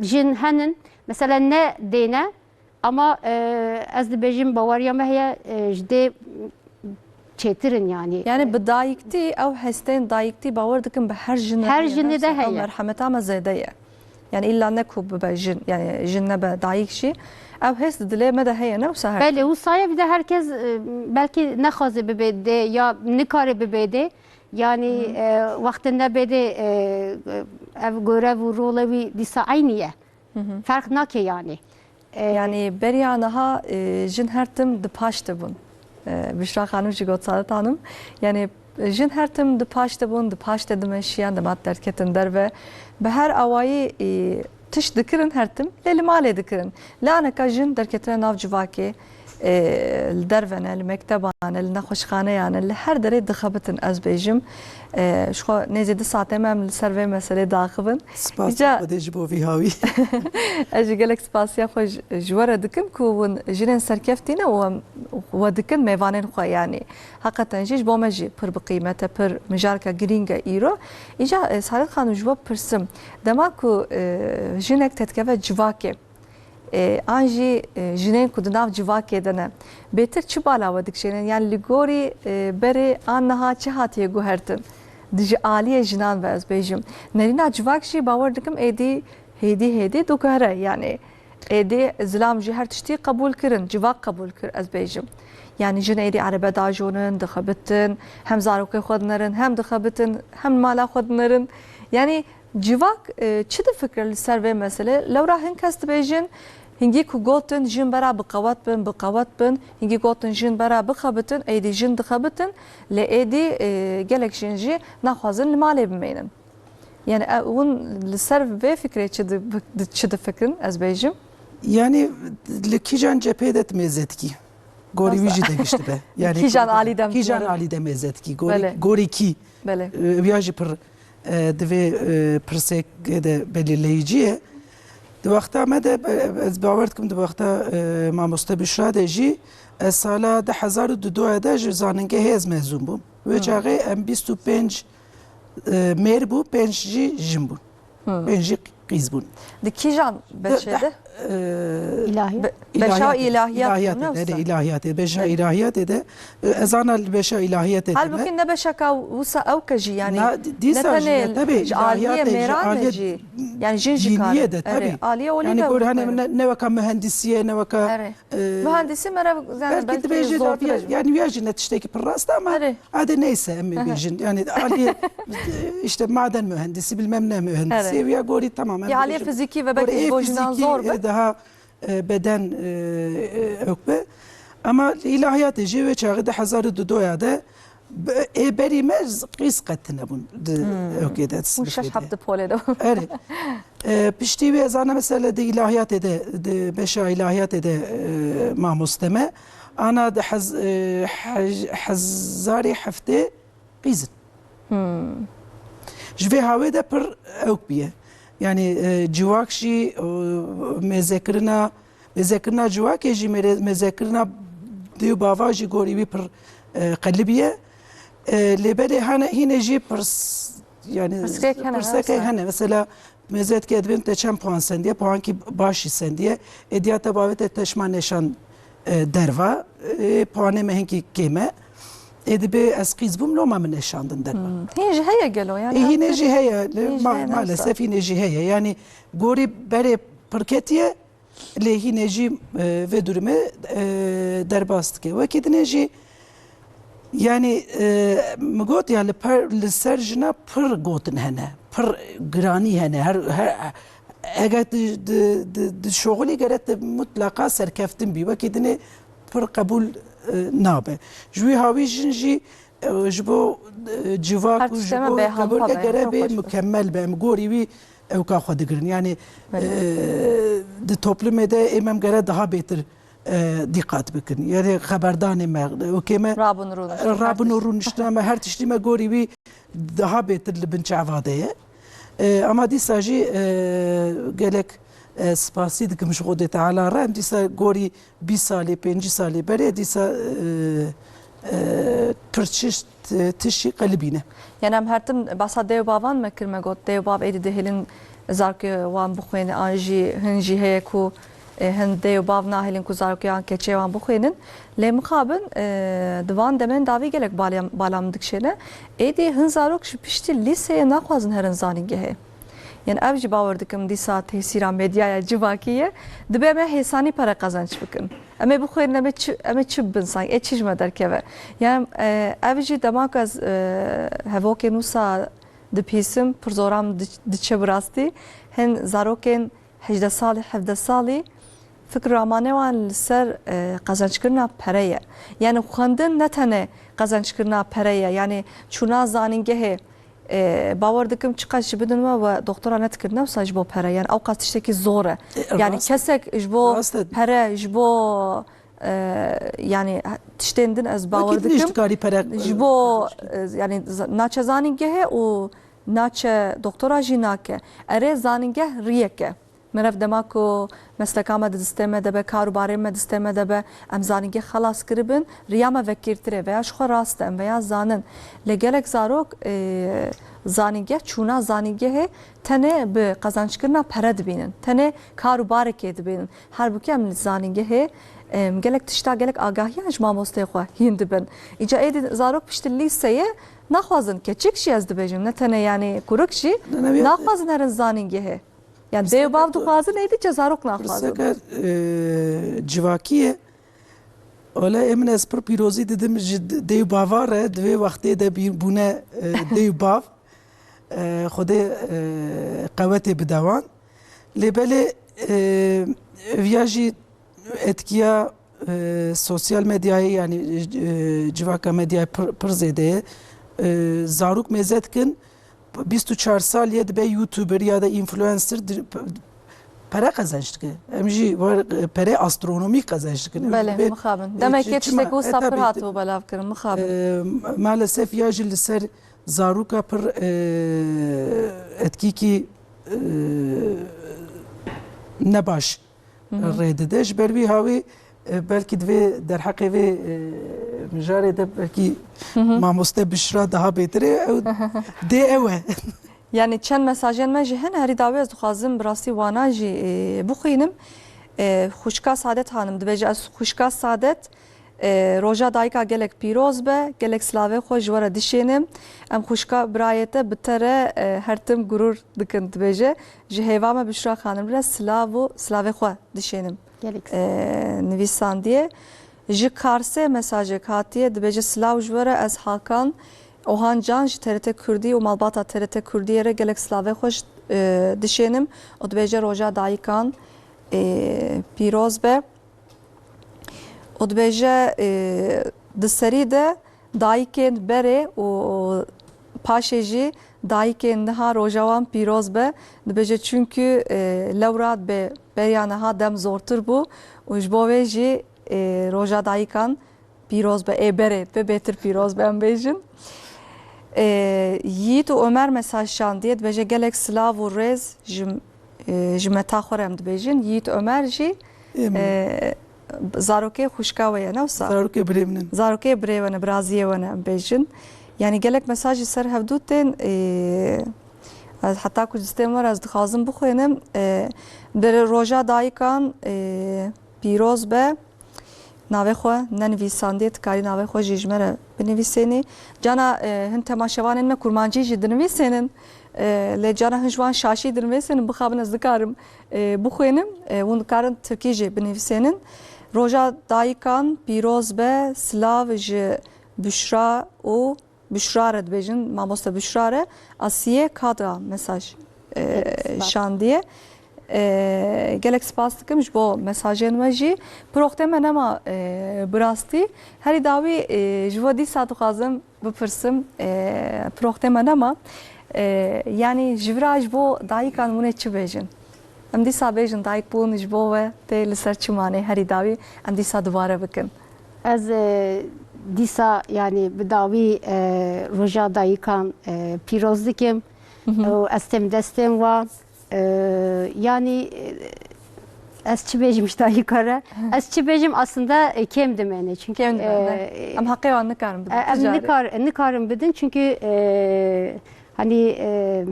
jin henin, mesela ne dêne, Ama, e, ez dibêjim baweriya me heye, e, ji dê çêtir in yani. Yani bi dayiktî, ew hestên dayiktî bawer dikim bi her jinê Her heye, jinê de neyse, ew heye. merhemeta me zêde ye. Yani illa ne ku bibe jin, yani jin nebe dayik jî. Ew hest di dilê me de heye, ne wisa her Belê, wisa ye, bir de herkes, e, belkî nexwaze bibe dê ya nikare bibe dê. Yani, e, wextê nebe dê, e, ev görev û rolê wî dîsa eynî ye. Ferq nake yani. E, Yani beriya niha, e, jin her tim di paş de bûn. E, Bişra Xanim jî got, Saadet Xanim. Yani, e, jin her tim di paş de bûn, di paş de dimeşiyan, dema derketin derve. Bi her awayî, e, tişt dikirin her tim, lê li malê dikirin. Lê aneka jin derketine nav civakê, e, li derve ne, li mekteba ne, li nexweşxaneya ne, li her derê dixebitin, ez bêjim. E, ji xwe nêzî du saetê me em li ser vê meselê diaxivin. Spas Îca Xwedê ji bo vî hawî. Ez jî gelek spasiya xwe ji, ji we re dikim ku hûn jinên serkeftî ne û em we dikin mêvanên xwe, yanî heqeten jî ji bo me jî pir bi qîmet e, pir mijareke girîng e îro. Îca, e, Saadet Xanim, ji we pirsim, dema ku, e, jinek te dikeve civakê, e, an jî, e, jinên ku di nav civakê de ne, bêtir çi bala we dikişênin? Yan li gorî, e, berê an niha çi hatiye guhertin? Di ji aliyê jinan ve ez bêjim. Nerîna civak jî bawer dikim êdî hêdî hêdî diguhere. Yanî êdî zilam jî her tiştî qebûl kirin, civak qebûl kir ez bêjim. Yanî jin êdî erebe dajonin, dixebitin, hem zarokê xwe dinerin, hem dixebitin, hem mala xwe dinerin. Yanî Civak, e, çi difikire li ser vê meselê? Lewra hin kes dibêjin, hingî ku gotin jin bera bi qewet bin, bi qewet bin, hingî gotin jin bera bixebitin, êdî jin dixebitin, lê êdî, e, gelek jin jî naxwazin li malê bimênin. Yani, e, hûn li ser vê fikrê çi di-, di-, çi difikirin, ez bêjim? Yani, li kîjan cepheyê de tu mêze dikî? Gorî wî Nasıl? jî de giş dibe. Yani, Kîjan gorî-, alî de kîjan mêze? alî de mêze dikî? Gorî, Belê. gorî kî? Belê. E, ya jî pir e, di vê, e, pirsê de belirleyicî ye. Di wexta me de, e, ez bawer dikim di wexta, e, mamoste Bişra de jî, ez sala du hezar û dudoya de ji zanîngehê ez mezûn bûm. Wê Hmm. çaxê em bîst û pênc, e, mêr bû, pênc jî jin bûn. Hmm. Pênc jî qîz bûn. Di kîjan Di, beşê di, de? e, İlahiyat. Be-, beşa İlahiyat, ilahiyat, ilahiyat ne de, wisa? ilahiyat, beşa Evet. ilahiyat de, e, ez ana li beşa ilahiyat de Halbuki me. ne beşeka wisa ew ke jî, yani, Na, di-, dîsa ne jî, tenê ne, tabii, ji aliyê ilahiyat de, ji mêran de aliyê jî, yani, jin jî dîniyê kar de, e. Erê, tabii. aliyê olî Yani, de gor hene wisa. ne, ne weka mühendisiye, ne weka, Erê. e, Mühendisi mere, yani, belki belki dibêje zortir da, e. yani, ya jî ne tiştekî pir rast ama Erê. hadi neyse em Aha. bêjin. Yani, aliyê, işte, maden mühendisi, bilmem ne mühendisi, Erê. ya gorî tamamen Ya aliyê bêjin. fizîkî ve Gorî belki ê bo jinan fizîkî, zor be. e, daha e, beden, e, e, ewk be. Ama ilahiyatê jî wê çaxê di hezar û dudoya de Ê berî me qîz qet tune bûn di ewkê de, di Hûn şeş sinifê de. Heb di polê de bûn. Erê. E, piştî wê ez ana mesela di îlahiyatê de, di beşa îlahiyatê de, e, mamoste me. Ana di hez-, e, hej-, hezarê heftê qîz in. Ji vê hawê de pir ewk bûye. Yanî, e, civak jî, e, mêzekirina, mêzekirina civakê jî, mêre-, mêzekirina dê û bava jî gorî wî pir, e, qelibî ye. E, lê belê hene, hîne jî pirs-, yanî Pirsgek hene, pirseke hene. Mesela, mêzekê dibên te çend puan sendiye, puankî baş jî sendiye. Êdiya te bavê te teşma neşan, e, derva. E, puanê me hinkî kêm e. Ê dibê ez qîz bûm, loma min neşandin derva. Hmm. Hîn jî heye gelo, yani Ê, hîne jî heye. Hîn jî Ma-, heye, maalesef hîne jî heye. Yani gorî berê pirketiye, lê hîne jî, e, vê durumê, e, derbas dike. Wekî dinê jî, yani, e, min got ya li per, li ser jina pir gotin hene, pir giranî hene. Her, her, eger di, di, di, di şoxilî gere te mutlaqa serkeftin bî. Wekî dinê pir qebûl, e, nabe. Ji wî hawî jin jî, e, ji bo, e, civak Her û ji tiştê me bo bêhempa qebûl be, gere çok bê hoş be. Mukemmel be. Em gorî wî ewka xwe digirin. Yani, Belê. e, di toplumê de ê me em gere daha bêtir, e, dîqat bikin. Yani xeberdanê me, ewkê me Rabin rûniştin, rabin û her tişt. Rûniştina me, her tiştî me gorî wî daha bêtir li bin çava de ye. E, ama dîsa jî, e, gelek, e, spasî dikim ji Xwedê Teala re. Em dîsa gorî bîst salê, pêncî salê berê dîsa, e, e, pir çişt, e, tişî qelibîne. Yani em her tim basa dê û bavan me kir, me got, dê û bav êdî dihêlin zarokê wan bixwêne, an jî hin jî heye ku, e, hin dê û bav nahêlin ku zarokê wan, keçê wan bixwênin. Lê mixabin, e, di van demên dawî gelek bala, bala min dikişêne. Êdî hin zarok ji piştî lîseyê naxwazin herin zanîngehê. Yani ev jî bawer dikim dîsa tesîra medyaya civakî ye. Dibe me hêsanî pere qezenc bikin. Em ê bixwêrin, em ê çi, em ê çi bibin sanki, ê çi ji me derkeve? Yani, e, ev jî dema ku ez, e, hevokên wisa dipîsim, pir zora min di-, diçe bi rastî. Hin zarokên hejdeh salî, hevdeh salî fikr û amanê wan li ser, e, qezenckirina pere ye. Yani xwendin ne tenê qezenckirina pere ye. Yani çûna zanîngehê, e, bawer dikim çiqas jî bidin we, we doktora nedikirine wisa ji bo pere. Yani ew qas tiştekî zor e. E, Yani rast e. Kesek ji bo Rast e. Pere, ji bo, e, yani tiştên din ez bawer Wekî din jî dikim. Dikarî pere, Ji e, bo, qezenc e, yani z-, naçe zanîngehê û naçe doktora jî nake. Erê zanîngeh riyek e. Meriv dema ku mesleka me di distê me de be, kar û barê me distê me de be, em zanîngeh xelas kiribin, riya me vekirtir e, veya ji xwe rast e, em veya zanin. Lê gelek zarok, e, zanîngeh, çûna zanîngehê tenê bi qezenckirina pere dibînin, tenê kar û barekê dibînin. Halbûkî em li zanîngehê, em, gelek tişta, gelek agahiyan ji mamosteyê xwe hîn dibin. Îca êdî zarok piştî lîseyê naxwazin, keçik jî ez dibêjim, ne tenê yani kurik jî Ne, ne, ya- naxwazin herin zanîngehê. Yani dê û bav dixwazin, êdî çi zarok naxwazin. Pirseke, e, civakî ye. Wele ê min ez pir pîrozî didim ji d-, dê û bava re, di vê wextê de bî-, bûne, e, dê û bav. E, Xwedê, e, qewetê bide wan. Lê belê, e, viya jî etkiya, e, sosyal medyayê, yani, e, civaka medyayê pir, pir zêde ye. E, zarok mêze dikin, bîst û çar sal ye dibe YouTuber ya da influencer, di-, p-, pere qezenç dike. Em jî war, e, pere astronomîk qezenç dikin. Em Belê, jî bê, mixabin. e, Demekê çi-, çima? tiştekî wisa E, pir tabii, hatibû belav kirin, mixabin. E, maalesef ya jî li ser zaroka pir, e, etkîkî, e, nebaş Hı hı. rê dide. Ji ber wî hawî, e, belkî divê derheqê vê, e, mijarê de belkî Hı hı. mamoste Bişra daha bêtir e, ew dê ew e. Yani çend mesajên me jî hene, herî dawî ez dixwazim bi rastî wana jî, e, bixwînim. E, xwişka Saadet Hanim dibêje, ez xwişka Saadet, e, roja dayika gelek pîroz be, gelek silavê xwe ji we re dişênim. Em xwişka birayê te bi te re, e, her tim gurûr dikin, dibêje. Ji hêva me Bişra Xanim re silav û silavê xwe dişênim. Gelek E, nivîsandiye. Ji Karsê mesajek hatiye, dibêje, silav ji we re, ez Hakan Ohan Can ji T R T Kurdî û malbata T R T Kurdiyê re gelek silavê xwe ji, e, dişênim û dibêje roja dayikan, e, pîroz be. Û dibêje, e, di serî de dayikên berê û paşê jî dayikên niha roja wan pîroz be, dibêje, çunkî, e, lewra bi beriya niha dem zortir bû û ji bo vê jî, e, roja dayikan pîroz be, ê berê be, bêtir pîroz be, em bêjin. E, Yiğit û Ömer mesaj şandiye, dibêje, gelek silav û rêz ji, e, ji meta xwe re em dibêjin. Yiğit Ömer jî, Ê min. e, zarokê xwişka we ye, ne wisa? Zarokê birê min in. Zarokê birê we ne, biraziyê we ne, em bêjin. Yanî gelek mesaj ji ser hevdû tên, e, ez heta ku cistên we re ez dixwazim bixwînim. E, bi roja dayikan, e, pîroz be. Navê xwe nenivîsandiye, tu karî navê xwe jî ji me re binivîsênî. Cana, e, hin temaşevanên me kurmancî jî dinivîsênin. E, lê cana hin ji wan şaşî dinivîsênin, bixabin ez dikarim, e, bixwînim. E, hûn dikarin tirkî jî binivîsênin. Roja dayikan pîroz be, silav ji Büşra û Büşra re dibêjin, mamoste Büşra re, Asiye Kadra mesaj, e, Gelek spas. şandiye. E, gelek spas dikim ji bo mesajên we jî. Piroxtê me nema, e, bi rastî. Herî dawî, e, ji we dîsa dixwazim bipirsim, e, piroxtê me nema. E, yanî ji vira ji bo dayikan hûn ê çi bêjin? Em dîsa bêjin dayik bûn ji bo we tê li ser çi manê herî dawî em dîsa dubare bikin. Ez, e, dîsa, yanî bi dawî, e, roja dayikan, e, pîroz dikim. Hı hı. Û ez têm destên wan. E, yanî, e, ez çi bêjim ji dayika re? Ez çi bêjim aslında, e, kêm dimêne. Çünkü, Kêm dimêne. e, Em heqê wan nikarin bidin, e, em ticaret. nikar-, nikarin bidin çünkü, e, hani, e,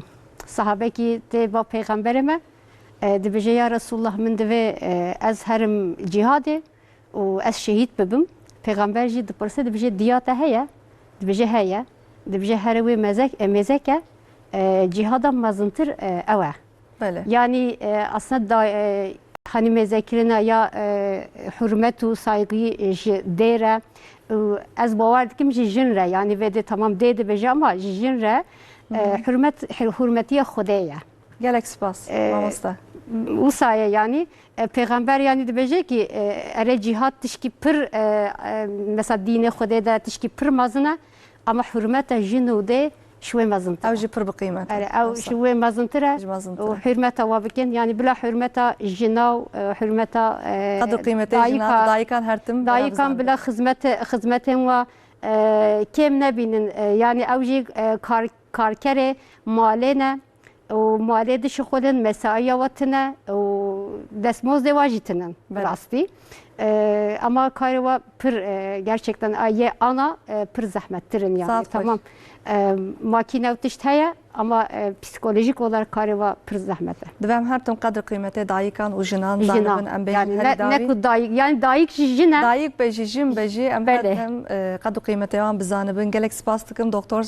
sahabekî tê ba peyxemberê me, e, dibêje, ya Resulullah, min divê, e, ez herim cîhadê û ez şehîd bibim. Pêxember jî dipirse, dibêje, diya te heye? Dibêje, heye. Dibêje, here wê mezek, e, mêzeke, e, cîhada mezintir, e, ew e. Belê. Yanî, e, aslında da, e, hani mêzekirina ya, e, hurmet û saygî, e, ji dê re, û ez bawer dikim ji jin re, yanî vê dê tamam dê dibêje ama ji jin re, e, Hı hı. hurmet, hur-, hurmetiya Xwedê ye. Gelek spas, E, mamoste. Wisa ye yanî, e, pêxember yanî dibêje ki, e, erê cîhad tişkî pir, e, e, mesela dînê Xwedê de tişkî pir mezin e, ama hurmeta jin û dê ji wê mezintir e. Ew jî pir bi qîmet e. Erê, ew Wisa. ji wê mezintir e Ji mezintir û e. hurmeta wa bikin, yanî bila hurmeta jina û, e, hurmeta, e, Qedr û qîmetê dayika, jina, dayikan her tim dayikan berevizandin. bila xizmete-, xizmetên wa, e, kêm nebînin, e, yanî ew jî, e, kar-, karkerê malê ne. û malê dişixulin, mesaiya we tine û destmozdê we jî tinin Belê. rastî. E, ama karê we pir, e, gerçekten a yê ana, e, pir zehmettir in yani. Saet xweş. Tamam. E, makîne û tişt heye ama, e, psikolojik olarak karê we pir zehmet e. Divê em her tim qedr qîmetê dayikan û jinan Jinan. zanibin, em bêjin Yani herî ne, dawî. ne ku dayik, yani dayik jî jin e. Dayik be jî, jin be jî, em Belê. her tim, e, qedr qîmetê wan bizanibin. Gelek spas dikim, Doktor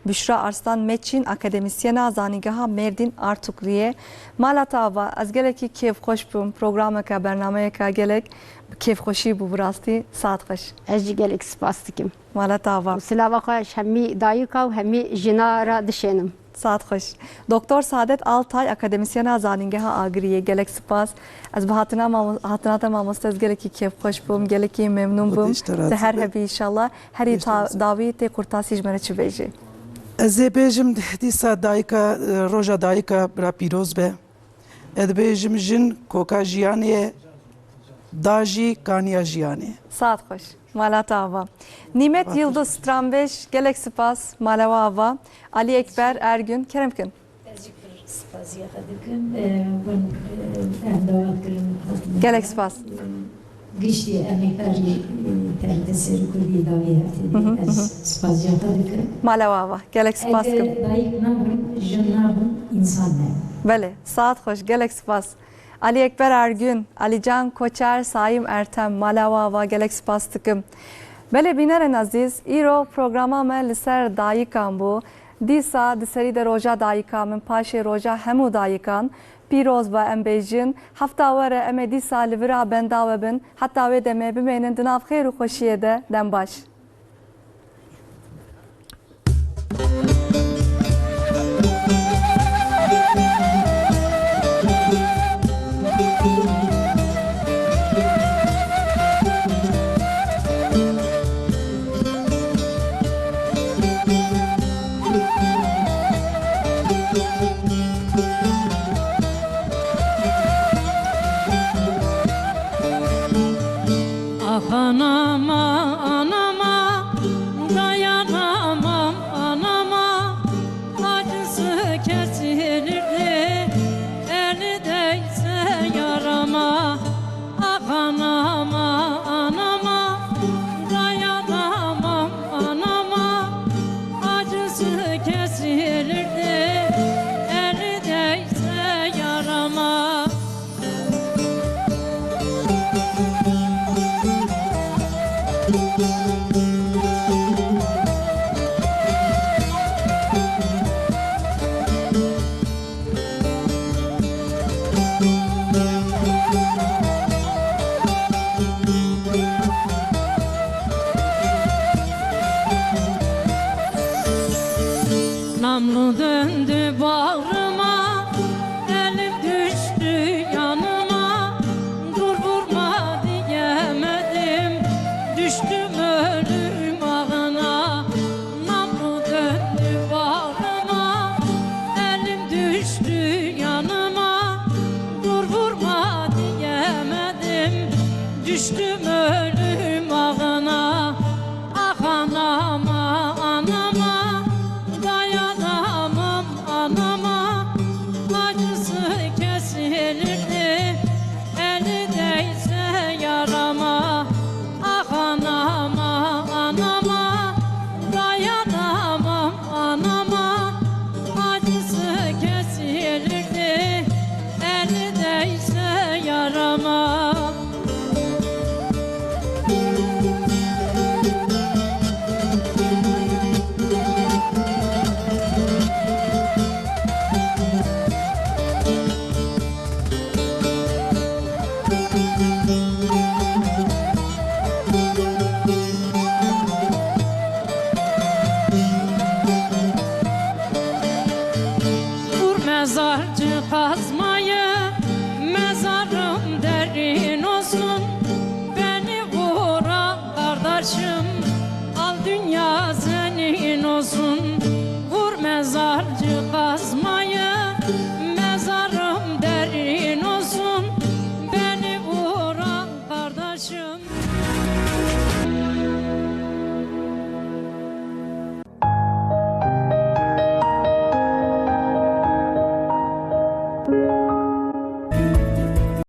Büşra Arslan Meçin, akademisyena Zanîngeha Mêrdîn Artukliyê. Mala te ava, ez gelekî kêfxweş bûm. Programeke, bernameyeke gelek bi kêfxweşî bû bi rastî. Saet xweş. Ez jî gelek spas dikim. Mala te ava. Û silava xwe ji hemî dayika û hemî jina re dişênim. Saet xweş. Doktor Saadet Altay, akademisyena Zanîngeha Agiriyê, gelek spas. Ez bi hatina mamo-, hatina te mamoste ez gelekî kêfxweş bûm, gelekî memnûn bûm. Xwedê ji te razî be. Te her hebî înşallah. Herî Xwedê ji te ta-, razî be. dawî tê qurtasî ji me re çi bêjî? Ez ê bêjim dîsa dayika, e, roja dayika bira pîroz be. Ez dibêjim jin koka jiyanê ye, da jî kaniya jiyanê. Saet xweş. Mala te ava. Nîmet Ava Yildiz Stranbêj, gelek spas. Mala we ava. Alî Ekber Ergün, kerem kin. Ez jî pir spasiya xwe dikim. E, hûn, e, em dawa kirin hatin. Gelek spas. Giştî em ê karî, e, T R T Serokê dawî heftê Hı hı, de ez hı hı. spasiya xwe dikim. Mala we ava. Gelek spas Eger dikim. dayik nabûn, jin nabûn, însan nebû. Belê, saet xweş, gelek spas. Alî Ekber Ergün, Alîcan Koçer, Saîm Ertem, mala we ava, gelek spas dikim. Belê bînerên ezîz, îro programa me li ser dayikan bû. Dîsa di serî de roja dayikan, min paşê roja hemû dayikan pîroz be em bêjin. Hefta were em ê dîsa li vira benda we bin. Heta wê demê bimênin di nav xêr û xweşiyê de. Dem baş. Ax anama, anama, dayanamam anama, acısı kesilirdi, eli değse yarama. Ax anama, anama, dayanamam anama, acısı kesilirdi, eli değse yarama. Namlu döndü bağrıma, elim düştü yanıma. Dur vurma diyemedim, düştüm ölüm ağına. Namlu döndü bağrıma, elim düştü yanıma. Dur vurma diyemedim, düştüm ölüm ağına. Ax anama, anama, dayanamam anama, acısı kesilirdi, eli değse yarama. Ax anama, anama, dayanamam anama, acısı kesilirdi, eli değse yarama. Vur mezar